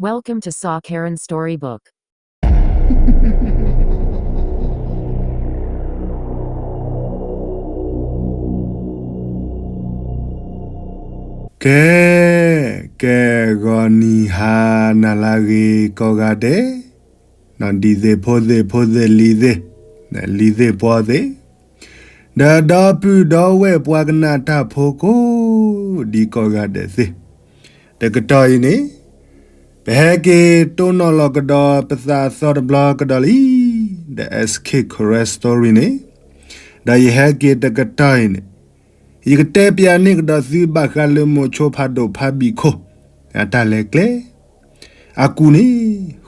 Welcome to Saw Karen Storybook. ကဲ, ကဲဂီၤနံၤဟါနၤလၢအဂ့ၤကိးဂၤဒဲး, ဒ်သ့ၣ်ဖိသ့ၣ်ဖိသ့ၣ် လံၤသ့ၣ်, လံၤသ့ၣ်ပှီသ့ၣ်, ဒီးဒီပုၢ်ဒီဝဲၢ်ပှၤကနၣ်တၢ်ဖိကိးဒံကိးဂၤဒဲးသ့ၣ်, တကတီၢ်အံၤန့ၣ် ပဟဲက့ၤတိၢ်နီၣ်လီၤကဒီးပသးသီတဘျီကဒီးလံ, The S K Karen Story န့ၣ်, ဒီးယဟဲက့ၤတကတီၢ်အံၤန့ၣ်, ယကတဲပျးန့ၢ်ကဒီးသုဘၣ်ဃးလၢမိၤဆိဖးဒိၣ်ဖးဘံၣ်ခိၣ် အတၢ်လဲၤကျဲ, အကူၣ်န့ၣ်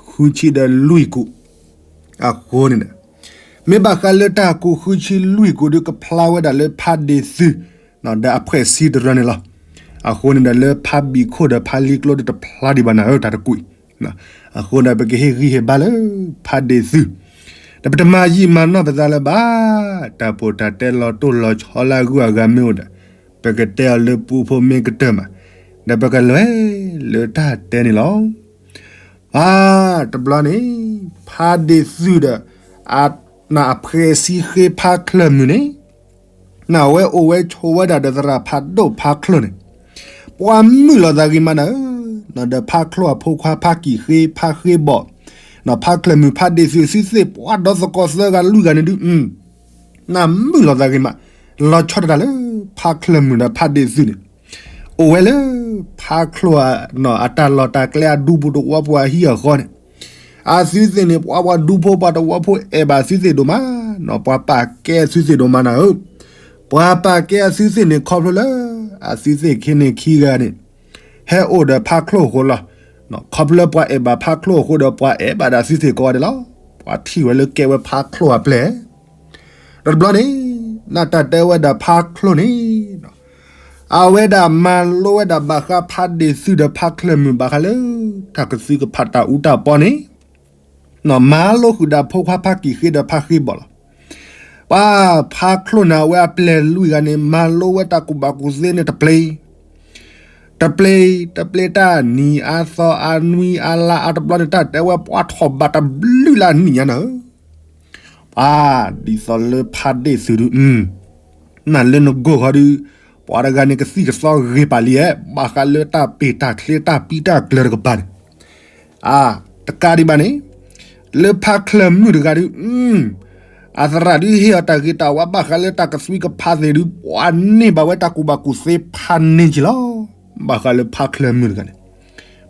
ဃုဆံဒီးလွံၢ်ကူၣ်, အဃိန့ၣ်ဒီး မ့ၢ်ဘၣ်ဃးလၢတၢ်ကူၣ်ဃုဆံလွံၢ်ကူၣ်ဒီး ကဖျါဝဲဒၣ်လၢဖးဒ့ၣ်သုး ဒီးအဖှဲးစံတရၢန့ၣ်လီၤ. အဃိန့ၣ်ဒီးလၢဖးဘံၣ်ခိၣ်ဒီးဖးလံကျိဒီးတဖျါဒံးဘၣ်နၤဧၢ တၢ်တကွံာ်, အဃိဒီးပကဟ့ၣ်ဂံၢ်ဟ့ၣ်ဘါလၢဖးဒ့ၣ်သုး, ဒီးပတမၤယံာ်မၤနီၢ်ပသးလၢၤဘၣ်, တၢ်ပိာ်တၢ်တဲလီၤတိၢ်လီၤဆီလၢအဂုၤအဂၤမ့ၢ်အိၣ်ဒီး ပကတဲအီၤလၢပူဖိမ့ၢ်ကတၢၢ်မး, ဒီးပကလဲၤလၢတၢ်တဲန့ၣ်လီၤ. ပှၤတဘျီန့ၣ် ဖးဒ့ၣ်သုးဒီး အဖှဲးစံဃ့ဖးချၢၣ်မုၢ်န့ၣ်, နဝဲအိၣ်ဝဲဆိးဝဲဒၣ်ဒီးသရၣ်ဖးဒိၣ်ဖးချၢၣ်န့ၣ်, ပှၤမုာ်လီၤသးဂ့ၤမးနၤဧၢ, ဒီးဖးချၢၣ်အဖိခွါဖးကံာ်ဃ့ဖးဃ့ဘီၣ်, ဖးချၢၣ်မုၢ်ဖးဒ့ၣ်သုးသုသ့ၣ်ပှၤဒီသကိးသၢဂၤလွံၢ်ဂၤန့ၣ်ဒုး နမုာ်လီၤသးဂ့ၤမး, လီၤဆီဒၣ်တၢ်လၢဖးချၢၣ်မုၢ်ဒီးဖးဒ့ၣ်သုးန့ၣ်, အိၣ်ဝဲလၢ ဖးချၢၣ် အတၢ်လီၢ်တၢ်ကျဲအဒူပူၤတဝီပူၤအဟံၣ်အဃီန့ၣ်, အသုသ့ၣ်န့ၣ် ပှၤပှၤဒူဖိပှၤတဝီဖိအဲၣ်ဘၣ်သုသ့ၣ်ဒိၣ်မး, ပှၤပာ်ကဲအသုသ့ၣ်ဒိၣ်မးနၤဧၢ, ပှၤပာ်ကဲအသုသ့ၣ်န့ၣ် ခီဖျိလၢ အသုသ့ၣ်ခံန့ၣ်ခံဂၤန့ၣ် ဟဲအိၣ်ဒီးဖးချၢၣ်အဃိလီၤ. ခီဖျိလၢပှၤအဲၣ်ဘၣ်ဖးချၢၣ်အဃိဒီး ပှၤအဲၣ်ဘၣ်ဒၣ်သုသ့ၣ်ကိးဂၤဒဲးလီၤ. ပှၤထံၣ်ဝဲလၢကဲဝဲဖးချၢၣ်အပျဲၢ်, ဒီးတဘျီန့ၣ် နတၢ်တဲဝဲဒၣ်ဖးချၢၣ်န့ၣ်, အဝဲဒၣ်မၤလိဝဲဒၣ်ဘၣ်ဃးဖးဒ့ၣ်သုးဒီးဖးချၢၣ်မုၢ်ဘၣ်ဃးလၢ တၢ်ကသုကဖးတၢ်အူတၢ်ပီန့ၣ်, မၤလိဃုာ်ဒီးဖိခွါဖးကံာ်ဃ့ဒီးဖးဃ့ဘီၣ်လီၤ. ပှၤဖးချၢၣ်န့ၣ် အဝဲအပျဲၢ်လွံၢ်ဂၤန့ၣ် မၤလိဝဲတၢ်ကူၣ်ဘၣ်ကူၣ်သ့န့ၣ်တပျ့ၤ တပျ့ၤ, တပျ့ၤတၢ်နံၤအါသီအါနွံအါလါအါတဘျီန့ၣ် တၢ်တဲဝဲပှၤထီၣ်ဘးတဘျုးလၢအနံၣ်ညါနၤဧၢ, ပှၤဒ်သိးလၢဖးဒ့ၣ်သုးဒုး, နၤလၢနဂီၢ်ဃီဒုး, ပှၤတဂၤန့ၣ်ကသံၣ်ကသီဂ့ၤပာ်လံဧါ, ဘၣ်ဃးလၢတၢ်ပ့ၢ်တၢ်ချ့တၢ်ပံတၢ်ကျၢၤတကပၤန့ၣ် အါ, တကးဒံးဘၣ်န့ၣ်, လၢဖးချၢၣ်မုၣ်တဂၤဒုး, အသရၣ်ဒုးဟ့ၣ်အီၤတၢ်ဂ့ၤတၢ်ဝါဘၣ်ဃးလၢတၢ်ကသွံကဖးသ့ၣ်ဒုး ပှၤန့ၢ်ဘၣ်ဝဲတၢ်ကူၣ်ဘၣ်ကူၣ်သ့ဖးန့ၢ်က့ၤလီၤ. ဘၣ်ဃးလၢဖးချၢၣ်မုၣ်တဂၤန့ၣ်,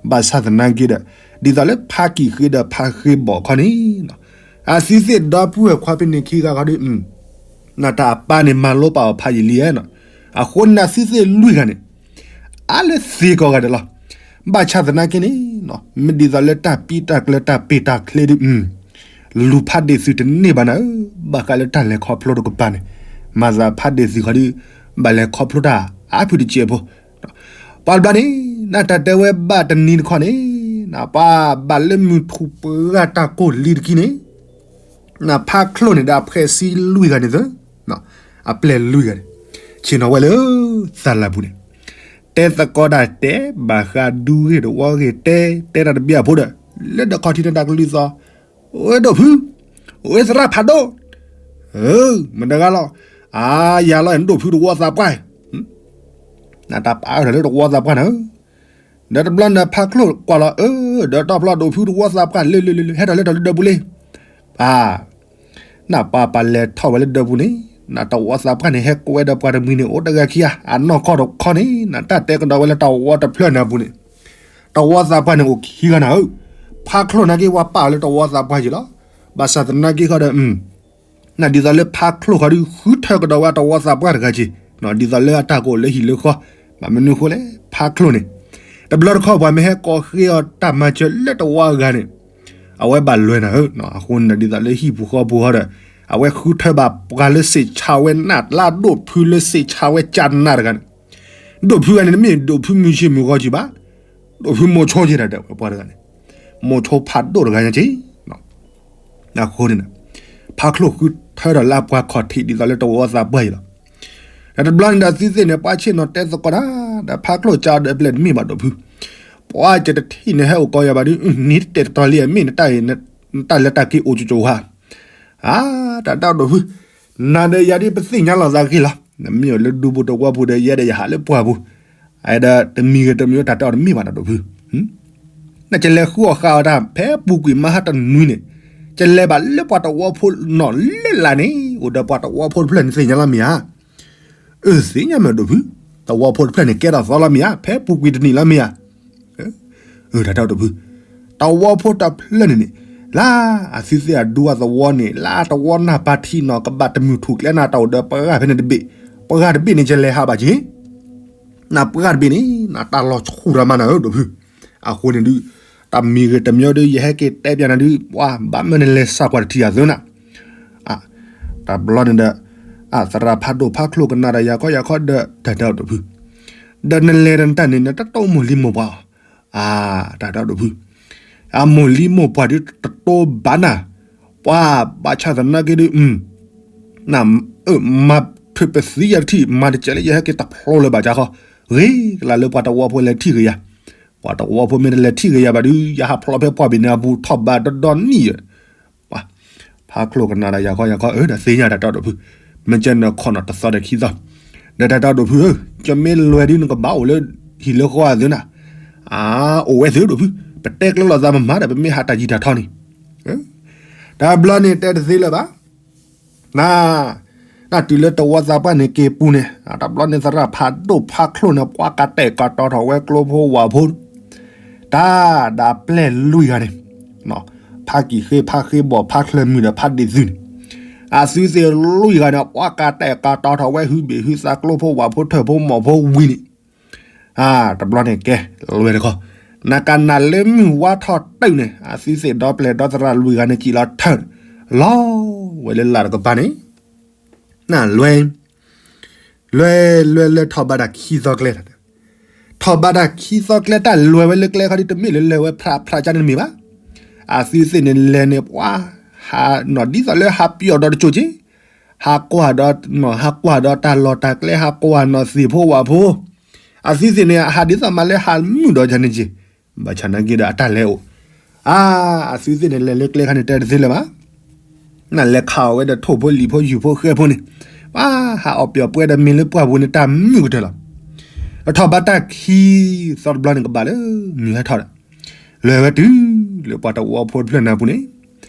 ဘၣ်ဆၣ်သနာ်က့ဒီး, ဒ်သိးလၢဖးကံာ်ဃ့ဒီးဖးဃ့ဘီၣ်ခီန့ၣ်, အသုသ့ၣ်ဒီပုၢ်ဝဲၢ်ခွါဖဲန့ၣ်ခံဂၤခီဒုး နတၢ်အပၢ်န့ၣ်မၤလိပာ်အီၤဖးယံာ်လံဧါ, အဃိန့ၣ်အသုသ့ၣ်လွံၢ်ဂၤန့ၣ်, အါလၢသ့ကိးဂၤဒဲးလီၤ. ဘၣ်ဆၣ်သနာ်က့န့ၣ်, မ့ၢ်ဒ်သိးလၢတၢ်ပံတၢ်ကျၢၤတၢ်ပ့ၢ်တၢ်ချ့ဒုး, လူၤဖးဒ့ၣ်သုးတန့ၢ်ဘၣ်နၤဧၢ, ဘၣ်ဃးလၢတၢ်လဲၤခီဖျိတကပၤန့ၣ်, မၤသးဖးဒ့ၣ်သုးခီဒုး, ဘၣ်လဲၤခီဖျိတၢ်အါဖုၣ်တစဲးဖိ ပှၤတဘျီန့ၣ်, နတၢ်တဲဝဲဘၣ်တနံၤတခီန့ၣ်, ပှၤဘၣ်လၢမုၢ်ထူၣ်ပှဲၤဂၤတၢ်ကိၢ်လံတကံၢ်န့ၣ်, နဖးချၢၣ်န့ၣ်ဒီးအဖှဲးစံလွံၢ်ဂၤန့ၣ်သၢ, အပျဲၢ်လွံၢ်ဂၤန့ၣ်, ဆ့ၣ်နီၤဝဲလၢ သးလၢ်ပူၤန့ၣ်, တဲသကိးတၢ်တဲ, ဘၣ်ဃးဒူဂ့ၢ်တဝီဂ့ၢ်တဲ, တဲတၢ်တဘျီအဖိဒီး, လၢဒီးခီၣ်ထံးန့ၣ်တၢ်ကလုၢ်သီ, အိၣ်ဝဲဒိၣ်ဖု, အိၣ်ဝဲသရၣ်ဖးဒိၣ်, မတၤတဂၤလီၤ, အါယၤလီၤ နဒိၣ်ဖုတဝီသးပှၢ် နတၢ်ပာ်အၢၣ်လီၤလၢတဝီသးပှၢ်နၤဧၢ, ဒီးတဘျီန့ၣ်ဖးချၢၣ်ကွၢ်လီၤအၢ, ဒီးတီၢ်ဖျီဒိၣ်ဖုတဝီသးပှၢ်လၢလၢလၢလၢ ဟဲထီၣ်လၢထီၣ်လၢဒၢးပူၤလံ, ပၢ်, နပၢ်ပၢ်လဲၤထီၣ်ဝဲလၢဒၢးပူၤန့ၣ်, နတဝီသးပှၢ်န့ၣ် ဟဲကွဲဒီးပှၤတမှံၤန့ၣ် အိၣ်တဂၤခံဂၤ အနီၢ်ကီၢ်တခီန့ၣ် နတၢ်တဲကဒီးဝဲလၢတဝီတဖျၢၣ်န့ၣ်အပူၤန့ၣ်, တဝီသးပှၢ်န့ၣ်အိၣ်ခံဂၤနၤဧၢ, ဖးချၢၣ်နာ်က့ဝဲပာ်အီၤလၢတဝီသးပှၢ်ယံၤလီၤ, ဘၣ်ဆၣ်သနာ်က့ဃီဒီး နဒ်သိးလၢဖးချၢၣ်ဃီဒုး ဃုထၢကဒီးဝဲတဝီသးပှၢ်တဂၤက့ၤ, ဒ်သိးလၢအတၢ်ကအိၣ်လၢဟံၣ်လၢဃီ, ဘၣ်မနုၤအဃိလဲၣ် ဖးချၢၣ်န့ၣ်, တဘျီတခီၣ်ပှၤမ့ၢ်ဟဲကိးဃ့အီၤတၢ်မၤစၢၤလၢတဝီအဂၤန့ၣ်, အဝဲဘၣ်လွဲနၤဧၢ, အဃိန့ၣ်ဒ်သိးလၢဟံၣ်ပူၤဃီပူၤဃီဒီး, အဝဲဃုထၢဘၣ်ပှၤလၢစံးဆၢဝဲနး လၢဒိၣ်ဖုလၢစံးဆၢဝဲကနးတဂၤန့ၣ်, ဒိၣ်ဖုဂၤန့ၣ် တမ့ၢ်ဒိၣ်ဖုမုၢ်ဆ့ၣ်မုၢ်ဂီၤကံၤဘၣ်, ဒိၣ်ဖုမိၤဆိက့ၤတၢ်တဲဝဲပှၤတဂၤန့ၣ်, မိၤဆိဖးဒိၣ်တဂၤညါက့ၤ အဃိန့ၣ်, ဖးချၢၣ်ဃုထၢဒီးလၢအပှၤခီၣ်ထံးဒ်သိးလၢတဝီသးပှၢ်အံၤလီၤ. ဒီးတဘျီန့ၣ်ဒီးသုသ့ၣ်န့ၣ် ပှၤဆ့ၣ်နီၤတဲသကိးတၢ်, ဒီးဖးချၢၣ်ကဒီးပျဲၢ်တမ့ၢ်ဘၣ်ဒိၣ်ဖု, ပှၤကတထံၣ်နဟဲအိၣ်ကီးယၤဘၣ်ဒုး နတတဲာ်တတီၤလံ မ့ၢ်နတၢ်လၢတၢ်က့ၤအိၣ်ကၠိကၠိဧါ. အါ တၢ်ဒိၣ်ဒိၣ်ဖု, နၤဒီးယၤဒ်ပသ့ၣ်ညါလိာ်သးဂ့ၤလီၤ. နမ့ၢ်အိၣ်လၢဒူပူၤသဝီပူၤဒီး ယဲဒီးယဟးလၢပှၢ်ပူၤ, အဒီးတမံၤဂ့ၤတမံၤ တၢ်တဲအီၤတမ့ၢ်ဘၣ်တၢ်ဒိၣ်ဖု နကလဲၤဃုအီၣ်ဃုအီၣ်တၢ် ဖဲပူၤကွံာ်မဟါတနွံန့ၣ်, ကလဲၤဘၣ်လၢပှၤသဝီဖိနီၢ်လၢ်လၢ်န့ၣ် အိၣ်ဒီးပှၤသဝီဖိတဖျၢၣ်န့ၣ်သ့ၣ်ညါလီၤမ့ၢ်ဧါ. အၢ သ့ၣ်ညါမ့ၢ်ဒိၣ်ဖု, သဝီဖိတဖျၢၣ်န့ၣ် ကဲထီၣ်သီလီၤမ့ၢ်ဧါ, ဖဲပူၤကွံာ်တနံၤလီၤမ့ၢ်ဧါ. တၢ်တဲဒိၣ်ဖု, သဝီဖိတဖျၢၣ်န့ၣ်န့ၣ်, လၢအသုသ့ၣ်အဒူအသဝီန့ၣ် လၢအသဝီနၢ်ပၢ်ထံနီၤ ကဘၣ်တမုၢ်ထူၣ်ကျဲနၤ တၢ်အိၣ်ဒီးပှၤဂၤဖဲန့ၣ်တဘ့ၣ်, ပှၤဂၤတဘ့ၣ်န့ၣ် ကလဲၤဟးဘၣ်က့ၤ နပှၤတဘ့ၣ်န့ၣ် နတၢ်လီၤဆူၣ်တၢ်မၤနၤဧၢဒိၣ်ဖု. အဃိန့ၣ်ဒုး တမံၤဂ့ၤတမံၤဒုး ယဟဲက့ၤတဲပျးနၤဒုး ပှၤဘၣ်မနုၤနလဲၤစၢ်ကွၢ်တထံၣ်အသိးနၤ. တဘျီန့ၣ်ဒီး အသရၣ်ဖးဒိၣ်ဖးချိၣ်ကနၣ်ဒီးယၤခီယၤခီဒီး တၢ်တဲအီၤဒိၣ်ဖု, ဒီးနလဲၤဒီးနတၢ်န့ၣ် နတတိၢ်မိၢ်လံမိၢ်ပှၢ်အီၤ, တၢ်တဲအီၤဒိၣ်ဖု, အမိၢ်လံမိၢ်ပှၢ်ဒုးတတိၢ်ဘၣ်နၤ, ပှၤဘၣ်ဆၣ်သနာ်က့ဒုး မၤထွဲပသံယၤတထံၣ် မၤတစဲးလၢယဟဲက့ၤတဖျိလၢၤဘၣ်ကါဃီ, ဂ့ၤကလၢ်လၢပှၤသဝီဖိလဲၤထံၣ်ဂ့ၤယၤ, ပှၤသဝီဖိမ့ၢ်တလဲၤထံၣ်ဂ့ၤယၤဘၣ်ဒုး ယဟးဖျိဖဲပှၢ်ဘ့ၣ်န့ၣ်အပူၤထီၣ်ဘးဒီဒီနံၣ်ယဲ, ဖးချိၣ်ကနၣ်ဒီးယၤခီယၤခီ အၢ ဒီးသ့ၣ်ညါတၢ်တဲအီၤဒိၣ်ဖု, မ့ၢ်ကဲနခီၣ်နီၤတသီဒီးခံသီ, ဒီးတၢ်တဲအီၤဒိၣ်ဖုဧၢ, ကမ့ၢ်လွဲၤဒုးနကဘၣ်အိၣ်လၢဟံၣ်လၢဃီအသိးနၤ, အအိၣ်ဝဲသ့ၣ်ဒိၣ်ဖု, ပတဲကျဲလိာ်သးမမၤဒီး ပမ့ၢ်ဟးတၢ်ယံၤတၢ်ထီန့ၣ်, တဘျီန့ၣ်တဲတသ့လၢၤဘၣ် န နတုၤလၢသဝီသးပှၢ်န့ၣ်က့ၤပူၤန့ၣ် တဘျီန့ၣ်သရၣ်ဖးဒိၣ်ဖးချိၣ်န့ၣ် ပှၤကတဲာ်ကတီၤထီၣ်ဝဲကျိဖိဝၣ်ဖိ, တၢ်ဒၣ်ပျဲၢ်လွံၢ်ဂၤန့ၣ်, ဖးကံၢ်ဃ့ဖးဃ့ဘီၣ်ဖးချၢမုၢ်ဒီးဖးဒ့ၣ်သုန့ၣ်, အသုသ့ၣ်လွံၢ်ဂၤန့ၣ် ပှၤကတဲာ်ကတီၤထီၣ်ဝဲဟုဘ့ၣ်ဟုသးကျိဖိဝၣ်ဖိထၢၣ်ဖိမီၣ်ဖိဝံၤန့ၣ် တဘျီန့ၣ်ကဲ လွဲၤတခီ, နကနၣ်လၢမုၢ်ဝါထီၣ်တုၤန့ၣ် အသုသ့ၣ်ဒီပျဲၢ်ဒီသရၣ်လွံၢ်ဂၤန့ၣ် စံၣ်လီၤထၢၣ်န့ၣ်, လီၤဝဲလၢလာ်တကပၤန့ၣ်, နလွဲၤ, လွဲၤလွဲၤလွဲၤထီၣ်ဘၣ်တၢ်ခံသီကျဲ, ထီၣ်ဘၣ်တၢ်ခံသီကျဲ တၢ်လွဲၤဝဲလၢကျဲခီဒ်တမ့ၢ်လၢလဲၤဝဲဖြးဖြးကါန့ၣ်တမ့ၢ်ဘၣ်, အသုသ့ၣ်န့ၣ်လဲၤန့ၣ် ပှၤ ဟးနီၢ်ဒ်သိးလၢဟးပျီၣ်ဒီးတစိၤက့ၤ ဟးကွၢ်ဒီး ဟးကွၢ်ဒီးတၢ်လီၢ်တၢ်ကျဲ ဟးကွၢ်နီၢ်သ့ၣ်ဖိဝၣ်ဖိ, အသုသ့ၣ်န့ၣ် ဟးဒ်သိးမးလၢဟးမုာ်ဒီးယၤန့ၣ်က့ၤ, ဘၣ်ဆၣ်နာ်က့ဒီးအတၢ်လဲၤအိၣ်, အ အသုသ့ၣ်န့ၣ် လဲၤလၢကျဲခါန့ၣ် တဲတသ့လၢၤဘၣ်, နလဲၤခးအီၣ်ဝဲဒီးထိၣ်ဖိလံာ်ဖိယူၢ်ဖိဃဲဖိန့ၣ်, ပှၤဟးအီၣ်ပျီၣ်ပှဲၤဒီးမ့ၤလၢပှၢ်ပူၤန့ၣ် တၢ်မုာ်ကတၢၢ်လီၤ, ထီၣ်ဘၣ်တၢ်ခံသီတဘျီန့ၣ်ကဘၣ်လၢ မုၢ်ဟဲထီၣ်ဒီး လဲၤဝဲတုၤလၢပှၤတဝီဖိတဖျၢၣ်န့ၣ်အပူၤန့ၣ်,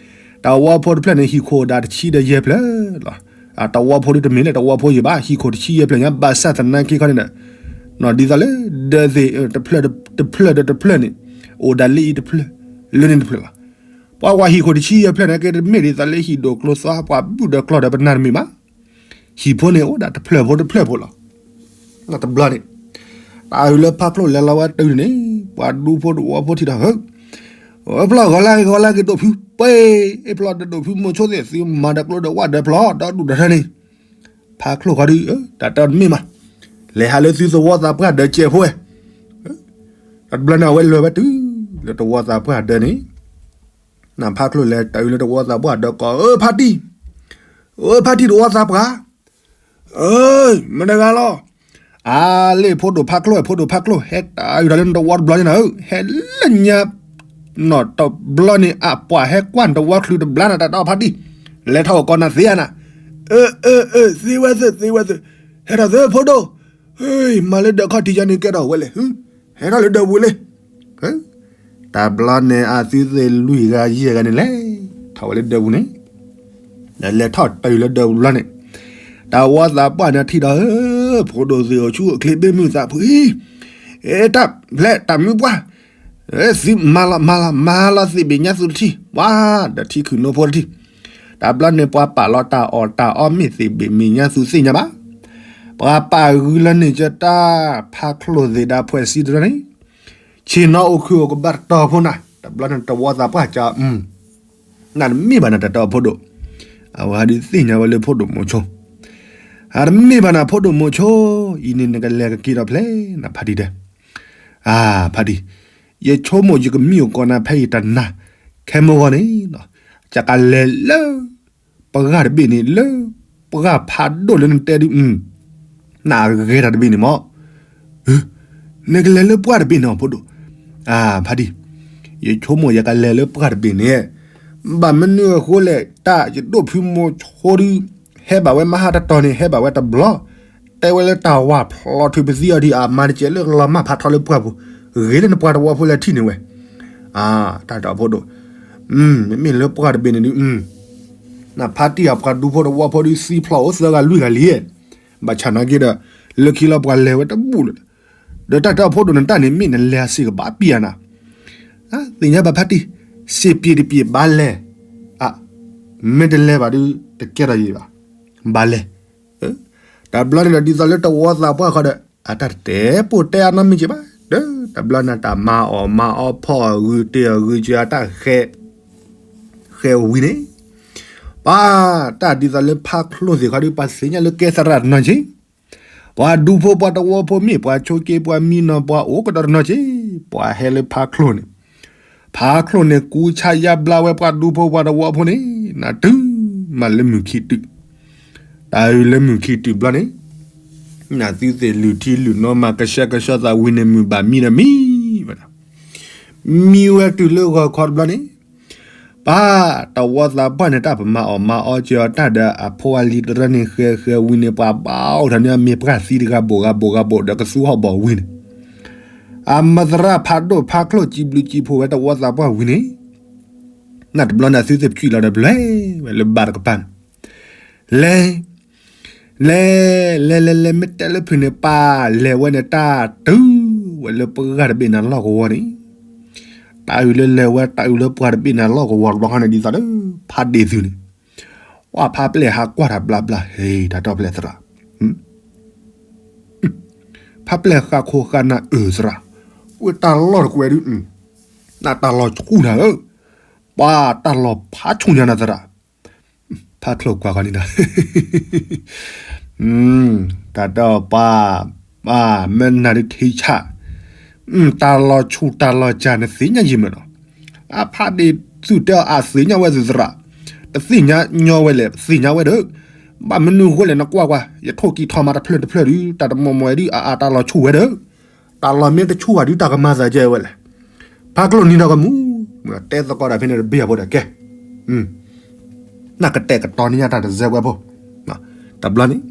တဝီဖိတဖျၢၣ်န့ၣ် ဟံၣ်ခိၣ်ဒၣ်တဆံဒီးယဲၢ်ဖျၢၣ်လီၤ, တဝီဖိဒ်တမ့ၢ်လၢတဝီဖိယံၤဘၣ် ဟံၣ်ခိၣ်တဆံယဲၢ်ဖျၢၣ်ညါ ဘၣ်ဆၣ်သနာ်က့ခီန့ၣ်ဒီး, နီၢ်ဒ်သိးလၢ ဒၢးသ့ၣ် တဖျၢၣ်ဒီးတဖျၢၣ်န့ၣ်, အိၣ်ဒၣ်လၢအံၤတဖျၢၣ်, လၢန့ၣ်တဖျၢၣ်လီၤ, ပှၤဝဲဟံၣ်ခိၣ်တဆံယဲၢ်ဖျၢၣ်န့ၣ် ကဲတမ့ၢ်ဒ်သိးလၢဟံၣ်ဒိၣ်ကျိသီ ပှၤဘုၣ်ဒီးကျီၢ်ဒီးပနၢ်တမ့ၢ်ဘၣ် ဟံၣ်ဖိန့ၣ်အိၣ်ဒၣ်တဖျၢၣ်ဖိတဖျၢၣ်ဖိလီၤ, တဘျီန့ၣ်, တၢ်အုးလၢဖးချိၣ်လဲၤလီၤဝဲတုၤန့ၣ်, ပှၤဒူဖိတဝီဖိထံၣ်ဒီး, အၢ ဖျီၣ်ဂီၤလၢဂ့ၤ ဂီၤလၢဂ့ၤဒိၣ်ဖု, ပှ့ၤ အ့ၣ်ဖျီၣ်ဒီးဒိၣ်ဖုမိၤဆိသ့ၣ် သုမၤဒီးကျိဒီးဝၣ်ဒီးဖျီၣ် ဒီဒူၣ်ဒီထၢန့ၣ်, ဖးချိၣ်ခီဒုး, တၢ်တဲတမ့ၢ်မး, လဲၤဟးလၢသုသဝီသးပှၢ်ဒီးကဲးဖိဝဲ, တဘျီန့ၣ်အဝဲလဲၤဝဲတုၤလၢတဝီသးပှၢ်ဒီးန့ၣ် နဖးချိၣ်လဲၤတၢ်အုးလၢတဝီသးပှၢ်ဒီးကီး အၢ ဖါတံၢ်, အၢ ဖါတံၢ်တဝီသးပှၢ်, အၢ မတဂၤလီၤ, အါလ့ၣ်ဖိဒိၣ်ဖးချိၣ် ဖိဒိၣ်ဖးချိၣ် ဟဲတၢ်အုးဒီးလၢနတဝီတဘျီန့ၣ်နၤဧၢ, ဟဲလၢညါ နီၢ်တဘျီန့ၣ် အပှၤဟဲကွၢ်နတဝီချုးတဘျါနၤ တၢ်တဲအီၤဖါတံၢ်, လဲၤထီၣ်အိၣ်ကီးနၤသ့ဧါနၤ, အၢ အၢ အၢ သ့ဝဲသ့ၣ် သ့ဝဲသ့ၣ်, ဟဲထီၣ်သ့ဖိဒိၣ်, မၤလၢဒၢးခီၣ်ထံးယါန့ၣ်ကဲထီၣ်ဝဲလဲၣ်, ဟဲထီၣ်လၢဒၢးပူၤလံ တဘျီန့ၣ် အသုသ့ၣ်လွံၢ်ဂၤယဲၢ်ဂၤန့ၣ်လဲၤထီၣ်ဝဲလၢဒၢးပူၤန့ၣ်, လဲၤထီၣ်တၢ်အုးလၢဒၢးပူၤတဘျီန့ၣ်, တၢ်ဝီသးပှၢ်န့ၣ်ထံၣ်ဒီး ဖိဒိၣ်သ့ၣ်အိၣ်ဆူၣ်အိၣ်ချ့ဘ့ၣ်မုၢ်သးဖှံ, အ့ တၢ်ဖျဲးတၢ်မုၢ်ပှၢ်, သုမၤလီၤမၤလီၤမၤလီၤသ့ၣ်ဘ့ၣ်ညါသူတထံၣ်, ပှၤဒီးထံခုၣ်နိဖိတထံၣ်, တဘျီန့ၣ်ပှၤပာ်လီၤတၢ်အီၣ်တၢ်အီမ့ၢ်သ့ၣ်ဘ့ၣ်မ့ၢ်ညါသူသ့ၣ်ညါဘၣ်, ပှၤပာ်ဂုာ်လၢန့ၣ်ကတၢၢ် ဖးချိၣ်သ့ၣ်ဒီးဖှဲးစံတဖျၢၣ်န့ၣ်, ဆ့ၣ်နီၤအိၣ်ခုၣ်အိၣ်ကဘၣ်တတီၤဖိနၤ, တဘျီန့ၣ်တဝီသးပှၢ်ကၢ, နတမ့ၢ်ဘၣ်နၤတၢ်တဲအီၤဖိဒိၣ်, အဝဲဒုးသ့ၣ်ညါဝဲလၢဖိဒိၣ်မိၤဆိ, အတမ့ၢ်ဘၣ်နၤဖိဒိၣ်မိၤဆိ, အံၤန့ၣ်နကလဲၤကက့ၤဒီးဖျဲးနၤဖါတံၢ်တဲ, အါ ဖါတံၢ်, ယဆိကမိၣ်ယကမံအိၣ်ကီးနၤဖဲအံၤတနၤ, ခဲမုၢ်ဂီၤန့ၣ်, ယကလဲၤလၢ ပှၤတဘ့ၣ်န့ၣ်လၢ ပှၤဖးဒိၣ်လၢနတဲဒုး, နဂဲၤတၢ်တဘ့ၣ်န့ၣ်မး, နကလဲၤလၢပှၤတဘ့ၣ်န့ၣ်ဖိဒိၣ်, ဖါတံၢ်, ယဆိကမိၣ်ယကလဲၤလၢပှၢ်တဘ့ၣ်န့ၣ်, ဘၣ်မနုၤအဃိလဲၣ် တၢ်ယဒိၣ်ဖုမိၤဆိဒုး ဟဲဘၣ်ဝဲမဟါတတီၤန့ၣ် ဟဲဘၣ်ဝဲတဘျီ, တဲဝဲလၢတၢ်ဝၢ်ဖျိးထုးပသံအီၤဒံး အမၤတကဲးလၢကလီၤမၢ်ဖးထီလၢပှၢ်ပူၤ, ဂ့ၤလၢနပှၤတဝီဖိလဲၤထံၣ်န့ၢ်ဝဲ, တၢ်ဒီးဖိဒိၣ်, မ့မ့ၢ်လၢပှၢ်တဘ့ၣ်န့ၣ်ဒုး နဖါတံၢ်အပှၤဒူဖိတဝီဖိဒုး သံဖျိးအိၣ်သၢဂၤလွံၢ်ဂၤလံ, ဘၣ်ဆၣ်နာ်က့ဒီး လၢခံလီၤပှၤလဲၤဝဲတဘူၣ်လၢၤ, ဒီးတၢ်တဲအီၤဖိဒိၣ်နတၢ်န့ၣ် မ့ၢ်နလဲၤအစ့ၢ်ကဘၣ်ပံၢ်ဧါနၤ, သ့ၣ်ညါဘၣ်ဖါတံၢ်, စ့ပံၢ်တပံၢ်ဘၣ်လဲၤ, မ့ၢ်တလဲၤဘၣ်ဒုး တကဲထီၣ်ယံၤဘၣ်, ဘၣ်လဲၤ, တဘျီန့ၣ်ဒီးဒ်သိးလၢတဝီသးပှၢ်ဃီဒီး အတၢ်တတဲပိာ်တဲအနီတမံၤက့ဘၣ်, ဒီးတဘျီန့ၣ်တၢ်မၤအီၣ်မၤအီဖီၣ်အဂုာ်တ့ၢ်အဂုာ်စၢၤအတၢ်ဃဲ ဃဲဝံၤန့ၣ်, ပှၤတၢ်ဒ်သိးလၢဖါချိၣ်သ့ၣ်ခီဒုး ပှၤသ့ၣ်ညါလၢကဲသရၣ်တနီၤက့, ပှၤဒူဖိပှၤတဝီဖိမ့ၢ်ပှၤဆိးက့ပှၤမံနီၤပှၤအိၣ်ကဒီးတနီၤက့, ပှၤဟဲလၢဖါချိၣ်န့ၣ်, ဖါချိၣ်န့ၣ်ကူဆါယါဘျါဝဲပှၤဒူဖိပှၤတဝီဖိန့ၣ်, နတုၤမးလၢမုၢ်ခံတုၤ, တၢ်အုးလၢမုၢ်ခံတုၤဘျီန့ၣ်, နသုသ့ၣ်လုၢ်ထံလုၢ်နိမၤကဆှဲကဆှီသးဝံၤန့ၣ် မုၢ်ဘၣ်မံဒီးမံဝဲဒၣ်, မံဝဲတုၤလၢဂီၤခီတဘျီန့ၣ်, ပှၤတဝီသးပှၢ်န့ၣ် တၢ်ပမၤအီၣ်မၤအီစၢၤအီၤတၢ်ဒီးအဖိအလံၤတရၢန့ၣ် ဃဲဃဲဝံၤန့ၣ် ပှၤဘၣ်အိၣ်ထီၣ်န့ၣ် အမ့ၢ်ပှၢ်သံတဂၤဘိၣ်ဂၤဘိၣ်ဂၤဘိၣ်ဒီးကသူဟီၣ်ဘီၣ်ဝံၤန့ၣ်, အမၤသရၣ်ဖးဒိၣ်ဖါချိၣ်စံးဘျုးစံးဖှိၣ်ဝဲတဝီသးပှၢ်ဝံၤန့ၣ်, နတဘျီန့ၣ်သုသ့ၣ်ပျံၤလီၤဒီးဘျဲဝဲလၢဘါတကပၤန့ၣ်, လဲၤ လဲၤ လဲၤ လဲၤ လဲၤ မ့ၢ်တဲလၢဖုၣ်န့ၣ် ပၢ်လဲၤဝဲန့ၣ် တၢ်တုၤဝဲလၢပှၢ်တဘ့ၣ်န့ၣ်လီၢ်ကဝီၤန့ၣ်, တၢ်အုးလၢလဲၤဝဲ တၢ်အုးလၢပှၢ်တဘ့ၣ်န့ၣ်လီၢ်ကဝီၤတဘျီဃီန့ၣ် ဒ်သိးဒီး ဖါဒ့ၣ်သုးန့ၣ်, ဝဲဖါပျဲၢ်ဟးကွၢ်တၢ်ဘျါဘျါ ဟ့ တၢ်တီပျဲၢ်သရၣ်, ဖါပျဲၢ်ဃးခိၣ်ဃးနၢ်အုးသရၣ်, ဝဲတၢ်လီၢ်တကွဲးဒုး, နတၢ်လီၤဆူၣ်နၤဧၢ, ပှၤတၢ်လီၤဖးဆူၣ်ညါနၤသရၣ် ဖါချိၣ်ကွၢ်ဃီန့ၣ်ဒီး, တၢ်တဲအီၤပှၤ, မ့ၢ်နၤဒုးထံဆၣ်, တၢ်လီၤဆူၣ်တၢ်လီၤစၢ်နသ့ၣ်ညါယံာ်မးနီၤ, အဖါဒ့ၣ်သုးတဲအီၤအသ့ၣ်ညါဝဲသုးသရၣ်, တသ့ၣ်ညါညီဝဲလဲၣ် သ့ၣ်ညါဝဲဒီး, ဘၣ်မနုၤဃိလဲၣ်နကွၢ်ကွၢ် ယထိၣ်ကံၢ်ထီၣ်မးတဖျၢၣ်တဖျၢၣ်ဒုး တၢ်တမီၢ်မီၢ်ဒုး အအတၢ်လီၤဆူၣ်ဝဲဒီး တၢ်လီၤမ့ၢ်တဆူၣ်ဘၣ်ဒုးတၢ်ကမၤသးကဲဝဲလဲၣ်, ဖါကျိၣ်နံၤဒီးကမူ, တဲသကိးတၢ်ဖဲန့ၣ်တဘ့ၣ်အဖိဒီးကဲ, နကတဲာ်ကတီၤန့ၢ်ညါတၢ်တစဲးဝဲဖိ, တဘျီန့ၣ်,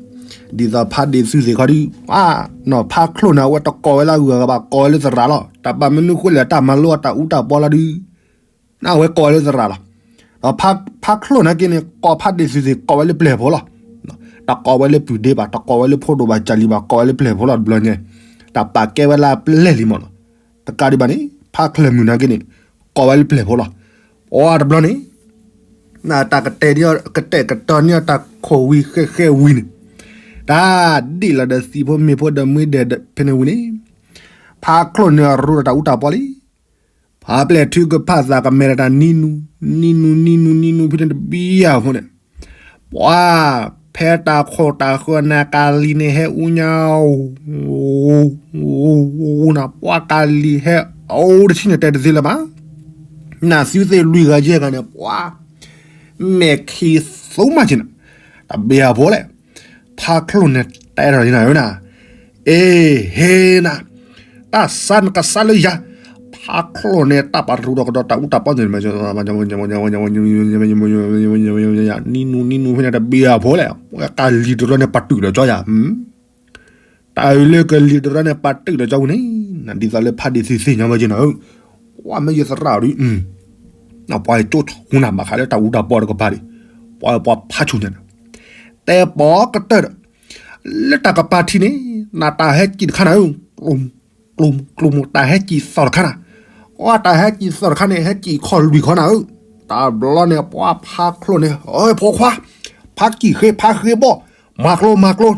ဒ်သိးဖါဒ့ၣ်သုးသ့ၣ်ခီဒုး, နီၢ်ဖါကျိၣ်န့ၣ် အဝဲတကိးဝဲလၢအဂုၤအဂၤဘၣ် ကိးဝဲလၢသရၣ်လီၤ, တၢ်ဘၣ်မနုၤဃိလဲၣ် တၢ်မၤလိအတၢ်အူတၢ်ပီလီၤဒုး နအဝဲကိးဝဲလၢသရၣ်လီၤ, ဒီးဖါကျိၣ်နာ်က့န့ၣ် ကိးဖါဒ့ၣ်သုးသ့ၣ် ကိးဝဲလၢပျဲၢ်ဖိလီၤ, တကိးဝဲလၢပုၢ်ဒ့ဘၣ် တကိးဝဲလၢဖိဒိၣ်ဘၣ်ကၢ်လံၤဘၣ် ကိးဝဲလၢပျဲၢ်ဖိလီၤ တဘျီန့ၣ်, တၢ်ပာ်ကဲဝဲလၢအပျဲၢ်လံမးနီၤ, တကးဒံးဘၣ်န့ၣ် ဖါကျၢၢ်မုၢ်နာ်က့န့ၣ်, ကိးဝဲလၢပျဲၢ်ဖိလီၤ, ပှၤတဘျီန့ၣ်, နတၢ်ကတဲာ်, ကတဲာ်ကတီၤန့ၢ်တၢ်ခိၣ်ဝံၤဃဲဃဲဝံၤန့ၣ်, တၢ်ဒ့ၣ်လီၤဒီးသံးဖိမ့ၢ်ဖိဒီးမှံဒဲးဖဲန့ၣ်ဝံၤန့ၣ်, ဖါကျိၣ်န့ၣ်အရူဒီးတၢ်အူတၢ်ပီလံ ဖါပျဲၢ်ထုကဖၣ်သးကမဲာ်ဒီးတၢ်နံနူ, နံနူ နံနူ နံနူဖဲန့ၣ်တဘံယၤဖိန့ၣ်, ပှၤ, ဖဲတၢ်ခိၣ်တၢ်ဃၢၤန့ၣ် ကၢ်လံၤန့ၣ်ဟဲအူညါ, နၤ ပှၤကၢ်လံၤဟဲအူတဆံန့ၣ်တဲတသ့လၢၤဘၣ်, နသုသ့ၣ်လွံၢ်ဂၤယဲၢ်ဂၤန့ၣ် ပှၤ, မဲာ်ခံးသူမးက့ၤနၤ, တဘံယၤဖိလဲၣ်, ဖါကျိၣ်န့ၣ်တဲထီၣ်နၤဝဲနၤ အ့ ဟ့နၤ, တၢ်စါနကစါလၢယၤ, ဖါကျိၣ်န့ၣ် တၢ်ပာ်ရူဒီးကဒီးတၢ်အူတၢ်ပီန့ၣ်, နံနူ နံနူဖဲန့ၣ်တဘံယၤဖိလဲၣ်, ကၢ်လံၤတရၢန့ၣ်ပာ်တုာ်ဒီးကၠီယၤ, တၢ်အုးလၢကလံၤတရၢန့ၣ်ပာ်တုာ်ဒီးကၠီဝံၤန့ၣ်, ဒ်သိးလၢဖါဒ့ၣ်သုးသ့ၣ်ညါဝဲက့ၤနၤဧၢ, ပှၤမ့ၢ်ယသရၣ်အီၤဒုး ပှၤကၠိဆူၣ်နၤဘၣ်ဃးလၢတၢ်အူတၢ်ပီတကပၤဒံး, ပှၤပှၤဖးဆူၣ်ညါနၤ, တဲပိာ်ကတၢၢ်ဒီး, လၢတၢ်ကပၤထံန့ၣ်, နတၢ်ဟဲစံၣ်တခါနၤဧၢ, ကျိမုၢ်ကျိမုၢ်တၢ်ဟဲစံၣ်သီၣ်တခါနၤ, အတၢ်ဟဲစံၣ်သီၣ်တခါန့ၣ် ဟဲစံၣ်ခီၣ်လွံၢ်ခီနၤဧၢ, တဘျီန့ၣ် ပှၤဖးကျိၣ်န့ၣ် အၢ ဖိခွါ, ဖးစံၣ်ဃ့ဖးဃ့ဘီၣ်, မၤကျိမၤကျိ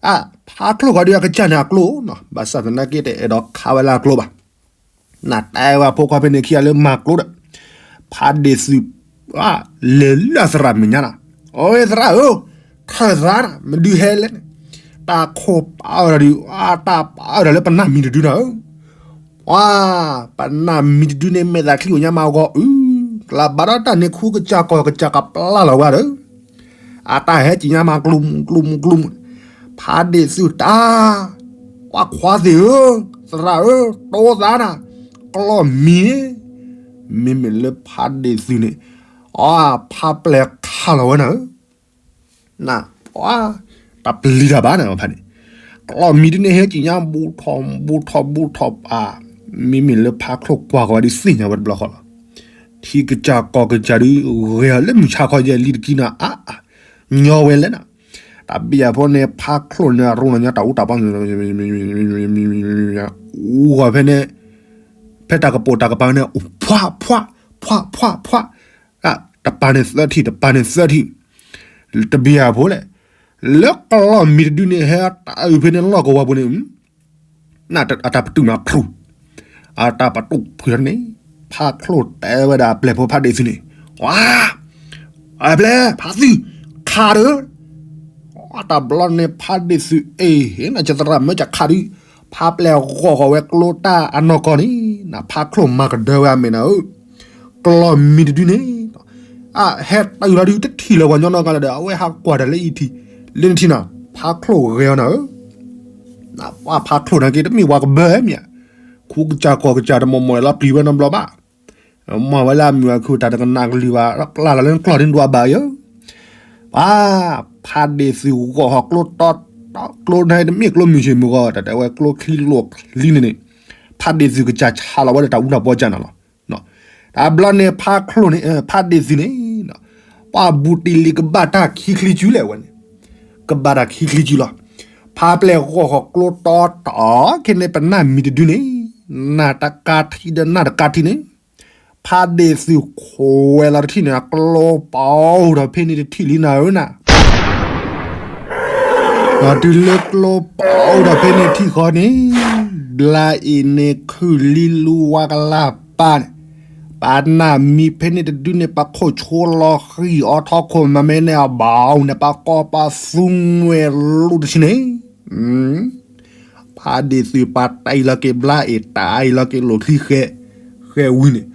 အဖးကျိၣ်ဃီဒုးအကစၢ်န့ၣ်အကျိ, ဘၣ်ဆၣ်သနာ်က့တအဲၣ်ဒိးခးဝဲလၢအကျိဘၣ်, နတဲဝဲဖိခွါဖဲန့ၣ်ခံဂၤလၢမၤကျိဒီး, ဖါဒ့ၣ်သုး, လဲၤလၢအသရၣ်မဲာ်ညါနၤ, အၢ သရၣ်ဧၢ, ခၢၣ်သးနၤ မဒုးဟဲလဲၣ်န့ၣ်, တၢ်ခိၣ်ပာ်အီၤဒီး, တၢ်ပာ်အီၤဒီးလၢပနၢ်မံၤတဒုနၤဧၢ ပှၤ, ပနၢ်မံၤတဒုန့ၣ် မဲာ်သးချံအိၣ်ညါမးအဂီၢ်အု, ကလးဘၣ်ဒီးတၢ်န့ၣ်ခူကစၢ်ကီၢ်ကစၢ်ကပျၢ်လီၤဝဲဒီး, အတၢ်ဟဲစံၣ်ညါမးကျိမုၢ်ကျိမုၢ်ကျိမုၢ်, ဖါဒ့ၣ်သုးတၢ်, ပှၤခွါသ့ၣ်ဧၢ, သရၣ်ဧၢ, တိသးနၤ, ကျိ ကျီၢ်မံၤန့ၣ် မ့မ့ၢ်လၢဖးဒ့ၣ်သုးန့ၣ် အဖးပျဲၢ်ခးလီၤဝဲနၤဧၢ, န တၢ်ပျံၤတၢ်ဘၣ်န့ၣ်ဖဲန့ၣ်, ကျီၢ်မံၤဒုန့ၣ် ဟဲက့ၤညါ ဘူးထီၣ်ဘူးထီၣ်ဘူးထီၣ်အါ, မ့မ့ၢ်လၢဖးချိၣ်ကွၢ်ဃီၤဒုးသ့ၣ်ညါဝဲတဘျီဃီလီၤ. ထံကစၢ်ကီၢ်ကစၢ်ဒုး ဂဲၤအီၤလၢမုၢ်ဆါခီယဲၢ်လံတကံနၤအါ, ညီဝဲလဲၣ်နၤ, တၢ်ဘံၣ်အဖိန့ၣ် ဖးချိၣ်န့ၣ် အရူလီၤညါတၢ်အူတၢ်ပီ အူဂီၤဖဲန့ၣ်, ဖဲတၢ်ကပိာ်တၢ်ကပၤန့ၣ် ဖှးဖှး, ဖှးဖှးဖှး, တပၤန့ၣ်သၢထံၣ် တပၤန့ၣ်သၢထံၣ်, တဘံၣ်အဖိလဲၣ်, လၢကျီၢ်မံၤတဒုန့ၣ် ဟဲတၢ်အုၣ်ဖဲန့ၣ်လီၢ်ကဝီၤပူၤန့ၣ် အတၢ်ပတုာ်မးဖျူၣ်, အတၢ်ပတုာ်ဖျူၣ်န့ၣ်, ဖးချိၣ်တဲဝဲဒၣ်ပျဲၢ်ဖိဖးဒ့ၣ်သုးန့ၣ်, ဝါ, ပျဲၢ်ဖးသုး, ခးဒီး, တၢ်ဘျီန့ၣ် ဖးဒ့ၣ်သုးအ့ၣ် ဟ့ၣ်နၤ ကသရၣ်မၢကခးဒုး, ဖးပျဲၢ်ဂီၢ်ဃီၤဝဲကျိတၢ်အနီၢ်ကီၢ်န့ၣ်, နဖးချိၣ်မၤကဒၢဝဲအမဲာ်နၤဧၢ, ကျီၢ်မံၤတဒုန့ၣ် အဟဲတၢ်အုၣ်လီၤဒုး တထံၣ်လၢၤပှၤညီနီၢ်ကီၢ်လၢၤဒီး အဝဲဟးကွၢ်တၢ်လၢအံၤထံး, လၢနထံၣ်နၤ, ဖးချိၣ်ဂဲၤအီၤနၤဧၢ, နပှၤဖးချိၣ်နာ်က့ တမ့ၢ်ပှၤကဘၢမ့ၢ်ဧါ, ခူကစၢ်ကီၢ်ကစၢ်တမီၢ်မီၢ်လီၤပျံၤဝဲနီတဘျီဘၣ်, မၤဝဲလၢအမုာ်အခုၣ်တၢ်တကနၣ်ကလုၢ်ဘၣ် ကျါလီၤလၢကျီၢ်ဒ်ဒွးဘၣ်ယိၤ, ပှၤ, ဖးဒ့ၣ်သုးဂီၢ်ဟီၣ်ကျိတီတီ ကျိန့ၣ်တမ့ၢ်ကျိမုၢ်ဆ့ၣ်မုၢ်ဂီၤ တၢ်တဲဝဲကျိချံလိၣ်ချံန့ၣ်န့ၣ်, ဖးဒ့ၣ်သုးကစၢ်ဆးလီၤဝဲဒီးတၢ်အူတၢ်ပီကၢ်နၤလီၤ. တၢ်ဘျီန့ၣ်ဖးချိၣ်န့ၣ် ဖးဒ့ၣ်သုးန့ၣ်, ပှၤဘူးတံၢ်လံကဘၣ်တၢ်ခံချံစုလဲၣ်ဝဲန့ၣ်, ကဘၣ်တၢ်ခံချံစုလီၤ, ဖးပျဲၢ်ဂီၢ်ဟီၣ်ကျိတီတီ ခဲန့ၣ်ပနၢ်မံၤတဒုန့ၣ်, နၢ်တကါထံဒီးနၢ်တကါထံန့ၣ် ဖးဒ့ၣ်သုးခိးဝဲလီၤတထံၣ်န့ၣ် ကျိပအိၣ်ဒီးဖဲန့ၣ်တထံၣ်လံနၤဧၢနၤ, ဒီးတုၤလၢကျိပအိၣ်ဒီးဖဲန့ၣ်ထံၣ်ဃီန့ၣ်, ဘျါအ့ၣ်န့ၣ်ခုၣ်လံလူဝါကလၢ်ပၢ်န့ၣ်, ပနၢ်မံၤဖဲန့ၣ်တဒုန့ၣ် ပခိၣ်ဆိလီၤဃံၤအီထီခိၣ်မၤမဲန့ၣ်အဘၣ်န့ၣ် ပကိးပသူငွဲၢ်လူတဆံန့ၣ် ဖးဒ့ၣ်သုးပာ်တၢ်အံၤလီၤက့ၤဘျါအ့ၣ် တၢ်အံၤလီၤက့ၤလိာ်ချံဃဲ, ဃဲဝံၤန့ၣ်,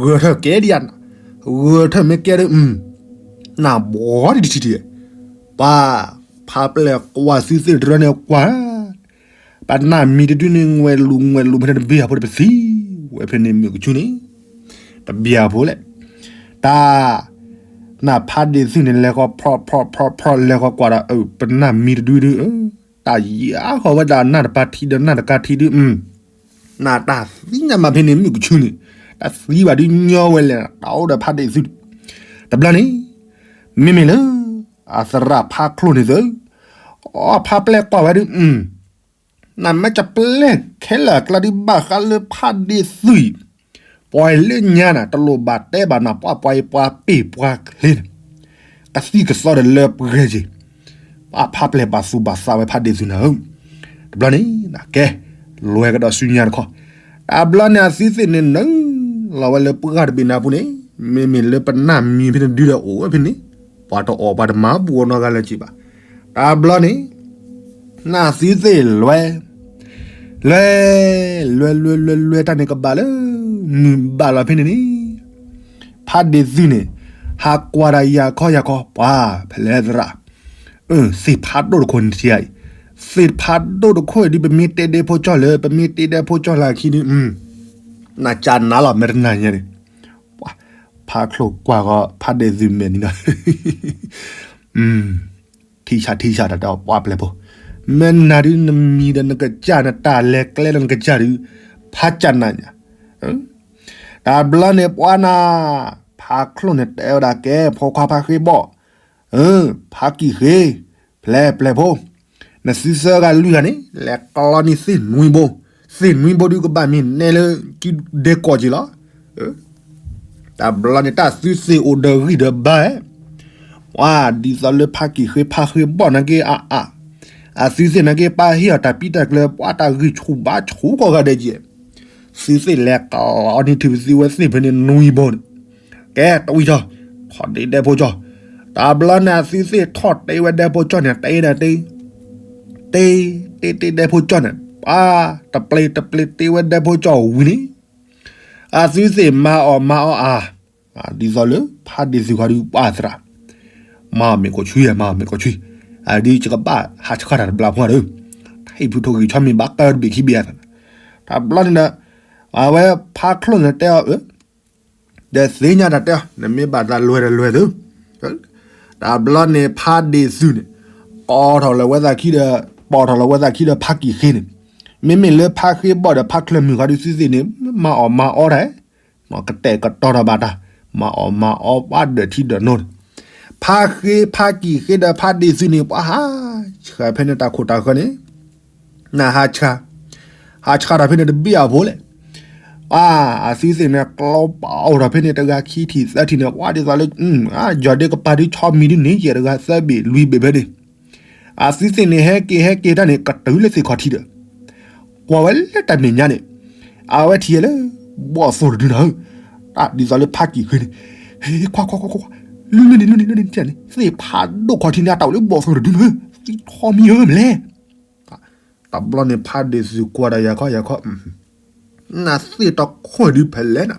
ဂဲၤထၢၣ်ကဲဒံးဧါ, ဂဲၤထၢၣ်မ့ၢ်ကဲဒီး, နၢ်ဘီဒံးတထံၣ်တံၢ်, ပှၤ, ဖးပျဲၢ်ကွၢ်သုသ့ၣ်တရၢန့ၣ်ကွၢ်, ပနၢ်မံၤတဒုန့ၣ် ငွဲၢ်လူၤငွဲၢ်လူၤမ့ၢ်တဘ့ၣ်အဖိတပသံ, ဝဲဖဲန့ၣ်မုၢ်ကဆူန့ၣ်, တဘ့ၣ်အဖိလဲၣ်, တၢ် နၢ်ဖးဒ့ၣ်သုးန့ၣ် လဲၤဃီဖျီဖျီဖျီဖျီ လဲၤဃီကွၢ်ဒီး အၢ ပနၢ်မံၤတဒုဒု, တၢ်ယါဃီဝဲဒၣ်နၢ်တပၤထံဒီးနၢ်တကါထံဒု, နၢ်တၢ်သံညါမးဖဲန့ၣ်မုၢ်ကဆူန့ၣ်, တၢ်သံဘၣ်ဒုးညီဝဲလဲၣ် တၢ်အိၣ်ဒီးဖးဒ့ၣ်သုး, တဘျီန့ၣ်, မ့မ့ၢ်လၢ အသရၣ်ဖးချိၣ်န့ၣ်သၢ, အဖးပျဲၢ်ကွၢ်ဝဲဒုး နမ့ၢ်ကပျဲၢ်ခဲလၢာ်အကျါဒုးဘၣ်ဃးလၢဖးဒ့ၣ်သုးအံၤ, ပှၤလၢညါနၤ တလိၣ်ဘၣ်တဲဘၣ်နၤ ပှၤပှၤအံၤပှၤပ့ၢ်ပှၤချ့န့ၣ်, ကသံၣ်ကသီဒီးလၢပှဲၤက့ၤ, ပှၤဖးပျဲၢ်ပာ်သူၣ်ပာ်သးဝဲဖးဒ့ၣ်သုးနၤဧၢ, တဘျီန့ၣ်, ကဲ, လွဲကဒီးဆူညါတခီ, တဘျီန့ၣ်အသုသ့ၣ်န့ၣ်နုာ်လီၤဝဲလၢပှၢ်တဘ့ၣ်နၤပူၤန့ၣ်, မ့မ့ၢ်လၢပနၢ်မံၤဖဲန့ၣ်ဒုဒီးအိၣ်ဝဲဖဲန့ၣ်, ပှၤတအီၣ်ပှၤတမၤဘူးအီၤနီတဂၤလၢၤက့ၤဘၣ်, တဘျီန့ၣ် နသုသ့ၣ်လွဲ, လွဲ, လွဲလွဲလွဲလွဲ တၢ်န့ၣ်ကဘၣ်လၢ မုၢ်ဘၣ်လီၤဖဲန့ၣ်န့ၣ်, ဖးဒ့ၣ်သုးန့ၣ်, ဟးကွၢ်ဒၣ်ယၤခီယၤခီ ပှၤဖဲလဲၣ်သရၣ်, သ့ၣ်ဖးဒိၣ်တခိၣ်န့ၣ်တထံၣ်အံၤ, သ့ၣ်ဖးဒိၣ်တခိၣ်အံၤဒုး ပမ့ၢ်တဲဒဲဖိကၠီၣ်လၢ ပမ့ၢ်တဲဒဲဖိကၠီၣ်လၢခံဒုး, နကနၤလီၤမဲာ်တနၤညါန့ၣ်, ပှၤ, ဖးချိၣ်ကွၢ်ဃီ ဖးဒ့ၣ်သုးမဲာ်န့ၣ်ဒီး ထံဆးထံဆးတၢ်တဲအီၤပှၤပျဲၢ်ဖိ, မ့ၢ်နၤဒုးနမံၤဒီးနကစၢ် နတၢ်လဲၤကျဲဒီးနကစၢ်ဒုး, ဖးကနၤညါ, တဘျီန့ၣ်ပှၤနၤ, ဖးချိၣ်န့ၣ်တဲဝဲဒၣ်ကဲ ဖိခွါဖးဃ့ဘီၣ်, ဖးကံၢ်ဃ့, ပျဲၢ်ပျဲၢ်ဖိ, နသုသၢဂၤလွံၢ်ဂၤန့ၣ် လဲၤကျီန့ၢ်သ့ၣ်နွံဘိ, သ့ၣ်နွံဘိဒုးကဘၣ်မ့ၢ်နဲလၢ ကဒဲကီၢ်က့ၤလီၤ. တဘျီန့ၣ်တၢ်သုသ့ၣ်အိၣ်ဒီးဂံၢ်ဒီးဘါ, ပှၤဒ်သိးလၢဖးကံၢ်ဃ့ဖးဃ့ဘီၣ်နာ်က့အါအါ, အသုသ့ၣ်နာ်က့ပာ်ဟ့ၣ်အီၤတၢ်ပံတၢ်ကျၢၤ ပှၤတၢ်ဂံၢ်ဆူၣ်ဘါဆူၣ်ကိးဂၤဒဲးက့ၤ, သုသ့ၣ်လဲၤကျီန့ၢ်ထံၣ်ပသံဝဲသ့ၣ်ဖဲန့ၣ်နွံဘိန့ၣ်, ကဲတဝံၣ်ကၠီ, ထီၣ်တ့ဒဲဖိကၠီ, တဘျီန့ၣ်အသုသ့ၣ်ထီၣ်တ့ဝဲဒဲဖိကၠီန့ၣ် တ့ဒၣ်တ့ တ့, တ့တ့ဒဲဖိကၠီန့ၣ် ပှၤ, တပျ့ၤတပျ့ၤတ့ဝဲဒဲဖိကၠီဝံၤန့ၣ်, အသုသ့ၣ်မၤအီၣ်မၤအီအါ, ဒ်သိးလၢ ဖးဒ့ၣ်သုးခီဒုးပှၤသရၣ်, မၤအီၣ်မ့ၢ်ကိးဆူယဲ မၤအီၣ်မ့ၢ်ကိးဆူ, အဒုးယကဘၣ်ဟးဆှၣ်တၢ်တဘျီဖိဒီး, ဟံၣ်ဖုထိၣ်ဂံၢ်ဆီမ့ၢ်ဘၣ်ကၢတဘ့ၣ်ခံဘ့ၣ်အသး, တဘျီန့ၣ်ဒီး အဝဲဖါချိၣ်န့ၣ်တဲအီၤ, ဒီးသ့ၣ်ညါတၢ်တဲအီၤ နမ့ၢ်ဘၣ်သးလွဲၢ်ဒီးလွဲၢ်သု, တဘျီန့ၣ်ဖါဒ့ၣ်သုးန့ၣ် ကိးထီၣ်လီၤဝဲသးခံဒီး, ပိာ်ထီၣ်လီၤဝဲသးခံဒီးဖါကံၢ်ဃ့န့ၣ်, မ့မ့ၢ်လၢဖါဃ့ဘီၣ်ဒီးဖါချၢၣ်မုၣ်ဃီဒုးသုးသ့ၣ်န့ၣ် မၤအီၣ်မၤအီတၢ်, ကတဲာ်ကတီၤထီၣ်ဘၣ်တၢ်, မၤအီၣ်မၤအီပှၤဒီးထံဒီးနိန့ၣ်, ဖါဃ့ဖါကံၢ်ဃ့ဒီးဖါဒ့ၣ်သုးန့ၣ် ပှၤဟးဆှဲးဖဲန့ၣ်တၢ်ခိၣ်တၢ်ဃၢၤန့ၣ် နဟးဆှဲး, ဟးဆှဲးထီၣ်ဖဲန့ၣ်တဘ့ၣ်အဖိလဲၣ်, အသုးသ့ၣ်န့ၣ် ကျီပာ်အိၣ်ထီၣ်ဖဲန့ၣ်တဂၤခံထံၣ်သၢထံၣ်န့ၣ် ပှၤဒ်သိးလၢ, ယီၤဒ့ကပၤဒုးဆီမံၤဒုးန့ၣ် ယဲၢ်တဂၤသၢဘ့ၣ်လွံၢ်ဘ့ၣ်ဖဲန့ၣ်, အသုးသ့ၣ်န့ၣ် ဟဲက့ၤဟဲက့ၤတၢ်န့ၣ် ကတုၤလၢသ့ၣ်ခီၣ်ထံးဒီး, ကွၢ်ဝဲလၢတၢ်မဲာ်ညါန့ၣ်, အဝဲထံၣ်လၢ, ဘီၣ်သိၣ်တဒုနၤဧၢ, ဒ်သိးလၢဖါကံၢ်ဃ့န့ၣ်, ဟဲခွါခွါခွါခွါ, လၢန့ၣ်လၢန့ၣ်လၢန့ၣ်န့ၣ်, သ့ၣ်ဖးဒိၣ်ခီၣ်ထံးန့ၣ် အတၢ်အိၣ်လၢဘီၣ်သိၣ်တဒုမ့ၢ်, သံထီမံၤဧၢမလဲၣ် တဘျီန့ၣ်ဖါဒ့ၣ်သုးကွၢ်ဒီးယၤခီယၤခီ, နသ့ၣ်တခိၣ်ဒုးဖဲလဲၣ်နၤ,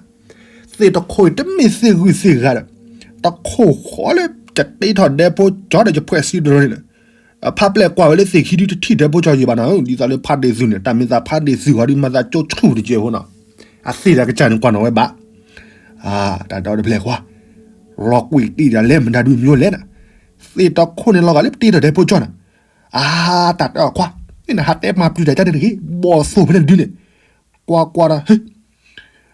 သ့ၣ်တခိၣ်အံၤတမ့ၢ်သ့ၣ်ဂုၢ်သ့ၣ်ဂၤဒီး, တခိၣ်ဃီလၢယတ့ထီၣ်ဒဲဖိကၠီဒီးယဖှဲးစံတရၢန့ၣ်လီၤ, ဖါပျဲၢ်ကွၢ်ဝဲလၢသ့ၣ်ခံဒုးတထံၣ်ဒဲဖိကၠီယံာ်ဘၣ်နၤဧၢ, ဒ်သိးလၢဖါဒ့ၣ်သုးန့ၣ် တၢ်မ့ၢ်သးဖါဒ့ၣ်သုးဃီဒုးမၤသးကၠိဆူၣ်တကဲးဖိနီၤ, အသ့ၣ်တၢ်ကစၢ်န့ၣ်ကွၢ်နီၣ်ဝဲဘၣ် တၢ်ဒီတဖျၢၣ်ကွၢ်, လီၤကွံာ်တံၢ်တၢ်လဲၣ်မတၤဒုးမ့ၢ်လဲၣ်နၤ, သ့ၣ်တခိၣ်န့ၣ်လီၤဂာ်လၢပတ့ထီၣ်ဒဲဖိကၠီနၤ, အါ တၢ်တဲအီၤခွါ, နဟးတဲမၤပျုၤတၢ်ကၢ်န့ၣ်တဂ့ၤ, ဘီၣ်သိၣ်ဖဲန့ၣ်တဒုန့ၣ်, ကွၢ်ကွၢ်ဒီး,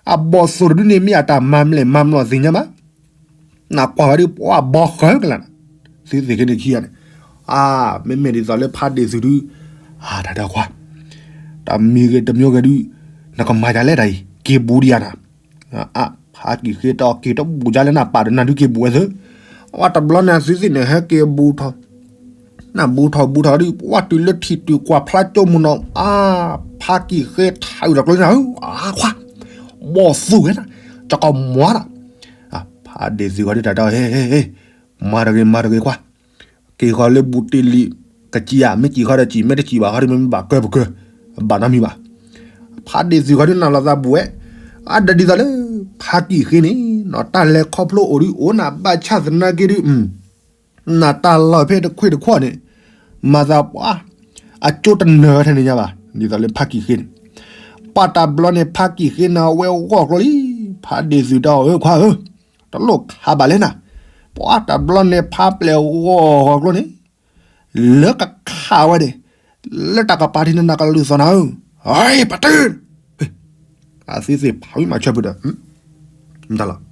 အဘီၣ်သိၣ်တဒုန့ၣ်မ့ၢ်အတၢ်မၤမလဲၣ်မၤမလီၤသ့ၣ်ညါဘၣ်, နကွၢ်ဝဲဒုးပှၤဘီဃၢကလးနၤ, သုသ့ၣ်က့န့ၣ်ခံဂၤန့ၣ်, အါ မ့မ့ၢ်ဒ်သိးလၢဖါဒ့ၣ်သုးဒုး, အါ တၢ်တဲအီၤခွါ, တၢ်မံၤဂ့ၤတမံၤဂ့ၤဒုး, နကမၤယၤလဲၣ်တၢ်အံၤ က့ၤဘူးဒံးယၤနၤ ဖါကံၢ်ဃ့တၢ်အီၤက့ၤတဘူးယၤလၢနၢ်ပၢ်ဒီး နၢ်ဒုးက့ၤဘူးဝဲသၢ, အဝဲတဘျီန့ၣ်အသုးသ့ၣ်န့ၣ် ဟဲက့ၤဘူးထီၣ်, နၢ်ဘူးထီၣ်ဘူးထီၣ်ဒုး ပှၤတုၤလၢထံၣ်တုၤကွၢ်ဖျါကၠိမုၢ်နီၤ အါ, ဖါကံၢ်ဃ့ထးအုးတကျိန့ၣ်ဧၢ, အါခွါ, ဘီၣ်သိၣ်ဝဲနၤ, ကကမၤတၢ်, ဖါဒ့ၣ်သုးဃီဒုးတၢ်တဲအီၤ ဟ့ ဟ့ ဟ့ မၤတဂ့ၤ မၤတဂ့ၤခွါ က့ၤဃီၤလၢဘူးတ့ၢ်လံ, ကစံးဧါ မ့ၢ်စံးဃီဒီးစံး မ့ၢ်တစံးဘၣ်ဃီဒီးမ့ၢ်ဘၣ်ကၢပကၢ, ဘၣ်နီတမံၤဘၣ်. ဖါဒ့ၣ်သုးဃီဒုးနၢ်လီၤသးဘူးဝဲ, အါ ဒီးဒ်သိးလၢ ဖါကံၢ်ဃ့န့ၣ်နီၤ တၢ်လဲၤခီဖျိအိၣ်ဒုးအိၣ်နၤဘၣ်ဆၣ်သနာ်က့ဒုး နတၢ်လီၢ်ဖဲတခွ့ၣ်တခွီၣ်န့ၣ် မၤသးပှၤ အကၠိတနၢၤထဲန့ၣ်ညါဘၣ် ဒ်သိးလၢဖါကံၢ်ဃ့န့ၣ်, ပှၤတဘျီန့ၣ်ဖါကံၢ်ဃ့န့ၣ် အဝဲဂီၢ်ကျိလံ, ဖါဒ့ၣ်သုးတဲအီၤ ဧၢခွါဧၢ, တလိၣ်ခးဘၣ်လဲၣ်နၤ, ပှၤတဘျီန့ၣ်ဖါပျဲၢ်ဂီၢ်ဂီၢ်ကျိန့ၣ် လၢကခးဝဲန့ၣ် လၢတၢ်ကပၤထံၣ်န့ၣ် နကလုၢ်သီၣ်နၤဧၢ, ဟဲ ပတုၤ အသုးသ့ၣ်ဖးဝံၤမၤဆၢဖုဒီး တၢ်လီၤ,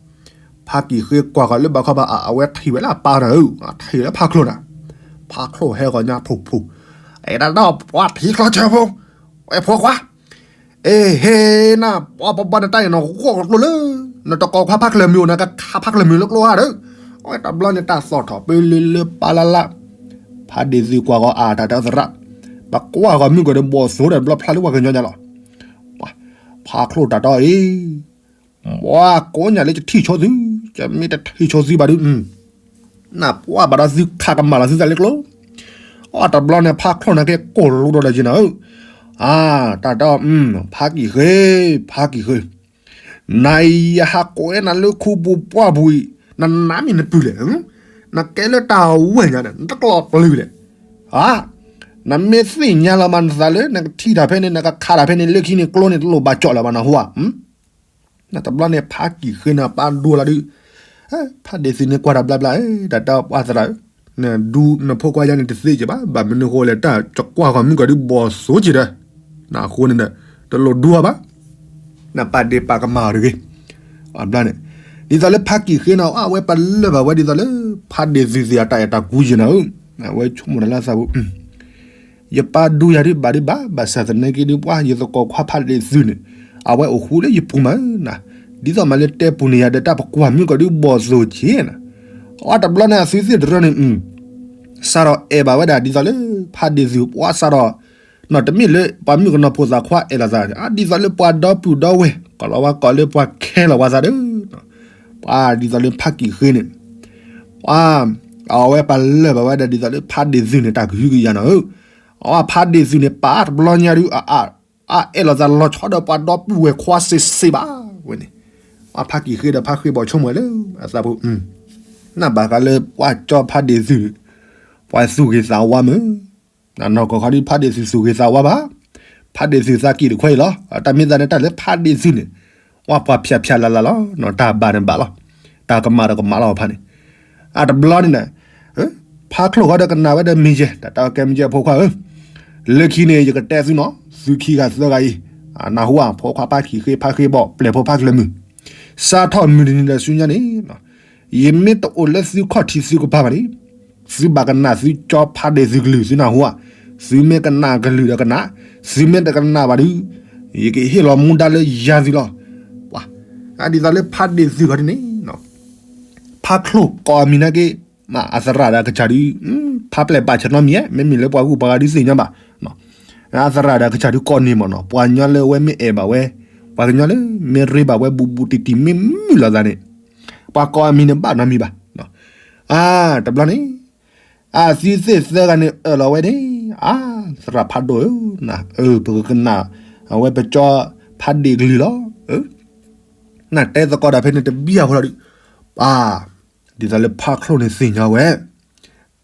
ဖါကံၢ်ဃ့ကွၢ်ဃီၤလၢဘၣ်ခီဘၣ် အဝဲထံၣ်ဝဲလၢအပၢ်နၤဧၢ, ထံၣ်လၢဖါချိၣ်နၤ, ဖါချိၣ်ဟဲဂီၤညါဖိဖိ, အဲၣ်ဒၣ်ဒီးပှၤထံချီဆၢဖိ, ဝဲဖိခွါ, အ့ဟ့နၤ ပှၤပဘၣ်နတၢ်အံၤ နဂီၢ်ကျိလၢ နတကိးခွါဖါကျၢၢ်မုၢ်အိၣ် နကခးဖါကျၢၢ်မုၢ်လၢကျိဧါဒီး, အဝဲတဘျီန့ၣ်တၢ်သီၣ်ထီၣ်ပလၢလၢပၢ်လၢ်လၢ်, ဖါဒ့ၣ်သုးကွၢ်ဃီၤအါ တၢ်တဲသရၣ်, ပကွၢ်ဃီၤမုၢ်ကီၤဒီးဘီၣ်သိၣ်ဒီးတဘျီဖျါလၢပှၤကညီညါလီၤ, ဖါချိၣ်တၢ်တဲအီၤအံၤ ပှၤကိးညါလၢယထံၣ်ဆိသု, ယမ့ၢ်တထံၣ်ဆိသုဘၣ်ဒုး, နပှၤဘၣ်ဒီးသုခးကမၣ်လီၤသုသးလၢကျိ, အတဘျီန့ၣ်ဖါချိၣ်န့ၣ်က့ၤကိၢ်လိဒီးယံၤနၤဧၢ, အါ တၢ်တဲအီၤ, ဖါကံၢ်ဃ့, ဖါကံၢ်ဃ့, နၤအံၤယဟးကိးဝဲနၤလၢခူပူၤပှၢ်ပူၤအံၤ နနါမ့ၢ်နပုၢ်လဲၣ်, နကဲလၢတၢ်ဝဲၢ်ညါန့ၣ် နတကျီၢ်ပျုၤလဲၣ်, အါ နမ့ၢ်သ့ၣ်ညါလီၤမးနသးလၢ နကထံၣ်တၢ်ဖဲန့ၣ် နကခးတၢ်ဖဲန့ၣ် လၢခံန့ၣ်ကျိန့ၣ် တလိၣ်ဘၣ်ကၠီၣ်လၢၤဘၣ်နဟူဧါ, တဘျီန့ၣ်ဖါကံၢ်ဃ့န့ၣ် ပၢ်ဒိလီၤဒုး, ဖါဒ့ၣ်သုးန့ၣ်ကွၢ်တၢ်ဘျါဘျါ, တၢ်တဲပှၤသရၣ်ဧၢ, နဒူနဖိခွါယါန့ၣ်တသ့က့ၤဘၣ်, ဘၣ်မနုၤဃိလဲၣ် တၢ်ကကွၢ်ဃီၤမုၢ်ကီၤဒုးဘီၣ်သိၣ်က့ၤဒီး, နအဃိန့ၣ်ဒီး, တလိၣ်ဒူအီၤဘၣ်, နပာ်ဒ့ၣ်ပာ်ကမၣ်အီၤတဂ့ၤ, ဘျါန့ၣ်, ဒ်သိးလၢဖါကံၢ်ဃ့န့ၣ် အဝဲပလၢၢ်ဘၣ်ဝဲဒ်သိးလၢ ဖါဒ့ၣ်သုးသ့ၣ်အတၢ်အဲၣ်တၢ်ကွံယံၤနၤဧၢ, အဝဲဆိကမိၣ်တၢ်လၢအသးပူၤ ယပၢ်ဒူယၤဒုးဘၣ်ဒုးဘၣ်, ဘၣ်ဆၣ်သနာ်က့ဒုးပှၤ ယသကိးခွါဖါဒ့ၣ်သုးန့ၣ်, အဝဲအိၣ်ဃူလၢယပူၤမးနၤ, ဒ်သိးမးလၢတဲပူၤန့ၣ်ယၤဒီးတၢ်ပကွၢ်မုၢ်ကီၤဒုးဘီၣ်သိၣ်က့ၤနၤ, အတဘျီန့ၣ်အသုးသ့ၣ်တရၢန့ၣ်, စးထီၣ်အဲၣ်ဘၣ်ဝဲဒၣ်ဒ်သိးလၢ ဖါဒ့ၣ်သုးပှၤစးထီၣ်, နီၢ်တမ့ၢ်လၢပှၤမုၣ်ကနီၤဖိသၣ်ခွါအဲၣ်လိာ်သး, ဒ်သိးလၢပှၤဒီပုၢ်ဒီဝဲၢ် ကိးလီၤဝဲကိးလၢပှၤခဲလီၤဝဲသးဒီး ပှၤဒ်သိးလၢဖါကံၢ်ဃ့န့ၣ်, ပှၤ, အဝဲပလၢၢ်ဘၣ်ဝဲဒၣ်ဒ်သိးလၢဖါဒ့ၣ်သုးန့ၣ် တၢ်ကဟုကယာ်နၤဧၢ, အဝဲဖါဒ့ၣ်သုးန့ၣ် ပာ်တဘျီညါဒုး အအဲၣ်လိာ်သးလီၤဆီဒီးပှၤဒီပုၢ်ဝဲၢ်ခွါစ့ၢ်စ့ၢ်ဘၣ်ဝဲန့ၣ်, အဖါကံၢ်ဃ့ဒီးဖါဃ့ဘီၣ်ဆိကမိၣ်လၢအသးပူၤ, နဘၣ်ဃးလၢပှၤကၠီဖါဒ့ၣ်သုး, ပှၤသူၣ်ဂ့ၤသးဝါမုၢ် နီၢ်ကီၢ်ခီဒုးဖါဒ့ၣ်သုးသူၣ်ဂ့ၤသးဝါဘၣ်, ပ ဖးဒ့ၣ်သုးသးကံၢ်တခွဲအံၤလီၤ. တၢ်မ့ၢ်သးန့ၣ် တၢ်လၢဖးဒ့ၣ်သုးန့ၣ် ဝဲပှၤဖျါဖျါလၢ်လၢ်လီၤ. တၢ်ဘၣ်န့ၣ်ဘၣ်လီၤ. တၢ်ကမၣ်ဒီးကမၣ်လီၤဖးန့ၣ်. အတဘျီန့ၣ်န့ၣ် ဖးချိၣ်ဃီဒီးကနၣ်ဝဲဒီးမ့ၢ်ယဲ တၢ်တၢ်ကဲမ့ၢ်ယဲဖိခွါဧၢ, လၢခံန့ၣ် ယကတဲသုနီၤ, သုခံဂၤသၢဂၤအံၤ, နၢ်ဟူဧါ, ဖိခွါဖးကံၢ်ဃ့ဖးဃ့ဘီၣ် ပျဲၢ်ဖိဖးကလၢၤမုၢ်, စးထီၣ်မုၢ်တနံၤဒီးဆူညါန့ၣ် ယမ့ၢ်တအိၣ်လၢသုခီၣ်ထံးသုကပၤဘၣ်န့ၣ်, သုဘၣ်ကနၣ်သုကၠီဖးဒ့ၣ်သုကလုၢ် သုနၢ်ဟူဧါ, သုမ့ၢ်ကနၣ်ကလုၢ်ဒီးကနၣ်, သုမ့ၢ်တကနၣ်ဘၣ်ဒီး ယကဟ့ၣ်လီၤမူဒါလၢယၤသုလီၤ. ပှၤ, ဒ်သိးလၢဖးဒ့ၣ်သုးခီၣ်ထံးန့ၣ် ဖးချိၣ်ကိးအမံၤနာ်က့, အသရၣ်ဒီးကစၢ်ဒုး, ဖးပျဲၢ်ဘၣ်ဆၢနီတမံၤဧါ, မ့မ့ၢ်လၢပှၤဂုၤပှၤဂၤဒုးသ့ၣ်ညါဘၣ်. အသရၣ်ဒီးကစၢ်ဒုးကိးန့ၣ်မ့ၢ်နီၤ, ပှၤကညီလၢအဝဲမ့ၢ်အဲၣ်ဘၣ်ဝဲ, ပှၤကညီလၢမ့ၢ်ရ့ဘၣ်ဝဲဘူးဘူးတံၢ်တံၢ် မ့ၢ်မုာ်လိာ်သးန့ၣ်, ပှၤကိးအမံၤန့ၣ်ဘၣ်နီတမံၤဘၣ်. အါ, တဘျီန့ၣ် အသုသ့ၣ်သၢဂၤန့ၣ်အၢၣ်လီၤဝဲန့ၣ်, အါ, သရၣ်ဖးဒိၣ်ဧၢ, ပကကနၣ်အဝဲပကၠီဖးဒ့ၣ်ကလုၢ်လီၤ. နတဲသကိးတၢ်ဖဲန့ၣ်တဘံၣ်အဖိလီၤဒုး, ပှၤ, ဒ်သိးလၢဖးချိၣ်န့ၣ်သ့ၣ်ညါဝဲ,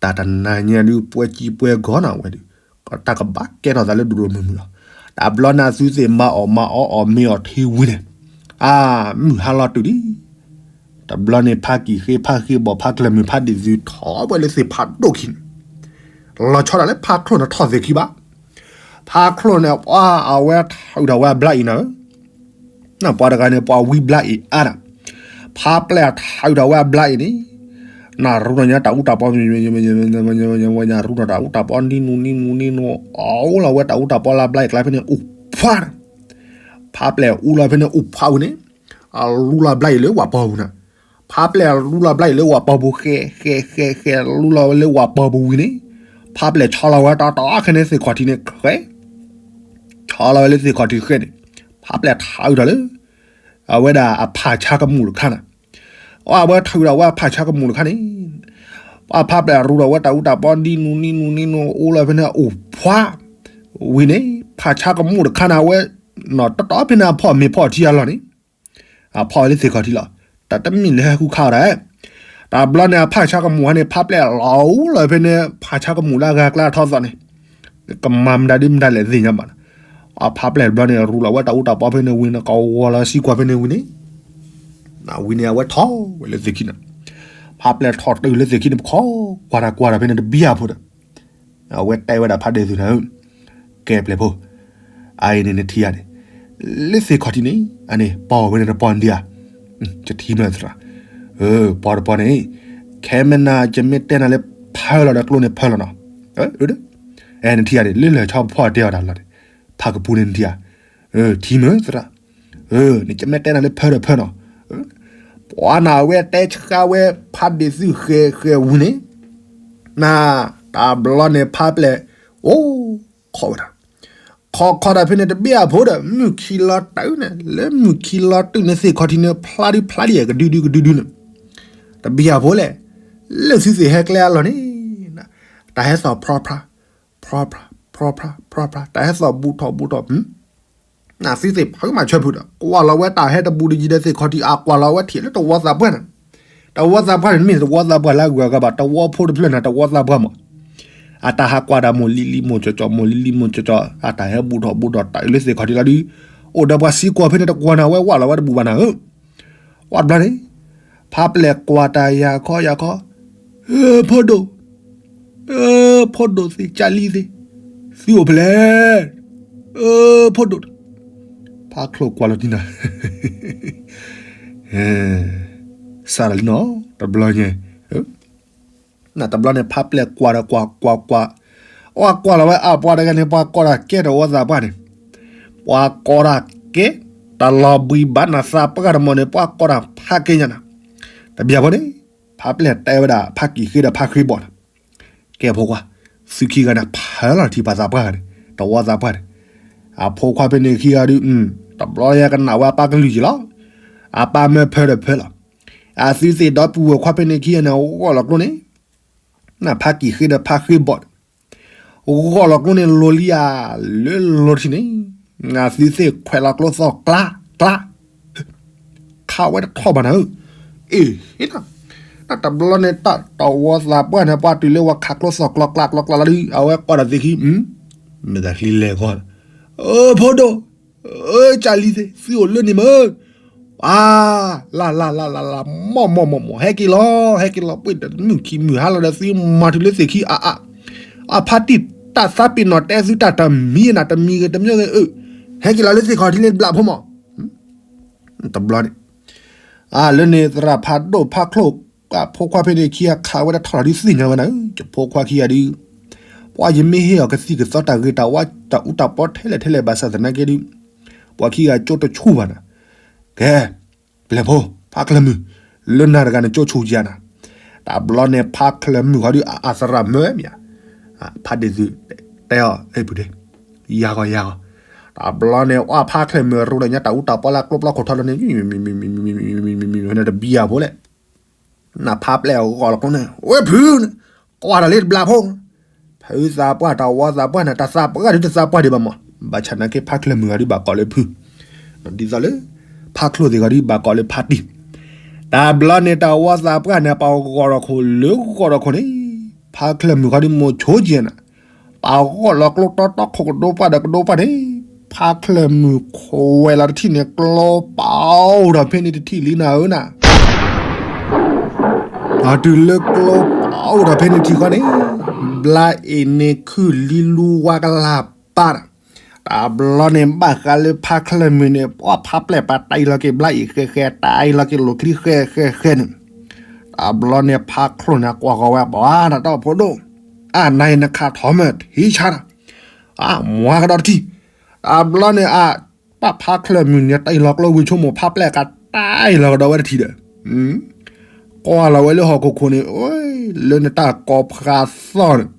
တၢ်တနၤညါဒုး ပှဲၤကံပှဲၤဂီၤနၤဝဲဒုး, တၢ်ကဘၣ်ကဲထီၣ်သးလၢဒိၣ်ဒိၣ်မုၢ်မုၢ်လီၤ. တဘျီန့ၣ်အသုသ့ၣ်မၤအီၣ်မၤအီအီၣ်မ့ၤအီၣ်ထံဝံၤန့ၣ်, အါ, မုၢ်ဟါလီၤတုၤလံ. တဘျီန့ၣ် ဖးကံၢ်ဃ့ဖးဃ့ဘီၣ် ဖးကလၢၤမုၢ် ဖးဒ့ၣ်သုးထီၣ်ဝဲလၢသ့ၣ်ဖးဒိၣ်ခံန့ၣ်, လီၤဆီဒၣ်လၢဖးချိၣ်န့ၣ်ထီၣ်သ့ၣ်ခံဘၣ်. ဖးချိၣ်န့ၣ် ပှၤအဝဲထုးထီၣ်ဝဲအဘျါအံၤနၤဧၢ, ပှၤတဂၤန့ၣ် ပှၤဝံဘျါအံၤအါဒၣ်, ဖးပျဲၢ်ထုးထီၣ်ဝဲအဘျါအံၤန့ၣ်, နရူနီၢ်ညါတၢ်အူတၢ်ပီ, ဝဲညါရူနီၢ်တၢ်အူတၢ်ပီ နံၤနူၤနံၤနူၤနံၤနူၤ အူလီၤဝဲတၢ်အူတၢ်ပီလၢဘျါအံၤကျါဖဲန့ၣ် အိၣ်ဖှါ, ဖးပျဲၢ်အူလီၤဖဲန့ၣ် အိၣ်ဖှါဝံၤန့ၣ်, အလူလီၤဘျါအံၤလၢဝၣ်ပီပူၤနၤ, ဖးပျဲၢ်လူလီၤဘျါအံၤလၢဝၣ်ပီပူၤ ဃဲးဃဲးဃဲးဃဲး လူလီၤဝဲလၢဝၣ်ပီပူၤဝံၤန့ၣ်, ဖးပျဲၢ်ဆီလီၤဝဲတီတီခဲန့ၣ်သ့ၣ်ခီၣ်ထံးန့ၣ် ဃဲး, ဆီလီၤဝဲလၢသ့ၣ်ခီၣ်ထံးဃဲးန့ၣ်, ဖးပျဲၢ်ထုးထီၣ်လၢ အဝဲဒၣ်အဖးဆါကမူၣ်တခါနၤ, အဝဲထုးထီၣ်ဝဲအဖးဆါကမူၣ်တခါန့ၣ်, ပှၤဖးပျဲၢ်ရူထီၣ်ဝဲတၢ်အူတၢ်ပီ နံၤနူၤနံၤနူၤနံၤနူၤ အိၣ်လီၤဖဲန့ၣ် အိၣ်ဖှါဝံၤန့ၣ်, ဖးဆါကမူၣ်တခါန့ၣ် အဝဲ တီတီဖဲန့ၣ်အဖီၣ်မ့ၤဖီၣ်ထံအလီၢ်န့ၣ်, အဖီၣ်ဝဲလၢသ့ၣ်ခီၣ်ထံးလီၤ. တၢ်တမ့ၢ်လၢဟဲဃုခးအီၤဒၣ်, တဘျီန့ၣ် အဖးဆါကမူၣ်ဟါန့ၣ် ဖးပျဲၢ်လီၤအူလီၤဖဲန့ၣ် ဖးဆါကမူၣ်လၢအဂၤကျါထီၣ်သီန့ၣ်, ကမၤမတၤဒ်မတၤလဲၣ်သ့ၣ်ညါဘၣ်နၤ, အဖးပျဲၢ်တဘျီန့ၣ် ရူလီၤဝဲတၢ်အူတၢ်ပီဖဲန့ၣ်ဝံၤန့ၣ် ကဝီၤလီၤစံကွၢ်ဖဲန့ၣ်ဝံၤန့ၣ်, ဝံၤန့ၣ် အဝဲထီၣ်ဝဲလၢသ့ၣ်ခံန့ၣ်, ဖးပျဲၢ်ထီၣ်တုၤလၢသ့ၣ်ခံန့ၣ် ပခီ ကွၢ်တၢ်ကွၢ်တၢ်ဖဲန့ၣ်တဘံၣ်အဖိဒီး အဝဲတဲဝဲဒၣ်ဖးဒ့ၣ်သုးနၤဧၢ, ကဲပျဲၢ်ဖိ, အအံၤန့ၣ်နထံၣ်ဧါန့ၣ်, လၢသ့ၣ်ခီၣ်ထံးန့ၣ် အန့ၣ် ပီၢ်ဝဲန့ၣ်တပီၢ်ဒံဧါ, ယထံၣ်မ့ၢ်သရၣ်, ပီၢ်တပီၢ်န့ၣ်, ခဲမ့ၢ်နၤ ယမ့ၢ်တဲနၤလၢဖၢလီၤဒီးကျိန့ၣ်ဖၢလီၤနီၤ, အဲ နထံၣ်ဧါန့ၣ် လၢလၢာ်ဆီဖီၣ်တဲအီၤတၢ်လီၤန့ၣ်, ဖးကပူၤန့ၣ်နထံၣ်ဧါ, ထံၣ်မ့ၢ်သရၣ်, နကမ့ၢ်တဲနၤလၢဖၢဒီးဖၢနီၤ, ပှၤနၤဝဲတဲဆှါဝဲဖးဒ့ၣ်သုးဃဲးဃဲးဝံၤန့ၣ်, နၤ, တဘျီန့ၣ်ဖးပျဲၢ်, အိၣ်, ခီဝဲဒၣ်, ခီခီဒၣ်ဖဲန့ၣ်တဘ့ၣ်အဖိဒီး မုၢ်ခံလီၤတုၤန့ၣ် လၢမုၢ်ခံလီၤတုၤန့ၣ်သ့ၣ်ခီၣ်ထံးန့ၣ် ဖျါဒုဖျါဒ်ယဲၢ်ကဒုဒုကဒုဒုန့ၣ်, တဘ့ၣ်အဖိလဲၣ်, လၢသုသ့ၣ်ဟဲကျဲအလီၢ်န့ၣ်, တၢ်ဟဲသီၣ်ဖြီဖြီ, ဖြီဖြီ, ဖြီဖြီ, ဖြီဖြီ, တၢ်ဟဲသီၣ်ဘူးထီၣ်ဘူးထီၣ်, နသုသ့ၣ်ဖးမၤဆၢဖုးဒီး ကွၢ်လီၤဝဲတၢ်ဟဲတဘူးတယံၤဒီးသ့ၣ်ခီၣ်ထံး အကွၢ်လီၤဝဲထံၣ်လၢတဝီသးပှၢ်န့ၣ်, တဝီသးပှၢ်န့ၣ် မ့ၢ်တဝီသးပှၢ်လၢအဂုၤအဂၤဘၣ် တဝီဖိတဖျၢၣ်န့ၣ် တဝီသးပှၢ်မး, အတၢ်ဟးကွၢ်တၢ်မိၢ်လံလံမိၢ်ကၠီကၠီ မိၢ်လံလံမိၢ်ကၠီကၠီ အတၢ်ဟဲဘူးထီၣ်ဘူးထီၣ်တၢ်အုးလၢသ့ၣ်ခီၣ်ထံးလီၤဒုး, အိၣ်ဒီးပှၤစံကွၢ်ဖဲန့ၣ်တကွၢ်နၤဝဲဝၣ်လီၤဝဲတဘူးဘၣ်နၤဧၢ, ဝၣ်တဘျီန့ၣ်, ဖးပျဲၢ်ကွၢ်တၢ်ယၤခီယၤခီ, ဖိဒိၣ်, ဖိဒိၣ်သ့ၣ် ကၢ်လံသ့ၣ်, သုအိၣ်ဖဲလဲၣ်, ဖိဒိၣ်, ဖးချိၣ်ကွၢ်လီၤတံၢ်နၤ, စးထီၣ်လံနီၤ, တဘျီညါ, နတဘျီန့ၣ် ဖးပျဲၢ်ကွၢ်ဒီးကွၢ်ကွၢ်ကွၢ်, အကွၢ်လီၤဝဲအပှၤတဂၤန့ၣ် ပှၤကိးတၢ်ကဲတဝီသးပှၢ်န့ၣ်, ပှၤကိးတၢ်ကဲ, တၢ်လီၤဘှံးဘၣ်နသးပှၢ်တမီၤန့ၣ် ပှၤကိးတၢ်ဖးကဲညါနၤ, တဘျီဖိန့ၣ်, ဖးပျဲၢ်တဲဝဲဒၣ် ဖးကံၢ်ဃ့ဒီးဖးဃ့ဘီၣ်န့ၣ်, ကဲဖိခွါ, သုခံဂၤန့ၣ် ဖးလီၤထံၣ်ပှၤသးပှၢ်န့ၣ် တဝီသးပှၢ်န့ၣ်, အဖိခွါဖဲန့ၣ်ခံဂၤဒုး, တဘျီယကနၣ်ဝဲအပၢ်ကလုၢ်ယံၤလီၤ, အပၢ်မၢဖၢဒီးဖၢလီၤ, အသုသ့ၣ်ဒီပုၢ်ဝဲၢ်ခွါဖဲန့ၣ်ခံဂၤန့ၣ် ဂီၢ်လီၤကျိန့ၣ် နဖးကံၢ်ဃ့ဒီးဖးဃ့ဘီၣ်န့ၣ်, ဂီၢ်လီၤကျိန့ၣ် လိၤလံဧါ, လၢလိၤထံန့ၣ်, နသုသ့ၣ်ခွဲးလီၤကျိသီၣ်ကျါ, ကျါ, ခးဝဲတထီၣ်ဘၣ်နၤဧၢ, အ့ၣ်, တဘျီန့ၣ်တၢ်တဝီသးပှၢ်န့ၣ် ပှၤတုၤလၢဝဲခးကျိသီၣ်ကျါကျါကျါကျါလီၤဒုး အဝဲကိးတၢ်သ့ၣ်ခံ, မ့ၢ်တၢ်ချံလဲၣ်ဂီၢ်လီၤ, ဖိဒိၣ်, ကၢ်လံၤသ့ၣ် သုအိၣ်လၢန့ၣ်မ့ၢ်, အါ, လၢ်လၢ်လၢ်လၢ်လၢ် မီၢ်မီၢ်မီၢ်မီၢ် ဟဲက့ၤလီၤ ဟဲက့ၤလီၤ ပှ့ၤတမုၢ်ခံမုၢ်ဟါလီၤဒီး သုမၤတုၤလၢသ့ၣ်ခံအါအါ, အဖါတံၢ်တၢ်သးပ့ၤနီၣ်တဲသုတၢ်တမံၤနၤ တမံၤဂ့ၤတမံၤဂ့ၤ အၢ, ဟဲက့ၤလီၤလၢသ့ၣ်ခီၣ်ထံးလၢဘျးဖိမီၢ်, တဘျီန့ၣ် အါ လၢန့ၣ်သရၣ်ဖးဒိၣ်ဖးချိၣ် အဖိခွါဖဲန့ၣ်ခံဂၤခးဝဲဒၣ်ထီၣ်လီၤဒုးသ့ၣ်ညါဝဲနၤဧၢ, ယဖိခွါခံဂၤဒုး, ပှၤယမ့ၢ်ဟ့ၣ်အီၤကသံၣ်ကသီတၢ်ဂ့ၤတၢ်ဝါ တၢ်အူတၢ်ပီထဲလဲၣ်ထဲလဲၣ်ဘၣ်ဆၣ်သနာ်က့ဒုး, ပှၤခံဂၤကၠိတဆူၣ်ဘၣ်နၤ, ကဲ, ပျဲၢ်ဖိ, ဖါချၢၣ်မုၣ်, လၢနၤတဂၤန့ၣ်ကၠိဆူၣ်ကယၤနၤ, တဘျီန့ၣ် ဖါချၢၣ်မုၣ်ဃီဒုး အသရၣ်မၢမ့ၢ်ဧါ, ဖါဒ့ၣ်သု, တဲအီၤ ဖုဒ့ၣ်, ယၤဂီၤယၤဂီၤ, တဘျီန့ၣ် အဖါချၢၣ်မုၣ်ရူၢ်ဒီးညါတၢ်အူတၢ်ပီလၢကျိပျီခိၣ်ထီလၢန့ၣ် တဘံယၤဖိလဲၣ်, နဖါပျဲၢ်အဂီၢ်လီၤကျိန့ၣ် ဝဲဖု, ကွၢ်တၢ်လၢတဘျးဖိ, ဖုသးပှၢ်တၢ်ဝီသးပှၢ်န့ၣ် တသးပှၢ်ဒုးတသးပှၢ်ဒံးဘၣ်မး, ဘၣ်ဆၣ်နာ်က့ဖါချၢၣ်မုၣ်ဂီၤဒုးဘၣ်ကိးလၢဖု, ဒ်သိးလၢ ဖါချိၣ်သ့ၣ်ဂီၤဒုးဘၣ်ကိးလၢဖါတံၢ်, တဘျီန့ၣ်တၢ်ဝီသးပှၢ်န့ၣ် ပဂီၢ်ထီၣ်ခိၣ်လၢဂီၢ်ထီၣ်ခိၣ်န့ၣ်, ဖါချၢၣ်မုၣ်ဂီၤဒုးမိၣ်ဆိက့ၤနၤ ပဂီၢ်လီၤကျိတီတီခိၣ်ကဒိပှၢ်ဒီးကဒိပှၢ်န့ၣ်, ဖါချၢၣ်မုၣ်ခွဲးလီၤတထံၣ်န့ၣ် ကျိပာ်အိၣ်ဒီးဖဲန့ၣ်တထံၣ်လံနၤဧၢနၤ, အတုၤလၢကျိပာ်အိၣ်ဒီးဖဲန့ၣ်ထံၣ်ဃီန့ၣ်, ဘျါအ့ၣ်န့ၣ်ခုၣ်လံလူဝါကလၢ်ပၢ်ဒီး, တဘျီန့ၣ်ဘၣ်ဃးလၢဖါချၢၣ်မုၣ်န့ၣ် ပှၤဖါပျဲၢ်ပာ်တၢ်အံၤလီၤက့ၤဘျါအ့ၣ်ဃဲဃဲ တၢ်အံၤလီၤက့ၤလိာ်ချံဃဲဃဲဃဲန့ၣ်, တဘျီန့ၣ်ဖါချိၣ်န့ၣ်ကွၢ်ဃီၤဝဲ ပှၤနတၢ်ဖိဒိၣ်, အနၤအံၤနခးထီၣ်မ့ၢ်ထံဆါဒီး, အမွၤကဒီးတထံၣ်, တဘျီန့ၣ်အ, ပာ်ဖါချၢၣ်မုၣ်န့ၣ် တၢ်အံၤလီၤကျိဝံၤဆိကမိၣ်ဖါပျဲၢ်ကတၢ်အံၤလီၤကဒီးဝဲတထံၣ်ဒီး, ကွၢ်လီၤဝဲလၢဟီၣ်ခိၣ်ခိၣ်န့ၣ်, လၢနတၢ်ကိးဖးသီၣ်န့ၣ်,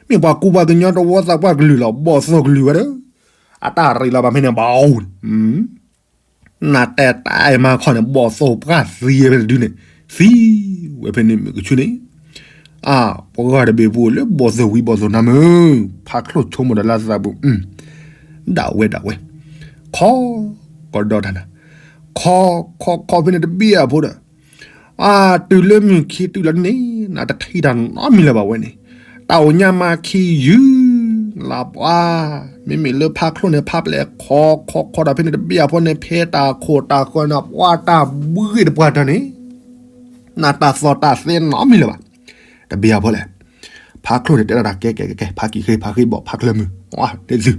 မ့ၢ်ပှၤကူပှၤကညီတဝီသးပှၢ်ကလုာ်လီၤ ဘီၣ်သိၣ်ကလုာ်ဝဲဒီး, အတၢ်ရ့လီၤဘၣ်ဖဲန့ၣ်ဘၣ်အူန့ၣ် နတဲတၢ်အံၤမၤခီန့ၣ် ဘီၣ်သိၣ်ပှၢ်သံဝဲဖဲတဒုန့ၣ်, သံဝဲဖဲန့ၣ်မုၢ်ကဆူန့ၣ်, အါ, ပှၤဂၤတဘ့ၣ်ပူၤလၢဘီၣ်သိၣ်ဝံၤဘီၣ်သိၣ်နၤမုၢ်, ဖါချိၣ်ဆိကမိၣ်ဒီးလၢသးပူၤ, ဒၣ်ဝဲဒၣ်ဝဲ, ခီ, ကဒီးတၢ်နၤ, ခီ, ခီ, ခီဖဲန့ၣ်တဘံၣ်အဖိဒီး အါ, တုၤလၢမုၢ်ခံတုၤလီၤန့ၣ်, နတထံၣ်တၢ်နီတမံၤလၢၤဘၣ်ဝဲန့ၣ်, တၢ်အိၣ်ညါမၤခံယုၢ်လၢပှၤ, မ့မ့ၢ်လၢဖါချိၣ်န့ၣ် ဖါပျဲၢ်ခီခီခီဒီးဖဲန့ၣ်တဘံၣ်အဖိန့ၣ် ဖဲတၢ်ခိၣ်တၢ်ဃၢၤန့ၣ် ပှၤတၢ်ဘှ့ၣ်တပှၢ်တၢၢ်န့ၣ်, နတၢ်သီၣ်တၢ်သဲနီတမံၤလၢၤဘၣ်, တဘံၣ်အဖိလဲၣ်, ဖါချိၣ်န့ၣ်တဲဒၣ်တၢ်ကဲကဲကဲကဲ ဖါကံၢ်ဃ့ဖါဃ့ဘီၣ်ဖါချၢၣ်မုၣ်, ဒ်သု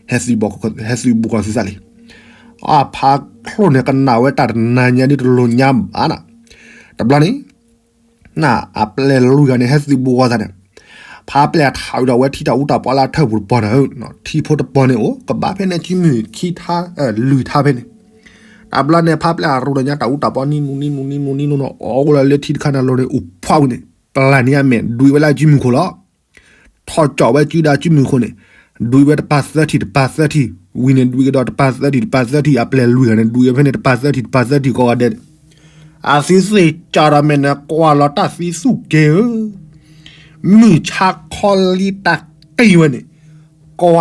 ဟဲသုးဘူးကီၢ်သုသးလံ, အါ, ဖါချိၣ်န့ၣ်ကနၣ်ဝဲတၢ်တနၤညါဒ်တလိၣ်ညါဘၣ်နၤ, တဘျီန့ၣ် နအပျဲၢ်လွံၢ်ဂၤန့ၣ် ဟဲသုးဘူးကီၢ်သးန့ၣ်, ဖါပျဲၢ်ထးဝံၤဒီးဝဲထံတၢ်အူတၢ်ပီလၢအထၢၣ်ပူၤတပီၤန့ၣ်, ထံဖိတပီၤန့ၣ်အိၣ် ကဘၣ်ဖဲန့ၣ်ခံမုၢ်ခံထါ, လွံၢ်ထါဖဲန့ၣ်, တဘျီန့ၣ် ဖါပျဲၢ်အရူၢ်ဒီးညါတၢ်အူတၢ်ပီနံနူနံနူနံနူနံနူနီၤ အီၣ်ဝဲလၢထံတခါန့ၣ်လိၤန့ၣ် အိၣ်ဖှီၣ်ဝံၤန့ၣ် ပျၢ်န့ၢ်အမဲာ် ဒွံးဝဲလၢအစုမုၢ်ခိၣ်လီၤ. ထီၣ်ကၠီၣ်ဝဲစုဒၣ်စုမုၢ်ခိၣ်န့ၣ်, ဒွံးဝဲတပၤသၢထံၣ်တပၤသၢထံၣ်, ဝံၤန့ၣ်ဒွံးကဒီးတပၤသၢထံၣ်တပၤသၢထံၣ်, အပျဲၢ်လွံၢ်ဂၤန့ၣ် ဒွံးဝဲဖဲန့ၣ်တပၤသၢထံၣ်တပၤသၢထံၣ်ကိးဂၤဒဲးန့ၣ်, အသုသ့ၣ်ကၠီၣ်ဒီးမဲာ်န့ၣ် ကွၢ်လီၤတၢ်သံသူၣ်က့ၤဧၢ, မုၢ်ဆါခီလံတၢ်က့ၢ်ဝဲန့ၣ်, ကွၢ်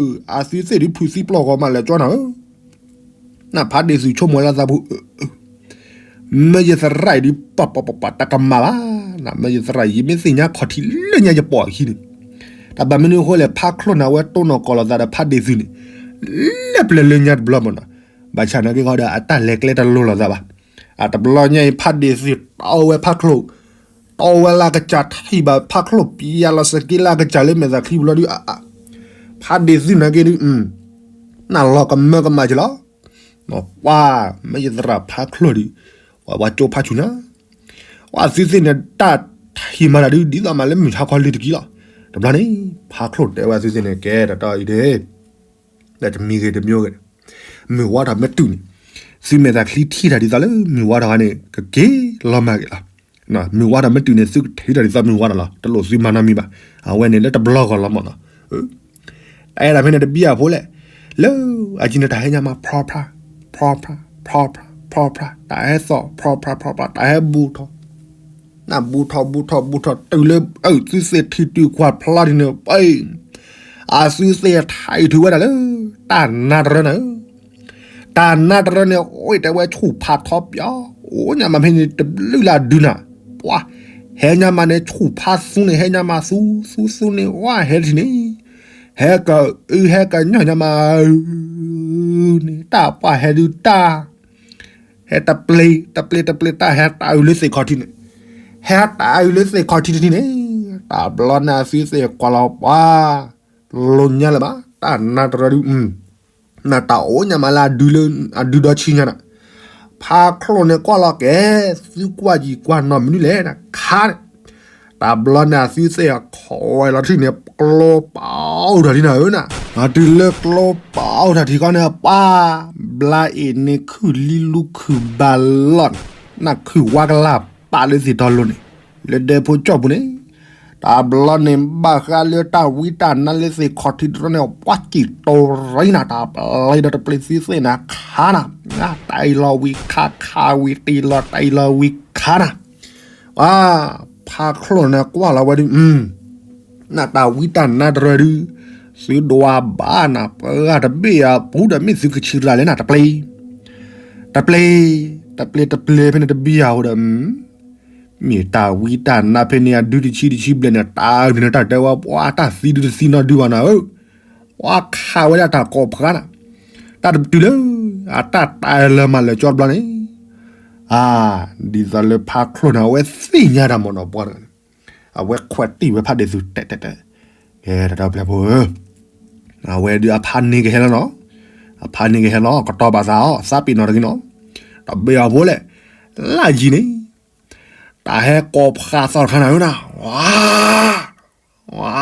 လီၤတၢ်ပၢ, အသုသ့ၣ်ဒုးဖုးသံပျီၢ်ဂီၤမးလဲၤကၠီနၤဧၢ နဖးဒ့ၣ်သုးဆိကမိၣ်လၢသးပူၤ, မ့ၢ်ယသရၣ်အံၤဒုး ပပပပတၢ်ကမၣ်ဘၣ်, နမ့ၢ်ယသရၣ် ယမ့ၢ်သ့ၣ်ညါခီၣ်ထံးလၢညါယပိာ်အခံန့ၣ်, တၢ်ဘၣ်မနုၤအဃိလဲၣ် ဖးချိၣ်နၤဝဲတိၢ်နီၣ်ကီၢ်လိာ်သးဒီးဖးဒ့ၣ်သုးန့ၣ်, လၢပျၢၤလၢညါတဘျီမးနီၤ, ဘၣ်ဆၣ်နာ်က့ဂီၤဒီး အတၢ်လဲၤကျဲတလိၤလိာ်သးဘၣ်, အတဘျီညါအံၤ ဖးဒ့ၣ်သုးတီဝဲဖးချိၣ်, တီဝဲလၢအကစၢ်ထံၣ်ဘၣ်ဖးချိၣ် ပျဲလီၤစက့လၢအကစၢ်လၢမဲာ်သၣ်ချံပူၤလီၤဒုး အ ဖးဒ့ၣ်သုးနာ်က့ဒုး, နလီၤကမၢကမၣ်က့ၤလီၤ, ပှၤ မ့ၢ်ယသရၣ်ဖးချိၣ်ဒုး, ပှၤကၠိဖးဆူၣ်ညါ, ပှၤသုသ့ၣ်န့ၣ် တၢ်ထံၣ်မၤတၢ်ဒုး ဒ်သိးမးလၢမုၢ်ဆါခီလံတက့ၢ်လီၤ, တဘျီန့ၣ် ဖးချိၣ်တဲဝဲသုသ့ၣ်န့ၣ် ကဲတတီအံၤဒၣ်, လၢတမံၤဂ့ၤတမံၤဂ့ၤန့ၣ်, မုၢ်ဝါထီၣ်မ့ၢ်တုၤန့ၣ်, သုမဲာ်သၣ်ချံထံၣ်တၢ်ဒ်သိးလၢမုၢ်ဝါထီၣ်န့ၣ် ကက့ၤလီၤမၢ်က့ၤလီၤ. မုၢ်ဝါထီၣ်မ့ၢ်တုၤန့ၣ် သုကထံၣ်တၢ်ဒ်သိးမုၢ်ဝါထီၣ်လီၤ. တလိၣ်သုမၤနီတမံၤဘၣ်. အဝဲန့ၣ်လၢတဘျီဂီၢ်လီၤမးနီၤ. တၢ်အဲၣ်ဒိးဖဲန့ၣ်တဘံၣ်အဖိလဲၣ်, လၢအကံန့ၣ်တၢ်ဟဲညါမး ဖြီဖြါ, ဖြီဖြါ, ဖြီဖြါ, ဖြီဖြါ, တၢ်ဟဲသီၣ် ဖြီဖြါ ဖြီဖြါ, တၢ်ဟဲဘူးထီၣ် နဘူးထီၣ်ဘူးထီၣ်ဘူးထီၣ် တုၤလၢ သုသ့ၣ်ထံၣ်တုၤကွၢ်ဖျါဒ်န့ၣ် ပှၤ အသုသ့ၣ်ထံၣ်ထုးဝဲဒၣ်လၢ တၢ်နါတရၢန့ၣ်, တၢ်နါတရၢန့ၣ် အိၣ်တဲဝဲဆူၣ်ဖးထီပၠီ, အိၣ်ညါမးဖဲန့ၣ်တဘျုးလၢဒုးနၤ, ပှၤ ဟဲညါမးန့ၣ် ဆူၣ်ဖးသူန့ၣ် ဟဲညါမးသူ သူသူန့ၣ် ဝဲဟဲထံၣ်န့ၣ် ဟဲကအုဟဲကညီၢ်ညါမးအၢ, န့ၣ် တၢ်ပှၢ်ဟဲဒုးတၢ်, ဟဲတပျ့ၤ တပျ့ၤ တပျ့ၤ တၢ်ဟဲတၢ်အုလၢသ့ၣ်ခီၣ်ထံးန့ၣ်, ဟဲတၢ်အုလၢသ့ၣ်ခီၣ်ထံးတထံးန့ၣ်, တၢ်ဘျီန့ၣ်အသုသ့ၣ်ကွၢ်လီၤပှၤ, လိာ်ညါလၢၤဘၣ် တၢ်နါတရၢဒုး နတၢ်အိၣ်ညါမးလၢအဒုးဒီဆံညါန့ၣ်, ဖါချိၣ်န့ၣ်ကွၢ်လီၤကဲ, သုကွၢ်ယံၤကွၢ်နီၢ်မနုၤလဲၣ် ခါန့ၣ်, တၢ်ဘျီန့ၣ်အသုသ့ၣ်ခွဲးလီၤထံၣ်န့ၣ် ကျိပာ်အိၣ်ထီၣ်ထံနၤဧၢနၤ, တုၤလၢကျိပာ်အိၣ်ထီၣ်ထံခီန့ၣ် ပှၤ ဘျါအ့ၤန့ၣ်ခုၣ်လံလူခုၣ်ဘၣ်လီၢ်န့ၣ်, နခုၣ်ဝါကလၢ်ပာ်လၢသ့ၣ်တီလိၤန့ၣ်, လၢဒဲဖိကၠီၣ်ပူၤန့ၣ် တၢ်ဘျီန့ၣ်ဘၣ်ဃးလၢတၢ်ဝံတၢ်နါလၢသ့ၣ်ခီၣ်ထံးတရီန့ၣ် ပှၤစံၣ်တိၤရံနၤ တၢ်ပျ့ၤသုသ့ၣ်နၤခါနၤ, တၢ်အံၤလီၤဝံၤခါခါဝံၤတံၢ်လီၤတၢ်အံၤလီၤဝံၤခါနၤ, ပှၤ ဖါချိၣ်န့ၣ်ကွၢ်လီၤဝဲဒုး နတၢ်ဝံတၢ်နါတရၢဒုး, သုဒွးဘၣ်နၤ ပှၤတဘ့ၣ်အပူၤဒီးမ့ၢ်သုကဆံးရၤလဲၣ်နၤ တပျ့ၤ, တပျ့ၤ, တပျ့ၤ တပျ့ၤဖဲန့ၣ်တဘံယၤဧိၤဒီး မ့ၢ်တၢ်ဝံတၢ်နါဖဲန့ၣ် အဒုတဆံတဆံဘျဲၣ်န့ၣ် တၢ်အုၣ်န့ၣ်တၢ်တဲဝဲ ပှၤတၢ်သံဒုတသံနီဒုဘၣ်နၤဧၢ, ပှၤခးဝဲဒၣ်တၢ်ကိးဖှါနၤ, တၢ်တတုၤလၢ အတၢ်တၢ်လၢမၤလၢာ်ကၠီတဘျီန့ၣ်, အါ, ဒ်သိးလၢဖါချိၣ်န့ၣ် အဝဲသ့ၣ်ညါတၢ်မ့ၢ်နီၤ ပှၤတဂၤန့ၣ်, အဝဲခွဲးတံၢ်ဝဲဖါဒ့ၣ်သုတဲတဲတဲ, ကဲတၢ်ပျဲဖိဧၢ, အဝဲဒုးအဖါန့ၢ်ကဟဲလီၤနီၤ, အဖါန့ၢ်ကဟဲလီၤ ကတီၤဘၣ်သးအီၤ သးပ့ၤနီၣ်တဂ့ၤနီၤ, တဘ့ၣ်အဖိလဲၣ်, လၢယံၤန့ၣ် တၢ်ဟဲကိးဖှါသီတခါနၤဧၢနၤ, ဝါ, ဝါ,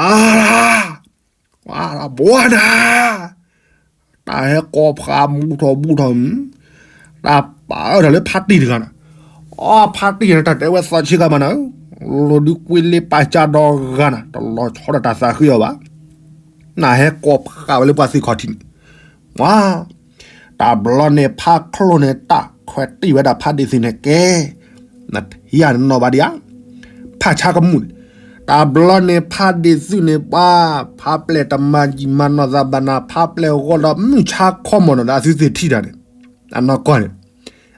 ဝါ, ဘှါနၤ, တၢ်ဟဲကိးဖှါဘူးထီၣ်ဘူးထီၣ်, တၢ်ပာ်အၢထီၣ်လၢဖါတံၢ်တဂၤနၤ, အီ ဖါတံၢ်န့ၣ် တၢ်တဲဝဲသီဆ့ကၤမးနၤဧၢ, လိၤဒုးကွံလ့ပာ်ကၢ်ဒီဂၤနၤ တလီၤဆီဒီးတၢ်သးဃ့အီၤဘၣ်, နဟဲကိးဖှါဝဲလၢပှၤသ့ၣ်ခီၣ်ထံးန့ၣ်, ဝါ တၢ်ဘျီန့ၣ်ဖါချိၣ်န့ၣ် တၢ်ခွဲးတံၢ်ဝဲဒၣ်ဖါဒ့ၣ်သုန့ၣ်ကဲ, နထံၣ်ယၤနနီၢ်ဘၣ်ဒံးဧါ, ဖးဆါကမူၣ်န့ၣ်, တၢ်ဘျီန့ၣ်ဖါဒ့ၣ်သုန့ၣ် ပှၤ ဖါပျဲၢ်တမၤယံာ်မၤနီၢ်သးဘၣ်နၤ ဖါပျဲၢ်ဂီၢ်ဒီးမုၢ်ဆါခီမီၢ်နီၤဒီးအသုသ့ၣ်ထံၣ်တၢ်န့ၣ်, အနီၢ်ကီၢ်န့ၣ်,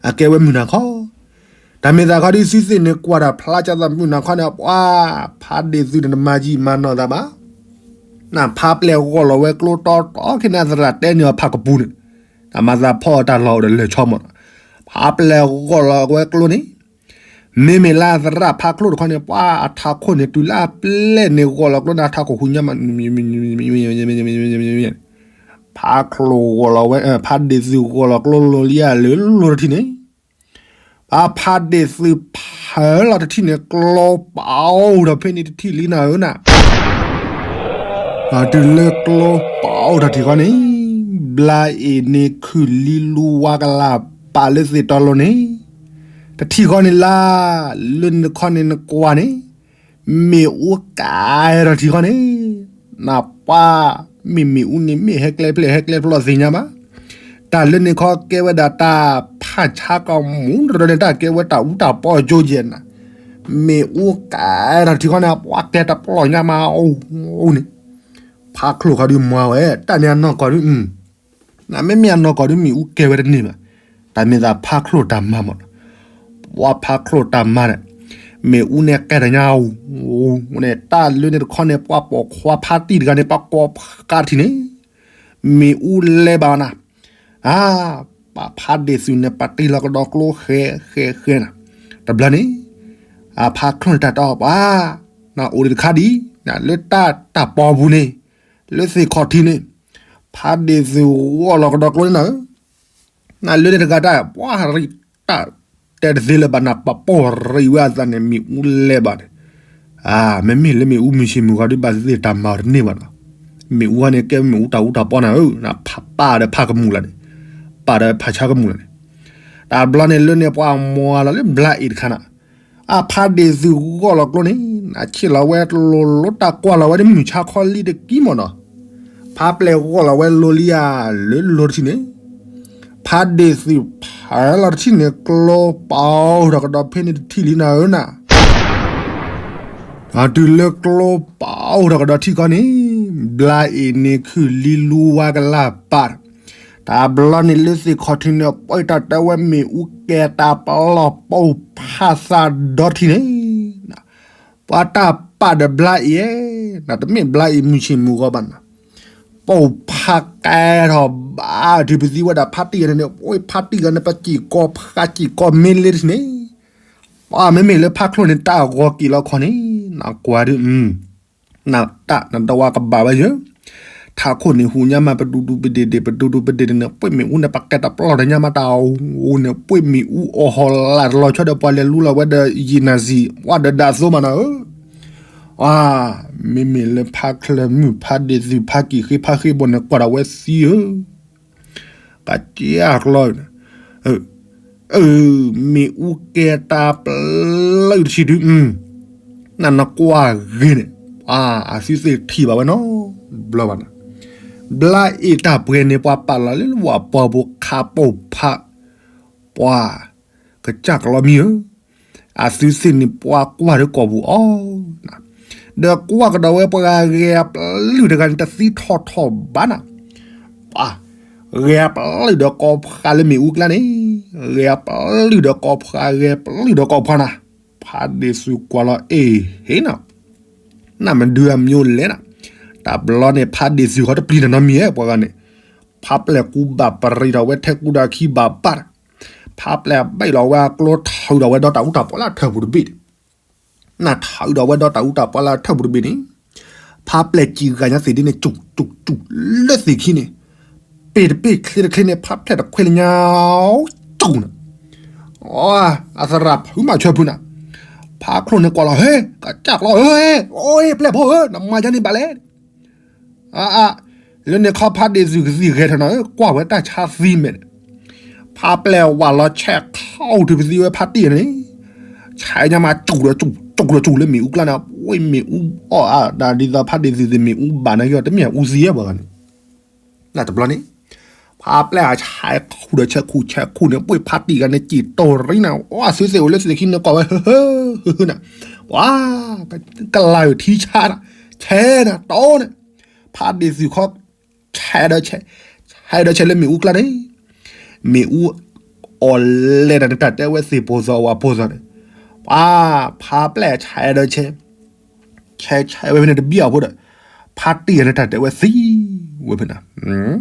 အကဲဝဲမုၢ်နၤခီ တၢ်မ့ၢ်သးခီဒ်သုသ့ၣ်န့ၣ်ကွၢ်တၢ်ဖျါကၢ်သးမုၢ်နၤခီန့ၣ် ပှၤ ဖါဒ့ၣ်သုန့ၣ်တမၤယံာ်မၤနီၢ်သးဘၣ်, နဖါပျဲၢ်ဂီၢ်လီၤဝဲကျိတီတီခဲန့ၣ် အသရၣ်တဲန့ၢ်အီၤဖးကပူၤန့ၣ်, တၢ်မၤသးဖီအီၤတၢ်လီၢ်အိၣ်ဒီးလၢာ်ဆီမီၢ်နီၤ, ဖါပျဲၢ်ဂီၢ်လီၤဝဲကျိန့ၣ်, မ့မ့ၢ်လၢအသရၣ်ဖါချိၣ်တခီန့ၣ် ပှၤအထးခိၣ်န့ၣ် တုၤလၢအပျဲၢ်န့ၣ်ဂီၢ်လီၤကျိန့ၣ် အထးခိၣ်ဟူညါမး ဖါချိၣ်ဂီၢ်လီၤဝဲ ဖါဒ့ၣ်သုဂီၢ်လီၤကျိလိၤလံဧါလၢလိၤတထံၣ်န့ၣ်, ပှၤဖါဒ့ၣ်သုဖးလီၤတထံၣ်န့ၣ် ကျိပာ်အိၣ်ဒီးဖဲန့ၣ်တထံၣ်လံနၤဧၢနၤ, တုၤလၢကျိပာ်အိၣ်ထီၣ်ထံၣ်ဃီန့ၣ်, ဘျါအ့ၤန့ၣ်ခုၣ်လံလူဝါကလၢ်ပာ်လၢသ့ၣ်တီလိၤန့ၣ်, တထံၣ်ဃီန့ၣ်လၢ, လၢနခီန့ၣ်နကွၢ်န့ၣ်, မ့ၣ်အူကၤထီၣ်ထံၣ်ဃီန့ၣ်, နပှၤ, မ့ၢ်မ့ၣ်အူန့ၣ်မ့ၢ်ဟဲကျဲဖျဲၣ်ဟဲကျဲဖျီသ့ၣ်ညါဘၣ်, တၢ်လၢန့ၣ်ခီကဲဝဲဒၣ်တၢ်ဖးဆါကမူၣ်တရၢန့ၣ် တၢ်ကဲဝဲတၢ်အူတၢ်ပီအကၠိယဲၢ်နၤ, မ့ၣ်အူကၤထီၣ်ထံၣ်ဃီန့ၣ် ပှၤကျဲတပျီၢ်ညါမးအိၣ်န့ၣ်, ဖါချိၣ်ခီဒုးမၤဝဲ တၢ်န့ၣ်အနီၢ်ကီၢ်ဒုး နမ့မ့ၢ်အနီၢ်ကီၢ်ဒုးမ့ၣ်အူကဲဝဲတန့ၢ်ဘၣ်, တၢ်မ့ၢ်သးဖါချိၣ်တၢ်မၤမးနီၤ, ပှၤဖါချိၣ်တၢ်မၤန့ၣ်, မ့ၣ်အူန့ၣ်ကဲတညါ, န့ၣ် တၢ်လၢန့ၣ်တခီန့ၣ် ပှၤပိာ်ခွါဖါတံၢ်တဂၤန့ၣ် ပှၤကိးဖှါထံၣ်န့ၣ်, မ့ၣ်အူလဲၤဘၣ်နၤ, အါ, ပှၤဖါဒ့ၣ်သုးန့ၣ် ပှၤတ့လီၤကဒီးကျိဃဲဃဲဃဲနၤ, တဘျီန့ၣ်, အဖါချိၣ်န့ၣ်တၢ်တီပှၤ, နအိၣ်ဒံးတခါဒံး, လၢတၢ်တၢ်ပီပူၤန့ၣ်, လၢသ့ၣ်ခီၣ်ထံးန့ၣ်, ဖါဒ့ၣ်သုးဂီၢ်လီၤကဒီးကျိန့ၣ်နၤဧၢ, နလၢန့ၣ်တဂၤတၢ် ပှၤရံၣ်တၢ်တဲတသ့လၢၤဘၣ်နၤ ပှၤပိာ်ရံၣ်ဝဲအသးန့ၣ် မ့ၣ်အူလဲၤဘၣ်န့ၣ်, အါ မ့မ့ၢ်လၢမ့ၣ်အူမုၢ်ဆ့ၣ်မုၢ်ဂီၤဒုးဘၣ်သ့ၣ်သ့ၣ်တၢ်မၤအီၤတန့ၢ်ဘၣ်နီၤ, မ့ၣ်အူန့ၣ်ကဲမ့ၣ်အူတၢ်အူတၢ်ပီနၤဧၢ, နဖးပာ်ဒီးဖးကမူၣ်လၢန့ၣ်, ပာ်ဒီးဖးဆါကမူၣ်လၢန့ၣ်, တၢ်ဘျီန့ၣ်လၢန့ၣ်ပှၤမၤလီၤလၢဘျါအ့ၤတခါနၤ အဖါဒ့ၣ်သုးဂီၢ်လီၤကျိန့ၣ် နဆ့ၣ်လီၤဝဲတလိၤလိၤတၢ်ကွၢ်လီၤဝဲဒ်မုၢ်ဆါခီလံတကံမ့ၢ်နီၤ, ဖါပျဲၢ်ဂီၢ်လီၤဝဲလိၤလံဧါ လၢလိၤတထံၣ်န့ၣ်, ဖါဒ့ၣ်သုးဖးလီၤတထံၣ်န့ၣ် ကျိပာ်အိၣ်ထီၣ်ကဒီးဖဲန့ၣ်တထံၣ်လံနၤဧၢနၤ တုၤလၢကျိပာ်အိၣ်ထီၣ်ကဒီးထံၣ်ခီန့ၣ်, ဘျါအ့ၤန့ၣ်ခုၣ်လံလူဝါကလၢ်ပာ်, တၢ်ဘျီန့ၣ်လၢသ့ၣ်ခီၣ်ထံးန့ၣ် ပှၤတၢ်တဲဝဲမ့ၣ်အူကဲတၢ်ပလီၢ်ပိၢ်ဖးသးဒီထံၣ်န့ၣ်, ပှၤတၢ်ပာ်ဒီးဘျါအ့ၤ, နတမ့ၢ်ဘျါအ့ၤမုၢ်ဆ့ၣ်မုၢ်ဂီၤဘၣ်နၤ, ပိာ်ဖးကဲထီၣ်ဘၣ် ထုးပသံဝဲဒၣ်ဖါတံၢ်ဂၤန့ၣ်န့ၣ်, အိၣ်ဖါတံၢ်ဂၤန့ၣ် ပစံၣ်ကီၢ်ဖးစံၣ်ကီၢ်မ့ၢ်လ့တထံၣ်န့ၣ်, ပှၤမ့မ့ၢ်လၢဖါချိၣ်န့ၣ် တၢ်ဂီၤက့ၤလီၤခီန့ၣ်, နကွၢ်ဒုး နတၢ်နတဝါကဘၣ်ဝဲယၢ, ထးခိၣ်န့ၣ်ဟူးညါမး ပဒူဒူပဒ့ဒ့ ပဒူဒူပဒ့ဒ့န့ၣ် ပှ့ၢ်မ့ၣ်အူန့ၣ် ပကဲတပျီၢ်ဒီးညါမးတၢ်အိၣ်န့ၣ် ပှ့ၢ်မ့ၣ်အူအီၣ်ဟီၣ်လာ်တလီၤဆီဒီး ပှၤလဲၤလူလီၤဝဲဒီးယံာ်နၤစံၣ် ဝဲဒီးဒၣ်သိမးနၤဧၢ, အါ, မ့မ့ၢ်လၢဖါချၢမုၣ်ဖါဒ့ၣ်သုး ဖါကံၢ်ဃ့ဖါဃ့ဘီန့ၣ် ကွၢ်ဒၣ်ဝဲသံဧၢ ကစၢ်ကျီ, မ့ၣ်အူကဲတၢ်ပျၢၢ်တဆံဒု, နနကွၢ်ဂ့ၤန့ၣ်, အသုသ့ၣ်ထံၣ်ဘၣ်ဝဲနီတဘျီဘၣ်န့ၣ်, ဘျါအ့ၣ်တၢ်ပှဲၤန့ၣ် ပှၤပာ်လီၤလၢဝဲပှၤဖိခးပိာ်ဖး, ပှၤကစၢ်ကလီမံၤဧၢ, အသုသ့ၣ်န့ၣ် ပှၤကွၢ်ဒီးကိာ်ပူၤအီၤ ဒီးကွၢ်ကဒီးဝဲပှၤဂၤဂဲၤအပျုၢ်တဂၤန့ၣ် တသံထီၣ်ထီၣ်ဘၣ်နၤ, ပှၤဂဲၤအပျုၢ်ဒီးကိာ်ဖးလၢမ့ၣ်အူကျါန့ၣ်, ဂဲၤအပျုၢ်ဒီးကိာ်ဖး ဂဲၤပျုၢ်ဒီးကိာ်ဖးနၤ, ဖါဒ့ၣ်သုးကွၢ်လီၤအ့ၣ်ဟ့နၤ, နမ့ၢ်ဒုးအမံၤလဲၣ်နၤ, တဘျီန့ၣ် ဖါဒ့ၣ်သုးခီတပျံၤတနီတမံၤဧါ ပှၤဂၤန့ၣ်, ဖါပျဲၢ်ကူဘၣ်ပရံးထီၣ်ဝဲထဲကူဒီးခံဘၣ်ဘၣ် ဖါပျဲၢ်ဘ့ၣ်လီၤဝဲအကျိ ထုးဒီးဝဲဒီးတၢ်အူတၢ်ပီလၢအထၢၣ်ပူၤတဘ့ၣ်, နထုးဒီးဝဲဒီးတၢ်အူတၢ်ပီလၢအထၢၣ်ပူၤတဘ့ၣ်န့ၣ်, ဖါပျဲၢ်စံၣ်ဂၤညါသ့ၣ်ဒ်န့ၣ် စူၣ်စူၣ်စူၣ်လၢသ့ၣ်ခံန့ၣ်, ပ့ၢ်တပ့ၢ်ချ့တချ့န့ၣ် ဖါပျဲၢ်တခွဲးလၢညါ စူၣ်နၤ, အသရၣ်ဖုမၤဆၢဖုနၤ, ဖါချိၣ်န့ၣ်ကွၢ်လီၤ ဟဲ ကစၢ်ကျီဧၢ, အိၣ်ပျဲၢ်ဖိဧၢ နမၤယါန့ၣ်ဘၣ်လဲၣ် အါအါ, လၢန့ၣ်ခီဖါဒ့ၣ်သုးကသံၣ်ဂဲၤထီၣ်နၤဧၢ ကွၢ်ဝဲတၢ်ဆါသံမဲာ်န့ၣ်, ဖါပျဲၢ်ဝၤလီၤဆဲးခီၣ်ထုးပသံဝဲဖါတံၢ်န့ၣ်, ဆဲးညါမးစူၣ်ဒီးစူၣ် စူၣ်ဒီးစူၣ်လၢမ့ၣ်အူကျါန့ၣ် ပှ့ၢ်မ့ၣ်အူအီၣ်အါ ဒ်သိးဖါဒ့ၣ်သုးသ့ၣ်မ့ၣ်အူဘၣ်န့ၣ်က့ၤ တမ့ၢ်အူသံဧါပှၤဂၤန့ၣ် နတဘျီန့ၣ်, ဖါပျဲၢ်အဆဲးခူၣ်ဒီးဆဲးခူၣ်ဆဲးခူၣ်န့ၣ် ပှ့ၢ်ဖါတံၢ်ဂၤန့ၣ် စံၣ်တိၢ်ရံနၤ အသုသ့ၣ်အိၣ်လၢသ့ၣ်ခံန့ၣ် ကွၢ်ဝဲ ဟၢဟၢဟၢဟၢနၤ, ပှၤ ကလၤထံဆါနၤ, ဆဲးနၤ တိၢ်န့ၣ်, ဖါဒ့ၣ်သုးခီ ဆဲးဒီးဆဲး, ဆဲးဒီးဆဲးလၢမ့ၣ်အူကျါန့ၣ်, မ့ၣ်အူအီၣ်လဲၤတၢ်န့ၣ် တၢ်တဲဝဲသ့ၣ်ပိၢ်သီဝၤပိၢ်သီန့ၣ်, ပှၤ ဖါပျဲၢ်ဆဲးဒီးဆဲး ဆဲးဆဲးဝဲဖဲန့ၣ်တဘံၣ်အီၤဖိဒီး, ဖါတံၢ်ဂၤန့ၣ်တၢ်တဲဝဲသံဝဲဖဲန့ၣ်, တၢ်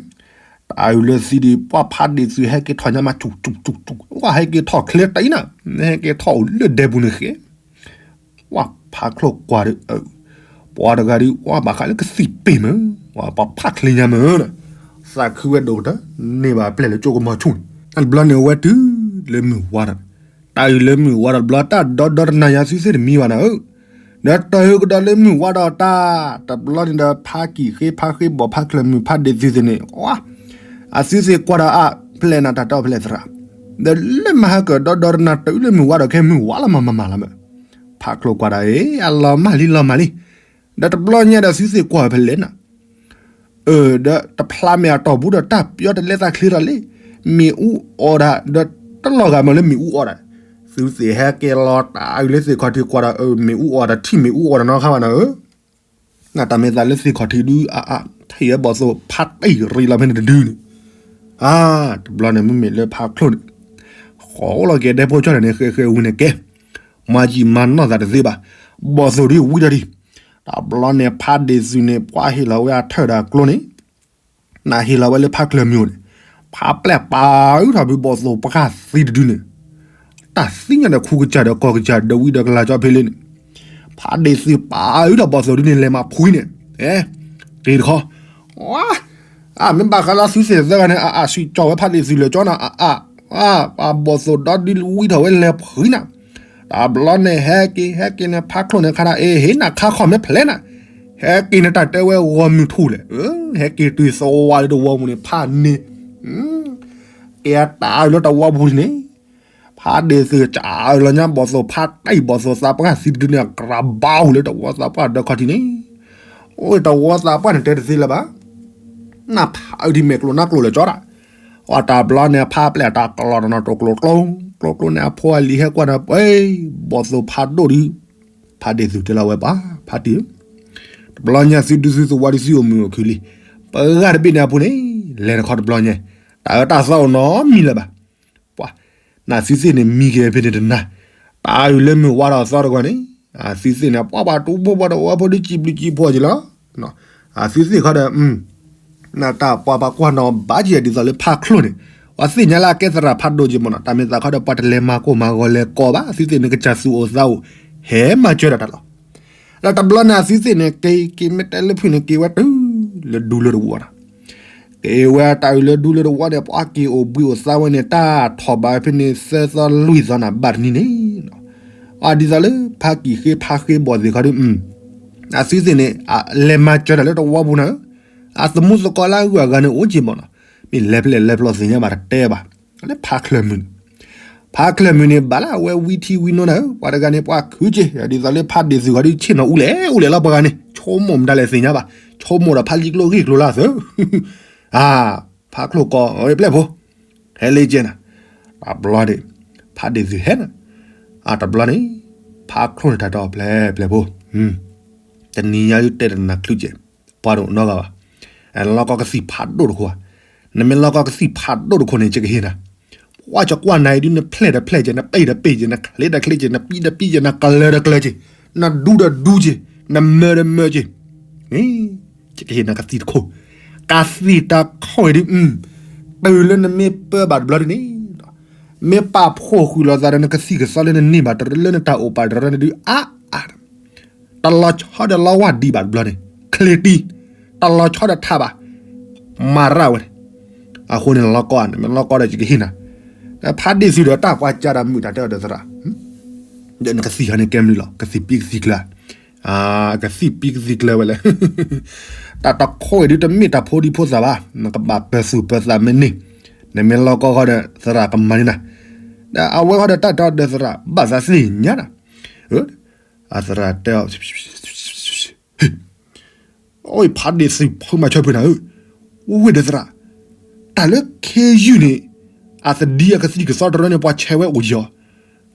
အုၣ်လၢသံဒီး ပှၤဖါဒ့ၣ်သုးဟဲက့ၤထီၣ်ညါမး စူၣ်စူၣ်စူၣ်စူၣ် ပှၤဟဲက့ၤထီၣ်ချ့တအံၤနၤ, ဟဲက့ၤထီၣ်အိၣ်လၢဒဲပူၤန့ၣ်ဃဲ, ပှၤဖးချိၣ်ကွၢ်ဒီး, ပှၤတဂၤဒီး ပှၤဘၣ်ဃးလၢကသံၣ်ပ့ၢ်မး, ပှၤဖးချ့ညါမး, သးခုဝဲဒိၣ်ကတၢၢ်, န့ၢ်ဘၣ်ပျဲၢ်လၢကၠိကမီၤဆူၣ်န့ၣ် တဘျီန့ၣ်အဝဲတုၤလၢမုၢ်ဝါဒီး, တၢ်အုၣ်လၢမုၢ်ဝါဒီးတဘျီ တၢ်ဒီဒီတနၤယၤသုသ့ၣ်တမံၤဘၣ်နၤဧၢ, ဒီးတၢ်အုၣ်ကဒီးလၢမုၢ်ဝါဒီးတၢ်, တဘျီန့ၣ်ဒီး ဖါကံၢ်ဃ့ဖါဃ့ဘီၣ်ဖါချၢၣ်မုၣ်ဖါဒ့ၣ်သုးသ့ၣ်န့ၣ်, အသုသ့ၣ်ကွၢ်ဒီးအါ, ဖျဲးနၤတၢ်တီဖျဲးသရၣ်, ဒီးလၢမဟါကၢၣ်ဒီဒီတနၤတုၤလၢမုၢ်ဝါဒီးခဲမုၢ်ဝါလီၤမးမးမးလီၤမး, ဖးချိၣ်ကွၢ်ဒီးအလီၤမၢ်လံလီၤမၢ်လံ, ဒီးတဘျီညါဒီးသုသ့ၣ်ကွၢ်ဖဲလဲၣ်နၤ ဒီးတဖျါမဲာ်အတီၢ်ပူၤဒီးတၢ်ပျီတလဲသးချ့ထီၣ်လံ, မ့ၣ်အူအီၣ်တၢ်ဒီးတလီၤဂာ်မးလၢမ့ၣ်အူအီၣ်တၢ်, သုသ့ၣ်ဟဲက့ၤလီၤတၢ်အုၣ်လၢသ့ၣ်ခီၣ်ထံးကွၢ်ဒီး မ့ၣ်အူအီၣ်တၢ်ထံၣ်မ့ၣ်အူအီၣ်တၢ်နီတခါဘၣ်နၤဧၢ, နတၢ်မ့ၢ်သးလၢသ့ၣ်ခီၣ်ထံးဒုးအါအါ, ထံၣ်ဝဲဘီၣ်သိၣ်ဖါတံၢ်ရံလီၤဖဲန့ၣ်တဒုန့ၣ်, အါ, တဘျီန့ၣ်မ့မ့ၢ်လၢဖးချိၣ်န့ၣ်, ဃီလီၤက့ၤဒဲဖိကၠီန့ၣ် ဃဲဃဲဝံၤန့ၣ်ကဲ, မၤယံာ်မၤနီၢ်သးတသ့ဘၣ်, ဘီၣ်သိၣ်ဒုးဝံၤဒီးဒံး, တဘျီန့ၣ်ဖါဒ့ၣ်သုးန့ၣ် ပှၤဟ့ၣ်လီၤဝဲအထၢၣ်ဒီးအကျိန့ၣ်, နဟ့ၣ်လီၤဝဲလၢဖါချၢၣ်မုၣ်န့ၣ်, ဖါပျဲၢ်ပာ်အုၣ်ထီၣ်ဖုဘီၣ်သိၣ်ပှၢ်သံတဒုန့ၣ်, တၢ်သ့ၣ်ညါဒီးခူကစၢ်ဒီးကီၢ်ကစၢ်ဒီးဝံဒီးကလၤကၠီဖဲလဲၣ်န့ၣ်, ဖါဒ့ၣ်သုးပာ်အုၣ်ထီၣ်ဘီၣ်သိၣ်ဒုန့ၣ် လဲၤမၤဖှံန့ၣ်, က့ၤတခီ, အါ, မ့ၢ်ဘၣ်ဃးလၢသုသ့ၣ်သၢဂၤန့ၣ် အါအါ စံၣ်ကၠီၣ်ဝဲဖါဒ့ၣ်သုးလၢကၠီနၤ အါအါ, အါ, ပှၤဘီၣ်သိၣ်ဒီဒုဝံထီၣ်ဝဲလဲၤဖှံနၤ, တဘျီန့ၣ်ဟဲက့ၤ ဟဲက့ၤန့ၣ် ဖါချိၣ်န့ၣ်ခါဒၣ် အ့ဟ့ၣ်နၤခါခီၣ်မ့ၢ်ဖျဲးနၤ, ဟဲက့ၤန့ၣ်တၢ်တဲဝဲဂီၢ်မုၢ်ထူၣ်လဲၣ်, ဟဲက့ၤတုၤသဝီလၢတဝီပူၤန့ၣ် ဖးန့ၣ်, က့ၤအတၢ်အုၣ်လၢတဝီပူၤန့ၣ်, ဖါဒ့ၣ်သုးကၢ်အုၣ်လီၤညါဘီၣ်သိၣ်ဖါတံၢ်ဘီၣ်သိၣ်သးပှၢ်သံတဒုန့ၣ် ကြၢးဘါအူၤလၢတဝီသးပှၢ်ဒီးခီၣ်ထံးန့ၣ်, အိၣ်တဝီသးပှၢ်န့ၣ်တဲတသ့လၢၤဘၣ် နဖးအုၣ်ဒ်မဲာ်ကျိၤနါကျိၤလၢကၠီဒၣ်, အတၢ်ဘျီန့ၣ် အဖါပျဲၢ်အတၢ်ကလီၤတနီၤတိာ်ကျိၤကျိၤ, ကျိၤကျိၤန့ၣ် အဖိအလံၤဟဲကွၢ်ဒီး ပှဲၤ, ဘီၣ်သိၣ်ဖးဒိၣ်ဒုး, ဖါဒ့ၣ်သုးတဲလီၤဝဲပှၤ, ဖါတံၢ်ဧၢ, တဘျီညါသုဒုသုသဝီဒုသုအိၣ်မုာ်အိၣ်ခုၣ်လံ, ပဂၤတဘ့ၣ်န့ၣ်အပူၤန့ၣ်, လဲၤတခီတဘျီညါ, တၢ်အၢတၢ်သီအိၣ်နီတမံၤလၢၤဘၣ်, ပှၤ, နသုသ့ၣ်န့ၣ်မံက့ၤဖဲန့ၣ်တနၤ, တၢ်အုၣ်လၢမုၢ်ဝါဒီးသီတဂီၤန့ၣ်, အသုသ့ၣ်န့ၣ် ပှၤပှၤတူၢ်ဘိဘၣ်ဒီးဝဲဖိဒုစံးဘျုးစံးဖှိၣ်က့ၤလီၤ, အသုသ့ၣ်ခီဒီး, နတၢ်ပှၤပှၤကွၢ်နီၤဘၣ်က့ၤ ဒ်သိးလၢဖးချိၣ်န့ၣ် ပှၤသ့ၣ်ညါလၢအကဲသရၣ်ဖးဒိၣ်က့ၤမ့ၢ်နီၤ, တၢ်မ့ၢ်သးခီဒီး ပှၤတလဲၤမၤကိၢ်မၤဂီၤလဲၤကီဘၣ်, သုသ့ၣ်န့ၣ် ကစၢ်သူၣ်အိၣ်သးအိၣ် ဟဲမၤစၢၤတၢ်တၢ်လီၤ. ဒီးတဘျီန့ၣ် အသုသ့ၣ်န့ၣ် က့ၤက့ၤမ့ၢ်တဲလၢဖုၣ်န့ၣ် က့ၤဝဲတုၤလၢဒူလၢတဝီနီၤ, က့ၤဝဲတၢ်အုးလၢဒူလၢတဝီန့ၣ် ပှၤက့ၤအိၣ်ဘှံးအိၣ်သါဝဲန့ၣ် တၢ်ထီၣ်ဘးဖဲန့ၣ် သၢသီလွံၢ်သီနၤဘၣ်တနံၤန့ၣ် အဒ်သိးလၢ ဖးကံၢ်ဃ့ဖးဃ့ဘီၣ်သ့ၣ်ခီဒီး အသုသ့ၣ်န့ၣ် လဲၤမၤစၢၤတၢ်လၢတဝီပူၤနၤဧၢ, အသမူသကိးလၢအဂုၤအဂၤန့ၣ်အိၣ်က့ၤမ့ၢ်နီၤ, မ့ၢ်လဲၤဖျဲၣ်လဲၤဖျီသ့ၣ်ညါဘၣ်တတဲဘၣ်, လၢဖးချၢၣ်မုၢ်န့ၣ်, ဖးချၢၣ်မုၢ်န့ၣ် ဘၣ်လၢအဝဲဝံထံဝံနိနၤဧၢ, ပှၤတဂၤန့ၣ် ပှၤခုက့ၤ ဒ်သိးလၢဖးဒ့ၣ်သုးခီဒီး ဆ့ၣ်နီၤအူလဲၣ်အူလဲၣ်လီၤပှၤဂၤန့ၣ် ဆိကမိၣ်မတၤလဲၣ်သ့ၣ်ညါဘၣ်, ဆိကမိၣ်ဒီးဖးလံကျိဂ့ၢ်ကျိၤလၢအသၢ အါ, ဖးချိၣ်ကိး ပျဲၢ်ဖိ, ဟဲလ့ကဲနၤ, တဘျီန့ၣ် ဖးဒ့ၣ်သုးဟဲနၤ, အတဘျီန့ၣ် ဖးချိၣ်န့ၣ်တၢ်တီပျဲၢ်ပျဲၢ်ဖိ, တနံၤညါဒုးတဲတနၤချုကဲ, ပှၤတအိၣ်နီတဂၤဘၣ်, လီၢ်ကီၢ်ကသံၣ်ဖးဒိၣ်တခိၣ်ဧါ, နမ့ၢ်လီၢ်ကီၢ်ကသံၣ်ဖးဒိၣ်တခိၣ်န့ၣ် ယကဟ့ၣ်နၤ, ပှၤကကွၢ်နၤအံၤဒုး နဖျဲၣ်တဖျဲၣ်ကဲ, နပ့ၢ်တပ့ၢ်ကဲ, နချ့တချ့ကဲ, နပံတပံကဲ, နကလၢတကလၢကဲ, နဒူတဒူကဲ, နမၢတမၢကဲ ယကဟ့ၣ်နၤကသံၣ်တခိၣ်, ကသံၣ်တခိၣ်အံၤဒုး, တုၤလၢနမ့ၢ်ပၢဘၣ်တဘျီဒ်န့ၣ်, မ့ၢ်ပာ်ဖှိၣ်ဃုာ်လိာ်သးဒီးနကသံၣ်ကသီလၢနန့ၢ်ဘၣ်တရၢလၢနတၢ်အိၣ်ပာ်တရၢန့ၣ်ဒုး အါအါ တလီၤဆီဒီးလီဝၢ်ဒံးဘၣ်တဘျီန့ၣ်, ချ့တံၢ်, တလီၤဆီဒီးထးဘၣ်, မၤရၣ်ဝဲန့ၣ်, အဃိန့ၣ်လီၤကီၢ်န့ၣ် မ့ၢ်လီၤကီၢ်ဒီးယကဟ့ၣ်နၤ, ဖးဒ့ၣ်သုးဒီးတၢ်ပှၤကၢ်ဒီးမုာ်တၢ်တဲအီၤဒီးသရၣ် ဒီးနကသံၣ်ခါန့ၣ်ကဲမနုၤလီၤ, ကသံၣ်ပံကသံၣ်ကျၢၤ, ကသံၣ်ပံကသံၣ်ကျၢၤဝဲလဲၣ်, တၢ်တခိၣ်အံၤဒုးတမ့ၢ်တၢ်ဖိဒံဖိသၣ်ဘၣ်, နကဘၣ်ပၢၤသူၣ်ပၢၤသးမ့ၢ်န့ၢ်, နမ့ၢ်လီၤကီၢ်ဃီဒီး သရၣ်ကမၤန့ၢ်နၤ, ဒီးအဝဲဃီဒီးတၢ်တဲအီၤဒီးသရၣ် ဘၣ်သးသ့ၣ်ညါနၤ, အသရၣ်တဲအီၤ အိၣ်ဖးဒ့ၣ်သုးဖုမၤဆၢဖုနၤဧၢ, အိၣ်ဝဲဒီးသရၣ်, တၢ်လၢခ့ယုၢ်န့ၣ်, အသဒံအကသံၣ်ကသီတရၢန့ၣ် ပှၤဆဲးဝဲအိၣ်ယီၤ,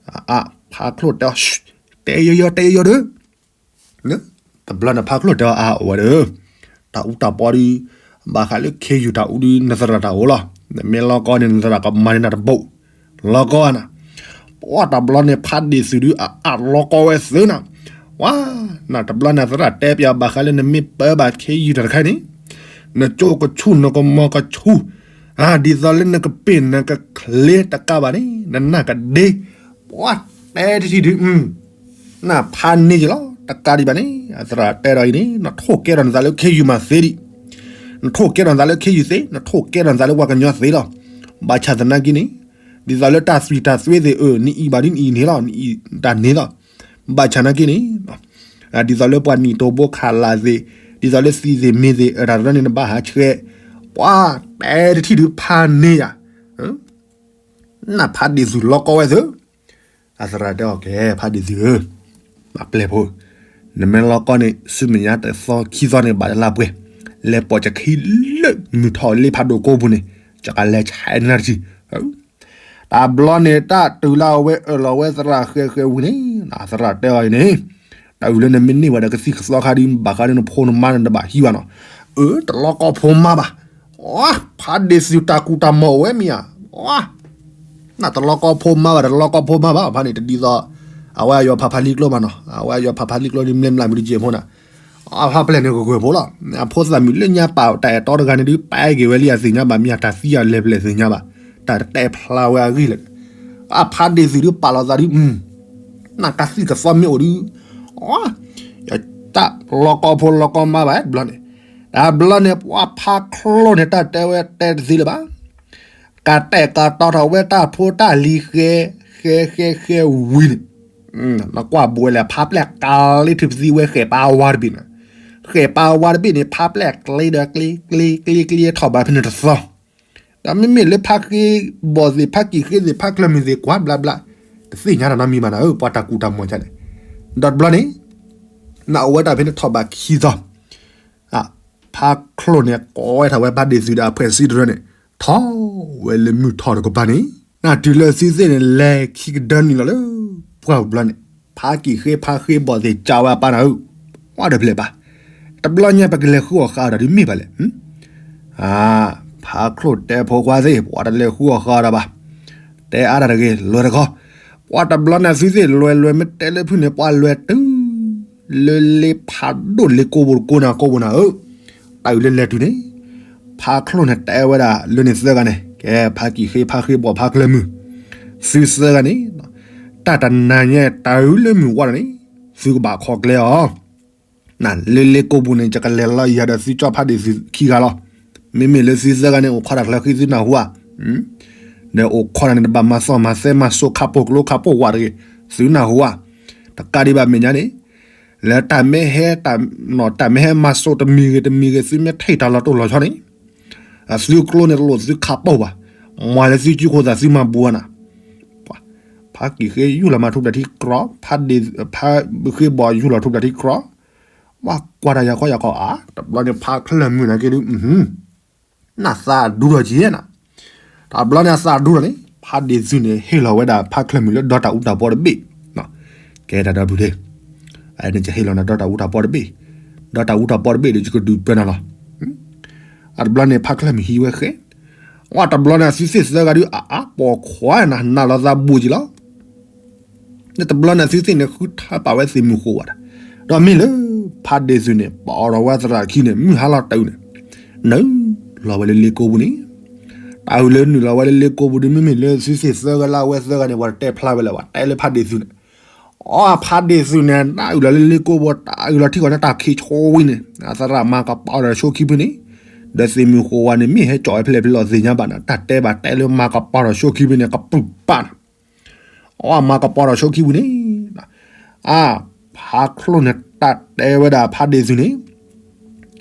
ဖးချိၣ်တဲအီၤ, တဲယီၤယီၤတဲယီၤယီၤဒီး, တဘျီန့ၣ်ဖးချိၣ်တဲအီၤအါအီၤဝဲဒီး, တၢ်အူတၢ်ပီဒုး, ဘၣ်ဃးလၢခ့ယုၢ်တၢ်အူဒုး နသရၣ်တၢ်အိၣ်လီၤ, နမ့ၢ်လီၤကီၢ်န့ၣ် နသရၣ်ကမၤန့ၢ်နၤတဘိ, လီၤကီၢ်နၤ, ပှၤတဘျီန့ၣ်ဖးဒ့ၣ်သုးဒုး အအးလီၤကီၢ်ဝဲသုးနၤ, ဝါ, နတဘျီန့ၣ်သရၣ်တဲပျးဘၣ်ဃးလၢနမ့ၢ်ပၢဘၣ်ခ့ယုၢ်တၢ်တခါန့ၣ်, နကၠိကဆူၣ်နကမီၤကဆူၣ်, ဒ်သိးလၢနကပ့ၢ်နကချ့တကးဘၣ်န့ၣ် နနၢ်ကဒ့, ပှၤတဲတထံၣ်ဒုး နဖးန့ၢ်က့ၤလီၤ, တကးဒံးဘၣ်န့ၣ် အသရၣ်တဲဒီးအံၤန့ၣ် နထိၣ်ကဲထီၣ်နသးလၢခ့ယုၢ်မးသ့ဒံး, နထိၣ်ကဲထီၣ်နသးလၢခ့ယုၢ်သ့, နထိၣ်ကဲထီၣ်နသးလၢပှၤကညီသ့လီၤ, ဘၣ်ဆၣ်သနာ်က့န့ၣ်, ဒ်သိးလၢတၢ်သွံၣ်တၢ်သွဲသ့ၣ်အၢ နအံၤဘၣ်ဒ်နအံၤန့ၣ်လီၤ, နအံၤတၢ်န့ၣ်လီၤ, ဘၣ်ဆၣ်သနာ်က့န့ၣ် ဒ်သိးလၢပှၤနံၣ်တိၢ်ဘိခးလးသ့ၣ်, ဒ်သိးလၢသံသ့ၣ်မ့ၢ်သ့ၣ် အတၢ်တရၢန့ၣ် နဘၣ်ဟးဆှဲး, ပှၤတဲတထံၣ်ဒုးဖးန့ၢ်ယၤ, နဖးဒ့ၣ်သုးလီၤကီၢ်ဝဲသုး, အသရၣ်တဲအီၤကဲ ဖးဒ့ၣ်သုးဧၢ, ပျဲၢ်ဖိ, နမ့ၢ်လီၤကီၢ်န့ၣ် ဆူမဲာ်ညါတသီခံသီန့ၣ် ဘၣ်တလါပှဲၤ, လဲၤပိာ်ကခံလၢမုၢ်ထီၣ်လ့ဖးဒိၣ်ကိးပူၤန့ၣ် ကကလဲၤဆဲးနၤတထံၣ် တဘျီန့ၣ် တၢ်တုၤလၢအဝဲအၢၣ်လီၤဝဲသရၣ်ဃဲဃဲဝံၤန့ၣ် သရၣ်တဲအီၤအံၤန့ၣ်, တၢ်အုၣ်လၢနမ့ၢ်န့ၢ်ဝဲဒီးကသံၣ်ကသီခါဒုး ဘၣ်ဃးလၢနဖိနမါန့ၣ် နဘၣ်ဟံးဘၣ်နီၤ, အၢ တလီၤကီဖိမါဘၣ်, ဖးဒ့ၣ်သုးတၢ်ကူၣ်တၢ်မီၢ်အိၣ်ဝဲမ့ၢ်ဧါ, နတလီၤကီဖိမါဘၣ် တလီၤကီဖိမါဘၣ် ဖဲန့ၣ်တဒ်သိး, အဝဲအယီၤဖးဖးလံကျိမးနီၤ အဝဲအယီၤဖးဖးလံကျိဒ် မျဲမျးမုၢ်တယဲၢ်ဖိန့ၣ် အဖးပျဲၢ်န့ၣ်ဂၢၢ်ဂၢၢ်ဖိလီၤ. အဖိသၣ်မုၣ်လၢညါပာ်တၢ်အဲၣ်တီတဂၤန့ၣ်ဒုး ပာ်က့ၤဝဲလံအသ့ၣ်ညါဘၣ် မ့ၢ်တၢ်သံအလဲၤပျဲၢ်သ့ၣ်ညါဘၣ်, တၢ်တတဲဖျါဝဲအဂ့ၢ်လဲၣ်. အဖးဒ့ၣ်သုးဒုးပာ်လီၤသးဒုး, နကသံၣ်ကသီမ့ၢ်အိၣ်ဒုး, တၢ်လီၤကီဖိလီၤကီမါဘၣ်တဘျီန့ၣ်, တဘျီန့ၣ် ပှၤဖးချိၣ်န့ၣ် တၢ်တဲဝဲတဲတသ့လၢၤဘၣ် ကတဲာ်ကတီၤထီၣ်ဝဲတၢ်ဖိတၢ်လံၤဃဲ, ဃဲဃဲဃဲဝံၤန့ၣ်, နကွၢ်ဘူးဝဲလဲၣ် ဖးပျဲၢ်ကၤလံထုးပသံဝဲဃဲၣ်ပာ်ဝါတဘ့ၣ်န့ၣ်, ဃဲၣ်ပာ်ဝါတဘ့ၣ်န့ၣ် ဖးပျဲၢ်ကျ့ဒီးကျ့ ကျ့ကျ့ကျ့ထီၣ်ဘးဖဲန့ၣ်တသီ, ဒီးမ့မ့ၢ်လၢဖးဃ့ဘီၣ်သ့ၣ် ဖးကံၢ်ဃ့သ့ၣ် ဖးကျၢၢ်မုၢ်သ့ၣ် ကွၢ်ဘျါဘျါ, တသ့ၣ်ညါတၢ်နီတမံၤဘၣ်နၤဧၢ ပှၤတၢ်ကူၣ်တၢ်မီၢ်ဒ်လဲၣ်. ဒီးတဘျီန့ၣ်, နအိၣ်ဝဲတၢ်ဖဲန့ၣ်ထီၣ်ဘးခံသီ ဖးချိၣ်န့ၣ် ကိးဝဲထီၣ်ဝဲဖးဒ့ၣ်သုးဒီးအဖှဲၣ်စံတရၢန့ၣ်, ထီၣ်ဝဲလၢမုၢ်ထီၣ်တကပၤန့ၣ်, နတုၤလၢသုသ့ၣ်န့ၣ် လဲၤခံကဒၢနံၤလီၤလၢပှၢ်ပူၤဘျီန့ၣ်, ဖးကံၢ်ဃ့ဖးဃ့ဘီၣ်သ့ၣ်ကးဝဲအပၢ်နၤဧၢ, ပှၤတဖျဲၣ်ဘၣ်. တဘျီညါပကလဲၤဃုအီၣ်ဃာ်အီၤဒီးမ့ၢ်ဘၣ်လဲၣ်. ဖးချိၣ်တဲဖိခွါသ့ၣ် ပှၤတလဲၤဃုအီၣ်ဃာ်အီၤဒီးဘၣ်, တဲအါတၢ်တဂ့ၤ လွဲၢ်တခီ, ပှၤတဘျီန့ၣ်သုသ့ၣ်လွဲၢ်လွဲၢ်မ့ၢ်တဲလၢဖုၣ်န့ၣ် ပှၤလွဲၢ်တုၤ လၢလ့ဖးဒိၣ်လ့ကိးပူၤတကိးနၤကိးပူၤနၤဧၢ, တၢ်အုၣ်လၢလဲၤတုၤန့ၣ်, ဖါချိၣ်န့ၣ်တဲဝဲဒၣ်လၢန့ၣ်သၢဂၤန့ၣ် ကဲ ဖါကံာ်ဃ့ ဖါဃ့ဘီၣ် ဖါချၢၣ်မုၢ်, သုသၢဂၤန့ၣ် တၢ်တနၤညါတၢ်အုးလၢမုၢ်ဝါဒီးန့ၣ် သုကဘၣ်ခီကျဲအီၤ လၢလ့ကိပူၤန့ၣ် ယကလဲၤလီၤယၤဒီးသုကၠီဖးဒ့ၣ်သုခံဂၤလီၤ. မ့မ့ၢ်လၢသုသၢဂၤန့ၣ် အိၣ်ခိးတၢ်ချၢဃံသုနၢ်ဟူဧါ, ဒီးအိၣ်ခိးတၢ်န့ၣ် တဘၣ်မၤသီၣ်မၤသဲမၤစိာ်ခးပိာ်ကျိခးပိာ်ဝးတဂ့ၤ, သုနၢ်ဟူဧါ. တကးဒံးဘၣ်မဲာ်ညါန့ၣ် လၢတၢ်မ့ၢ်ဟဲ တၢ်မ့ၢ်ဟဲမၤစိာ်တမံၤဂ့ၤတမံၤဂ့ၤ သုမ့ၢ်ထံၣ်တၢ်လီၤတိၢ်လီၤဆီန့ၣ် အသုကျိန့ၣ်တလိၣ်သုခးပိာ်ဘၣ်, မၤလၢသုစုခိၣ်သးသုမၤဘူးနၤ ဖါကံာ်ဃ့ယူၢ်လီၤမၤထူပတၢ်ထံကြီ, ဖါဒ့ၣ် ဖါဃ့ဘီၣ်ယူၢ်လီၤထူပတၢ်ထံကြီ, ဝဲကွၢ်တၢ်ယၤခီယၤခီဧါ, တဘျီန့ၣ်ဖါချၢၣ်မုၢ်နာ်က့ဒုး နၢ်သးဒူထီၣ်က့နၤ, တဘျီန့ၣ်အသးဒူထီၣ်န့ၣ် ဖါဒ့ၣ်သုန့ၣ် ဟ့ၣ်လီၤဝဲဒၣ်ဖါချၢၣ်မုၢ်လၢဒီတၢ်အူတၢ်ပီတဘ့ၣ်, ကဲတၢ်ဒီပုၢ်ဒီ အန့ၣ်ယဟ့ၣ်လီၤနၤဒီတၢ်အူတၢ်ပီတဘ့ၣ်, ဒီတၢ်အူတၢ်ပီတဘ့ၣ်ဒီးယကဒုးပၢနၤလီၤ. အတဘျီန့ၣ် ဖါချၢၣ်မုၢ်ဟံးဝဲဃဲ, ဝဲတဘျီန့ၣ် အသုသ့ၣ်သၢဂၤဒုး အအါပိာ်ခွါနၤ နးလီၤသးဘူးက့လီၤ. န့ၣ်တဘျီန့ၣ် အသုသ့ၣ်န့ၣ် ဃုထါပာ်ဝဲသ့ၣ်မုၢ်ဃိးဝးဒီး, ဒီးမ့ၢ်လၢ ဖါဒ့ၣ်သုန့ၣ် ပာ်အီၤဒီးဝဲသရၣ်ခံန့ၣ် မုၢ်ဟါလီၤတၢ်အုးန့ၣ် နုာ်လီၤဝဲလၢလ့ကိပူၤန့ၣ်, တၢ်အုးလၢနုာ်လီၤဝဲလၢလ့ကိပူၤဒီး မ့မ့ၢ်လၢသုသ့ၣ်သၢဂၤလၢအဝဲသၢဂၤန့ၣ် ပှၤတတဲဖျါဝဲလၢၤဘၣ် တဲလၢဖါဒ့ၣ်သုန့ၣ်, အီ ဖါဒ့ၣ်သုန့ၣ် တၢ်အုးလီၤလၢလ့ကိပူၤ တၢ်အုးလီၤထံၣ်ဃီန့ၣ် တၢ်ခံးဆိဝံၤန့ၣ် အသရၣ်မၤကပီၤဒီးဆိခံဖုန့ၣ်, ဒီးသ့ၣ်မုၢ်ဃိးဝးန့ၣ် မ့ၢ်ဟဲကၠီၣ်ဝဲဖဲလဲၣ်ဖဲလဲၣ်သ့ၣ်ညါဘၣ်နၤ တၢ်တဲဘၣ်တဲလၢမၤကပီၤဒီးဆိခံဖုန့ၣ် ကပုၢ်ပာ်နၤ အီ မၤကပီၤဒီးဆိခံဝံၤန့ၣ်, အါ ဖါချိၣ်န့ၣ် တၢ်တဲဝဲဒၣ်ဖါဒ့ၣ်သုန့ၣ်,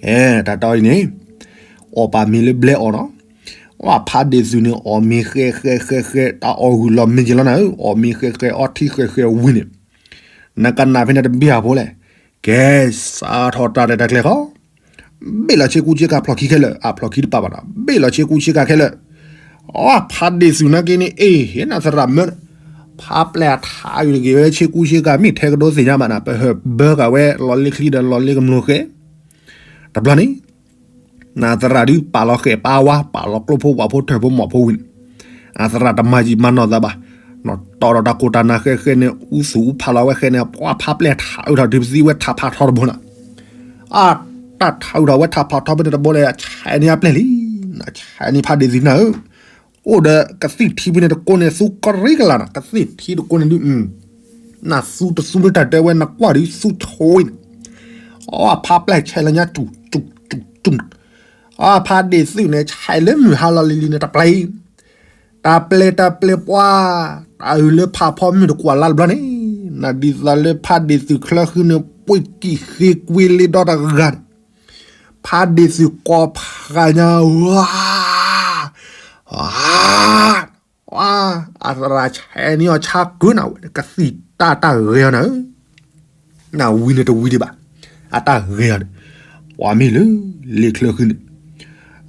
အဲ တၢ်တဲအီၤဒ်န့ၣ်, အီၣ်ပာ်မ့ၤလၢဘျဲအီၤနီၤ, အါ ဖါဒ့ၣ်သုန့ၣ် အီၣ်မ့ၤဃဲဃဲဃဲဃဲ တၢ်အီၣ်ဂုၢ်လီၤမ့ၤက့ၤလီၤနၤဧၢ, အီၣ်မ့ၤဃဲဃဲ အီထံဃဲဃဲဝံၤန့ၣ်, နကနၣ်ဖဲန့ၣ်တဘ့ၣ်အဖိလဲၣ်, ကဲ စးထီၣ်တၢ်ရဲၣ်တၢ်ကျဲၤဃီ ဘ့ၣ်လီၤဆ့ကူဆ့ကၤဖျီၣ်ခံခဲလၢာ်, အဖျီၣ်ခံတပာ်ဘၣ်နီၤ, ဘ့ၣ်လီၤဆ့ကူဆ့ကၤခဲလၢာ်, အီ ဖါဒ့ၣ်သုနာ်က့န့ၣ် အ့ၣ် ဟ့ၣ်နၤသရၣ်မၢ, ဖါပျဲၢ်အထးအုးတဂ့ၤဝဲဆ့ကူဆ့ကၤ မ့ၢ်ထဲကဒိသ့ၣ်ညါဘၣ်နၤ ပဟၢၣ်ဘၢဃာ်ဝဲလီၤလ့ချံဒီးလီၤလ့ကမျိၤဃဲ, တဘျီန့ၣ် နသရၣ်ဒုးပာ်လီၤဃဲၣ်ပာ်ဝါ ပာ်လီၤကျိဖိဝးဖိထၢၣ်ဖိမီၢ်ဖိဝံၤန့ၣ်, အသရၣ်တမၤယံာ်မၤနီၢ်သးဘၣ်, တီၢ်ဒီးတၢ်ကိၢ်တၢ်နၤဃဲဃဲန့ၣ် အူသူၣ်အူဖးလီၤဝဲဃဲန့ၣ် ပှၤဖါပျဲၢ်ထးအုးထီၣ်ဒုးပသံဝဲထးဖးထီတဘိနၤ, အါ တၢ်ထးအုးထီၣ်ဝဲထးဖးထီဖဲန့ၣ်တဘိန့ၣ် ဆဲးန့ၢ်အပျဲၢ်လံ, ဆဲးန့ၢ်ဖါဒ့ၣ်သုနၤဧၢ, အိၣ်ဒီးကသံၣ်ထံဖဲန့ၣ်တကိးန့ၣ် သူကရံကလးနၤ ကသံၣ်ထံတကိးန့ၣ်ဒုး နသူတသူလၢတၢ်တဲဝဲ နကွၢ်ဒုးသူဆိအံၤန့ၣ်, အဖါပျဲၢ်ဆဲးလၢညါ စူၣ်စူၣ်စူၣ်စူၣ်, အဖါဒ့ၣ်သုန့ၣ် ဆဲးလၢမုၢ်ဟါလီၤလံၤလံၤန့ၣ် တပျဲၢ်, တပျဲၢ်တပျဲၢ်ပှၤ, တၢ်အုးလၢဖးဖီမုၢ်တကွၢ်လါတဘျီန့ၣ်, နဒ်သိးလၢဖါဒ့ၣ်သုချၢဃုန့ၣ် ပှ့ၤကံၣ်ဃ့ကွ့လ့ဒီတဂၤန့ၣ်, ဖါဒ့ၣ်သုကိးဖးညါ ဝါ ဝါ, အသရၣ်ဆဲးန့ၢ်အီၤဆါကုနၤဝဲ ကသံၣ်တၢ်တၢ်ဂဲၤအီၤနၤဧၢ, နဝံၤန့ၣ်တဝံၤဒံးဘၣ်, အတၢ်ဂဲၤအီၤန့ၣ်, ပှၤမ့ၢ်လၢ လ့ၣ်ချၢဃုန့ၣ်,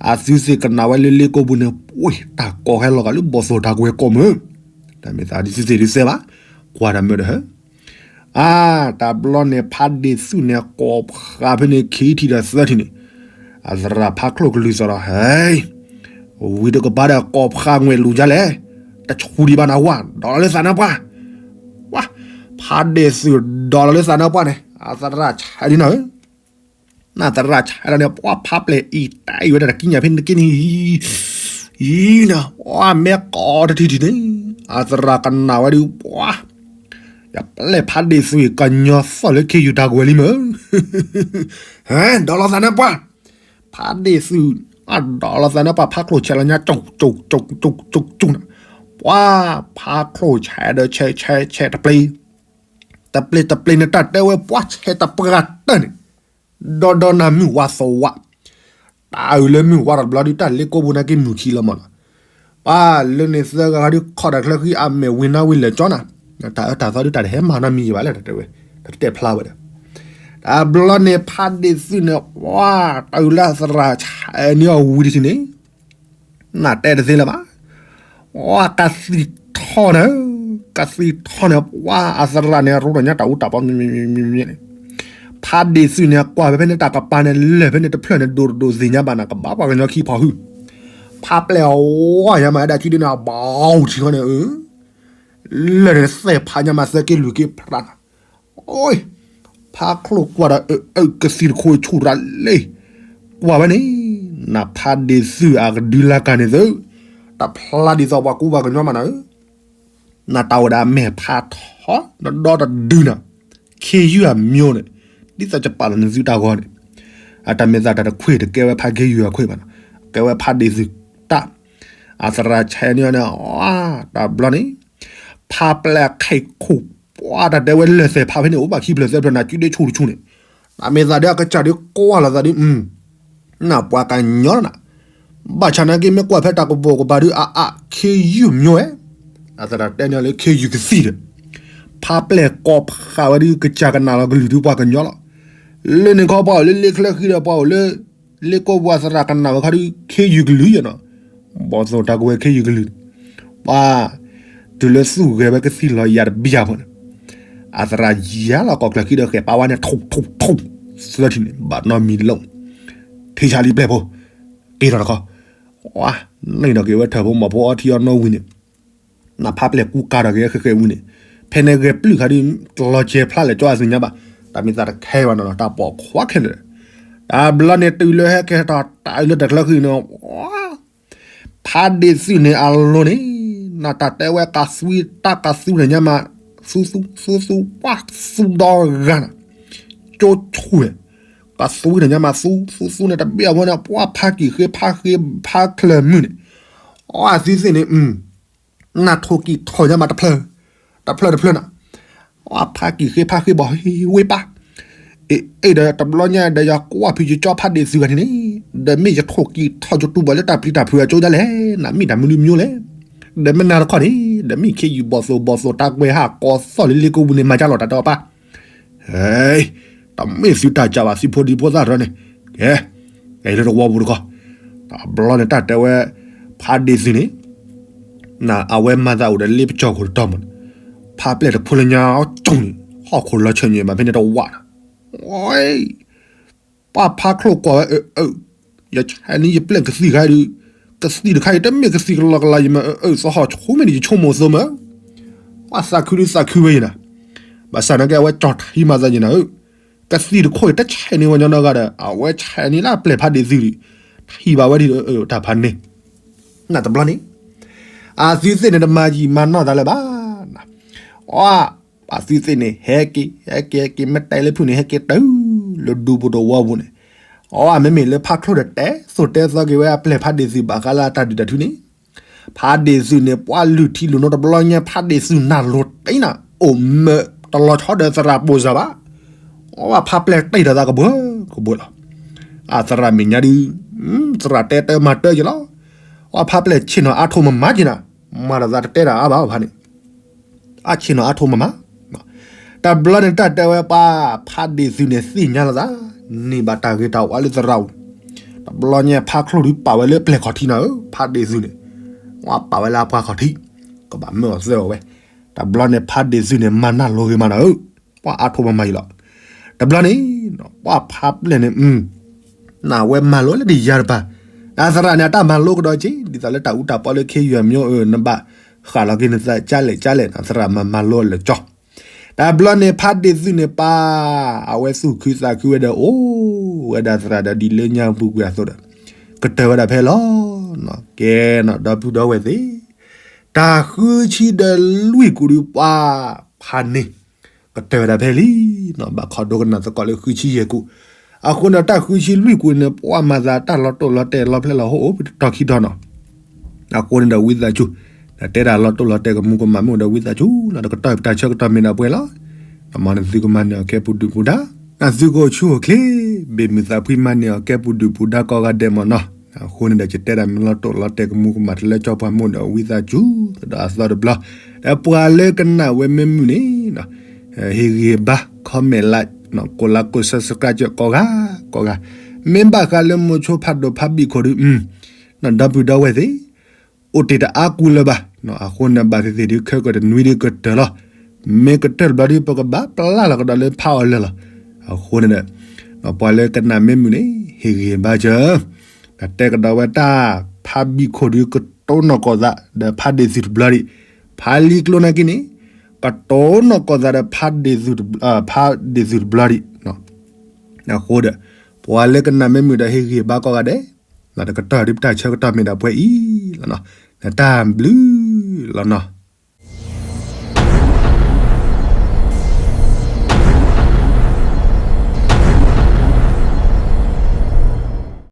အသုသ့ၣ်ကနၣ်ဝဲလၢလ့ကိပူၤန့ၣ် ပှ့ၤတၢ်ကိးဟဲလီၤဂာ်လၢဘီၣ်သိၣ်တၢ်ကွဲၤကိးမုၢ်, တၢ်မ့ၢ်သးဒ်သုသ့ၣ်ဒုးသ့ဘၣ်, ကွၢ်တၢ်မၢဒီးဟၢ အါ တဘျီန့ၣ် ဖါဒ့ၣ်သုးန့ၣ် ကိးဖးဖဲန့ၣ် ခံထံၣ်ဒီးသၢထံၣ်န့ၣ်, အသရၣ်ဖးချိၣ်ကလုၢ်သီၣ်ဒီး ဟဲ, ဝံၤတကပၤဒီးကိးဖးငွဲၣ်လူၤယါလဲၣ်, တဆူဒံးဘၣ်နဝါ ဒီးလီၤလၢသးနါပှၢ်, ဝါ, ဖါဒ့ၣ်သုးဒီးလီၤလၢသးနါပှၢ်န့ၣ် အသရၣ်ဆဲးဒ်နၤဧၢ နသရၣ်ဆဲးလီၤန့ၣ် ပှၤဖးပျဲၢ်အံၤတၢ်အံၤဝဲဒၣ်တကံၢ်ညါဖဲန့ၣ်တက့ၢ်န့ၣ်, အံၤနၤ ပှၤမဲာ်ကိးတထံၣ်ထံၣ်န့ၣ်, အသရၣ်ကနၣ်ဝဲဒုး ပှၤ, ယပျဲၢ်ဖးဒ့ၣ်သုးအံၤ ကညီသီၣ်လၢခ့ယုၢ်တၢ်ကွဲၤလံမၢ်, ဟဲ ဒီးလီၤသးနါပှၢ်, ဖးဒ့ၣ်သုး, အဒီးလီၤသးနါပှၢ် ဖးချိၣ်ဆဲးလီၤညါ ကၠူၣ်ကၠူၣ်ကၠူၣ်ကၠူၣ်ကၠူၣ်ကၠူၣ်နၤ, ပှၤ, ဖးချိၣ်ဆဲးဒီးဆဲးဆဲးဆဲးတပျ့ၤ, တပျ့ၤတပျ့ၤန့ၣ် တၢ်တဲဝဲ ပှၤဆဲးတပှၢ်တၢၢ်န့ၣ် ဒီဒီနၤမုၢ်ဝါသီဝါ, တၢ်အုးလၢမုၢ်ဝါတဘျီဒုး တၢ်လ့ကိပူၤနာ်က့မုၢ်ခံလီၤမးနီၤ, ပှၤလၢန့ၣ်သၢဂၤဒုး ခီၣ်တၢ်ချၢဃံအမဲာ်ဝံၤနါဝံၤလဲၤကၠီနၤ, တၢ်အၢတၢ်သီဒုး တၢ်တဟဲမၤနီတမံၤဘၣ်လၢတၢ်တဲဝဲ, တၢ်တတဲဖျါဝဲဒီး, တဘျီန့ၣ်ဖးဒ့ၣ်သုးန့ၣ် ပှၤ, တၢ်အုးလၢအသရၣ်ဆဲးန့ၢ်အီၤဝံၤတထံၣ်န့ၣ် နတဲတသ့လၢၤဘၣ်, ပှၤကသံၣ်ထီၣ်န့ၣ်, ကသံၣ်ထီၣ်န့ၣ် ပှၤအသရၣ်န့ၣ် ရိဒိၣ်ညါတၢ်အူတၢ်ပီန့ၣ်, ဖးဒ့ၣ်သုးန့ၣ် ကွၢ်ဖဲဖဲန့ၣ်တၢ်ကပၤန့ၣ် လၢာ်ဖဲန့ၣ်တဖျၢၣ်န့ၣ် ဒိၣ်တဒိၣ်သ့ၣ်ညါဘၣ်နၤ ကဘၣ်ပှၤကညီခံဖီဟု, ဖးပျဲၢ်အဝဲညါမၤဒၣ်ကံဒုးန့ၣ် အဘၣ်ထံၣ်ဃီန့ၣ်, လၢာ်န့ၣ်သဲၣ်ဖးညါမၤသၢက့လွံၢ်က့ဖျါနၤ, အိ, ဖးချိၣ်ကွၢ်ဒီး အၢ ကသံၣ်တခိၣ်ဆူၣ်ရၤလံ, ကွၢ်ဝဲန့ၣ် နဖးဒ့ၣ်သုးအကဒုလၢကၤန့ၣ်သု, တဖျါဒ်သိးပှၤကူပှၤကညီမးနၤဧၢ, နတၢ်အိၣ်ဒီးအမဲာ်ဖးထီ, နဒီတဒုနၤ, ခ့ယုၢ်အမျိုးန့ၣ်, ဒ်သိးယပာ်လီၤနသုတၢ်ဂီၤန့ၣ်, အတၢ်မဲာ်သးတၢ်တခွ့ၣ်တကဲဝဲဖးခ့ယုၢ်အခွ့ၣ်ဘၣ်နီၤ, ကဲဝဲဖးဒ့ၣ်သုးတၢ်, အသရၣ်ဆဲးန့ၣ်န့ၣ်, တဘျီန့ၣ် ဖးပျဲၢ်ခဲခိၣ်ပှၤတၢ်တဲဝဲလၢၢ်သဲးဖးဖဲန့ၣ် အိၣ်ဘၣ်ခံဖျၢၣ်သၢဖျၢၣ်နၤ စုဒ့ဆူၣ်တဆူၣ်န့ၣ်, နမ့ၢ်သးဒီးအကစၢ်ဒ်ကွၢ်လီၤသးဒ်, နပှၤကညီနၤ, ဘၣ်ဆၣ်နာ်က့မ့ၢ်ကွၢ်ဖဲတၢ်ကပိာ်ကပၤဒ်အါအါ ခ့ယုၢ်မျိုးဧဲ, အသရၣ်တဲန့ၣ်လၢခ့ယုၢ်ကသံၣ်ဒီး, ဖးပျဲၢ်ကိးဖးဝဲဒ်ကစၢ်ကနၣ်လီၤကလုၢ်ဒ်ပှၤကညီလီၤ, လၢန့ၣ်ခီပှၤအိၣ်လၢလ့ချၢဃံဒီးပှၤအိၣ်လၢ လ့ကိပူၤအသရၣ်ကနၣ်ဝဲခါဒ်ခ့ယုၢ်ကလုၢ်ယဲနီၤ, ဘီၣ်သိၣ်တၢ်ကဝဲၤခ့ယုၢ်ကလုၢ်, ပှၤ တုၤလၢသူၣ်ဂဲၤဝဲကသံၣ်လီၤယၤတဘံၣ်ယၤဖိန့ၣ်, အသရၣ်ယၤလီၤကီၢ်ကျၢၢ်ခံဒီးဃဲၤပာ်ဝဲန့ၣ် ထူၣ်ထူၣ်ထူၣ်, သၢထံၣ်န့ၣ် ဘၣ်နီတမံၤလီၤ, ထံဆးလံပျဲၢ်ဖိ, က့ၤထီၣ်တခီ, ဝါ, န့ၣ်ဒီးက့ၤဝဲထၢၣ်ဖိမီၤဖိအီထံအီနိဝံၤန့ၣ် နဖးပျဲၢ်ကူကၤဒီးက့ၤဃဲၤဃဲၤဝံၤန့ၣ်, ဖဲန့ၣ်ဂဲၤပျုၢ်ခါဒ် လီၤစဲၤဖျါလဲၣ်ကၠီအသုညါဘၣ်, တၢ်မ့ၢ်သးတခဲဘၣ်နီၤ တၢ်ပိာ်ခွါခဲလၢာ်, တဘျီန့ၣ်တုၤလၢဟဲကဲထီၣ်တၢ်အုးလၢတၢ်ချၢဃံန့ၣ်, ဖးဒ့ၣ်သုးန့ၣ်အလိၤန့ၣ်, နတၢ်တဲဝဲကးသွံတၢ်ကးသွံတၢ်ညါမး, သူသူသူသူ ပှၤသူဒီဂၤနၤ, ကၠိဆူၣ်ဝဲ, ကးသွံတၢ်ညါမး သူသူသူန့ၣ် တဘ့ၣ်အဝဲန့ၣ် ပှၤဖးကံၢ်ဃ့ဖးဃ့ဖးချၢၣ်မုၢ်န့ၣ်, အသုသ့ၣ်န့ၣ် နထိၣ်ကံၢ်ထီၣ်ညါမးတဖျၢၣ်, တဖျၢၣ်တဖျၢၣ်နၤ, ပှၤဖးကံၢ်ဃ့ဖးဃ့ဘီၣ်ဟ့ဝ့ပၢ်, အ့ၣ်ဒီးတဘျီညါဒီးယကွၢ်ဖုးယကၠီဖးဒ့ၣ်သုးဂၤန့ၣ်န့ၣ်, ဒီးမ့ၢ်ယထိၣ်ကံၢ်ထီၣ်ယတူၢ်ဘၣ်လၢတၢ်ပျံၤတၢ်ဖုးအကၠိဒ်လဲၣ်, နမ့ၢ်တၢ်မနုၤမနုၤလဲၣ်, ဒီးမ့ၢ်နၤတခီန့ၣ် ဒီးမ့ၢ်ခ့ယုၢ်ဘီၣ်သိၣ်ဘီၣ်သိၣ်တၢ်ကွဲၤဟးကီသီၣ်လံလ့ကိပူၤန့ၣ် မၤကၢ်လီၤတၢ်တဲအီၤပၢ် ဟဲ, တမ့ၢ်သုတၢ်ကၢ်ဘၣ် သုဖိဒံဖိသၣ်တရၢန့ၣ်, ကဲ, ကဲလၢတဝီပူၤတခီ, တဘျီန့ၣ်တၢ်တဲဝဲ, ဖးဒ့ၣ်သုးန့ၣ်, နအဝဲမၤသးအိၣ်ဒီးလ့ပကၠီၣ်ခိၣ်တတီၤမး, ဖးပျဲၢ်တဖိလၢညါအီၤကၠိန့ၣ် ဟီၣ်ခိၣ်လီၤဆၢၣ်ညံၤမးဖဲန့ၣ်တဝးနၤ, ပှၤဖးချိၣ်ကွၢ်ဝဲအၢ, ယဆဲးန့ၣ်ယပျဲၢ်ကသံၣ်ခါဒုး, ကသံၣ်တခါအံၤတမ့ၢ်ကသံၣ်ကလီကလီယမးအၢ, သဟီၣ်ဆိမ့ၢ်န့ၣ် ယဆိကမိၣ်သိမး, ပှၤသးခုဒုးသးခုဝဲယနၤ, ဘၣ်ဆၣ်နာ်က့အဝဲကၠီၣ်ထံမၤသးယနၤဧၢ, ကသံၣ်တခိၣ်အံၤတဆဲးန့ၢ်ဝဲညီနီတဂၤဒီး အဝဲဆဲးန့ၢ်လၢအပျဲၢ်ဖးဒ့ၣ်သုးဒုး, ထံၣ်ဘၣ်ဝဲဒ်အၢတၢ်ဖးန့ၣ်, နတဘျီန့ၣ်, အသုသ့ၣ်န့ၣ်တမၤယံာ်မၤနီၢ်သးလၢၤဘၣ်, အ ပှၤသုသ့ၣ်န့ၣ် ဟဲက့ၤ ဟဲက့ၤ ဟဲက့ၤ မ့ၢ်တဲလၢဖုၣ်န့ၣ် ဟဲက့ၤတုၤလၢဒူပူၤတဝီပူၤန့ၣ်, အမ့မ့ၢ်လၢဖးချိၣ်ဒီးတဲသိၣ်တဲသီက့ၤဝဲအပျဲၢ်ဖးဒ့ၣ်သုးဘၣ်ဃးလၢအတၢ်ဒုၣ်တၢ်ထုန့ၣ်, ဖးဒ့ၣ်သုးန့ၣ် ပှၤလုၢ်ထံလုၢ်နိတဘျီညါ ဖးဒ့ၣ်သုးနၢ်လိၤတံၢ်နၤ အိၣ်မၢတလီၤဆီဒီးသရၣ်ပိၢ်စၢ်ဘၣ်, အဖးပျဲၢ်တံၢ်ဒီးသးကဘှၢကဘှၢလီၤ, အသရၣ်မဲာ်ညါဒုး, သရၣ်တဲတၢ်မၤတၢ်က့ၤလီၤ, အဖးပျဲၢ်ဆ့ၣ်နီၤအါထိၣ်မမၤက့ၤနၤ, မၤဒီးသးတတဲတၢ်အါဘၣ်ဖးန့ၣ် အဆ့ၣ်နီၤအါထိၣ်မမၤ, တဘျီန့ၣ်တၢ်တဲဝဲပှၤဖးဒ့ၣ်သုးန့ၣ်သ့ၣ်ညါလီၤသး, န့ၢ်ဘၣ်တၢ်ဂ့ၤတၢ်ဝါလၢသရၣ်အိၣ်, တဘျီညါဖးချိၣ်ဒုးပာ်ဝဲလၢပျဲၢ်ခီၣ်ထံးနၤဧၢ, ဖးဒ့ၣ်သုးန့ၣ်, ပှၤပာ်ဝဲလၢအပှၤခီၣ်ထံး, ကဘၣ်မၢအီၤသၢအီၤဝဲ, တဘျီန့ၣ်ဖးဒ့ၣ်သုးန့ၣ် မၤနၢ်လိၤဂ့ၤမးနၤဧၢ, ပှၤအါထိၣ်မမၤအံၤလီၤ, တဘျီန့ၣ်, ပှၤဖးပျဲၢ်န့ၣ် နဝဲမၤလိလၢဒ်ယၤတပၤ, အသရၣ်န့ၣ် အတၢ်မၤလိကဒီးက့ၤ ဒ်သိးလၢတၢ်အူတၢ်ပီလၢခ့ယုၢ်အမျိုးအၢ နဘၣ်ဃၣ်လီၤက့ၤနသးကၠါလဲၣ်ကၠါလဲၣ် အသရၣ်မၤမၤလိလၢကၠီ, တဘျီန့ၣ် ဖးဒ့ၣ်သုးန့ၣ်ပၢ်, အဝဲသူၣ်ခုသးခုဝဲဒီးအိၣ်ဝဲဒၣ်သရၣ်ဒီးဒ်လၢညါပူၤကွံာ်အသိးဒီး, ကတၢၢ်ဝဲဒၣ်ဖဲလီၤ, ကဲနီၤ ဒီပုၢ်ဒီဝဲၢ်သ့ၣ်, တၢ်ဃုဆံဒီးလွံၢ်ကူာ်ဒုးပှၤဖးန့ၣ် ကတၢၢ်ဝဲဒၣ်ဖဲလံ, ဘၣ်ခီဒိကနၣ်သကိးလၢဃုဆံယဲၢ်ကူာ်, အဃိန့ၣ်တၢ်ဃုဆံလွံၢ်ကူာ်န့ၣ် ပှၤမၤသးတၢ်လီၤတိၢ်လီၤတဲာ်လီၤဖျဲလီၤဟိအိၣ်ပတီၢ်ခံဒီးနီၤ, အဃိန့ၣ်ဒီးဝံသးစူၤ, နတဲတၢ်လီၤတိၢ်လီၤတဲာ်ကမူကမၣ်မ့ၢ်အိၣ်ဒီးဝံသးစူၤလီၤ တကတီၢ်ပတၢ်ဆၢကတီၢ်မ့ၢ်ဒၣ်ပှဲၤလီၤ, မ်နသုကမၤန့ၢ်အီၤကဲပူၤဒုၣ်ပူၤဒါ, နသုကအိၣ်ဆူၣ်အိၣ်ချ့, ဘ့ၣ်မုာ်သးဖှံမၤန့ၢ်အီၤကဲပူၤဒုၣ်ပူၤဒါကိးဂၤဒဲးမ့ၢ်နီၤ, အဃိန့ၣ်ဒီး ယတဲတၢ်မ့ၢ်လီၤတိၢ်လီၤတဲာ်ကမူကမၣ်တလၢကၠီပှၤမ့ၢ်အိၣ်ဒီးဝံသးစူၤ, ဒီးအသီတဘျီ, ဒီးပှၤလၢကနၣ်ဝဲမ့ၢ်မုာ်န့ၣ် ဟ့ၣ်ဂံၢ်ဘါ comment like ကိးလါကိး subscribe ကိးဂၤ, ကိးဂၤ, မ့ၢ်ဘၣ်ဃးလၢမိၤဆိဖးဒိၣ်ဖးဘံၣ်ခိၣ်ဒုး, ဒီပုၢ်ဒီဝဲၢ်သ့ၣ်, အိၣ်တ့ၢ်တအါကူလၢၤဘၣ်, အဃိန့ၣ်ဘၣ်သ့ၣ်သ့ၣ်ဒုးခဲကတနွံဒုးကတၢၢ်လီၤ, မ့ၢ်ကတၢၢ်တဘျီဒုး ပကဘၣ်ပျၢ်လီၤကဒီးလၢဖးအီၤလၢာ်လီၤ, အဃိန့ၣ်ဒီး, ပှၤလၢကနၣ်မ့ၢ်မုာ်န့ၣ် ဟ့ၣ်ဂံၢ်ဘါစၢၤ တၢ်တဲကဒီးဝဲတၢ်ဖးဘံၣ်ခိၣ်ဒုးကတိၤနီၢ်ကီၢ်သး ဒီးဖးဒ့ၣ်သုးတဘျီဒံး, ဖးလံကျိနာ်က့န့ၣ်, ကတိၤနီၢ်ကီၢ်သးဒီး ဖးဒ့ၣ်သုးတဘျီဒံး, အဃိဒီး, ပှၤလၢကနၣ်မ့ၢ်မုာ်ဒီးဟ့ၣ်ဂံၢ်ဘါကိးဂၤဒဲး, တကတီၢ်ဒ်ပတၢ်ဆၢကတီၢ်မ့ၢ်ဒၣ်ပှဲၤအံၤလီၤနီၤ, နတၢ်ဘျုးလီၤနီၤ.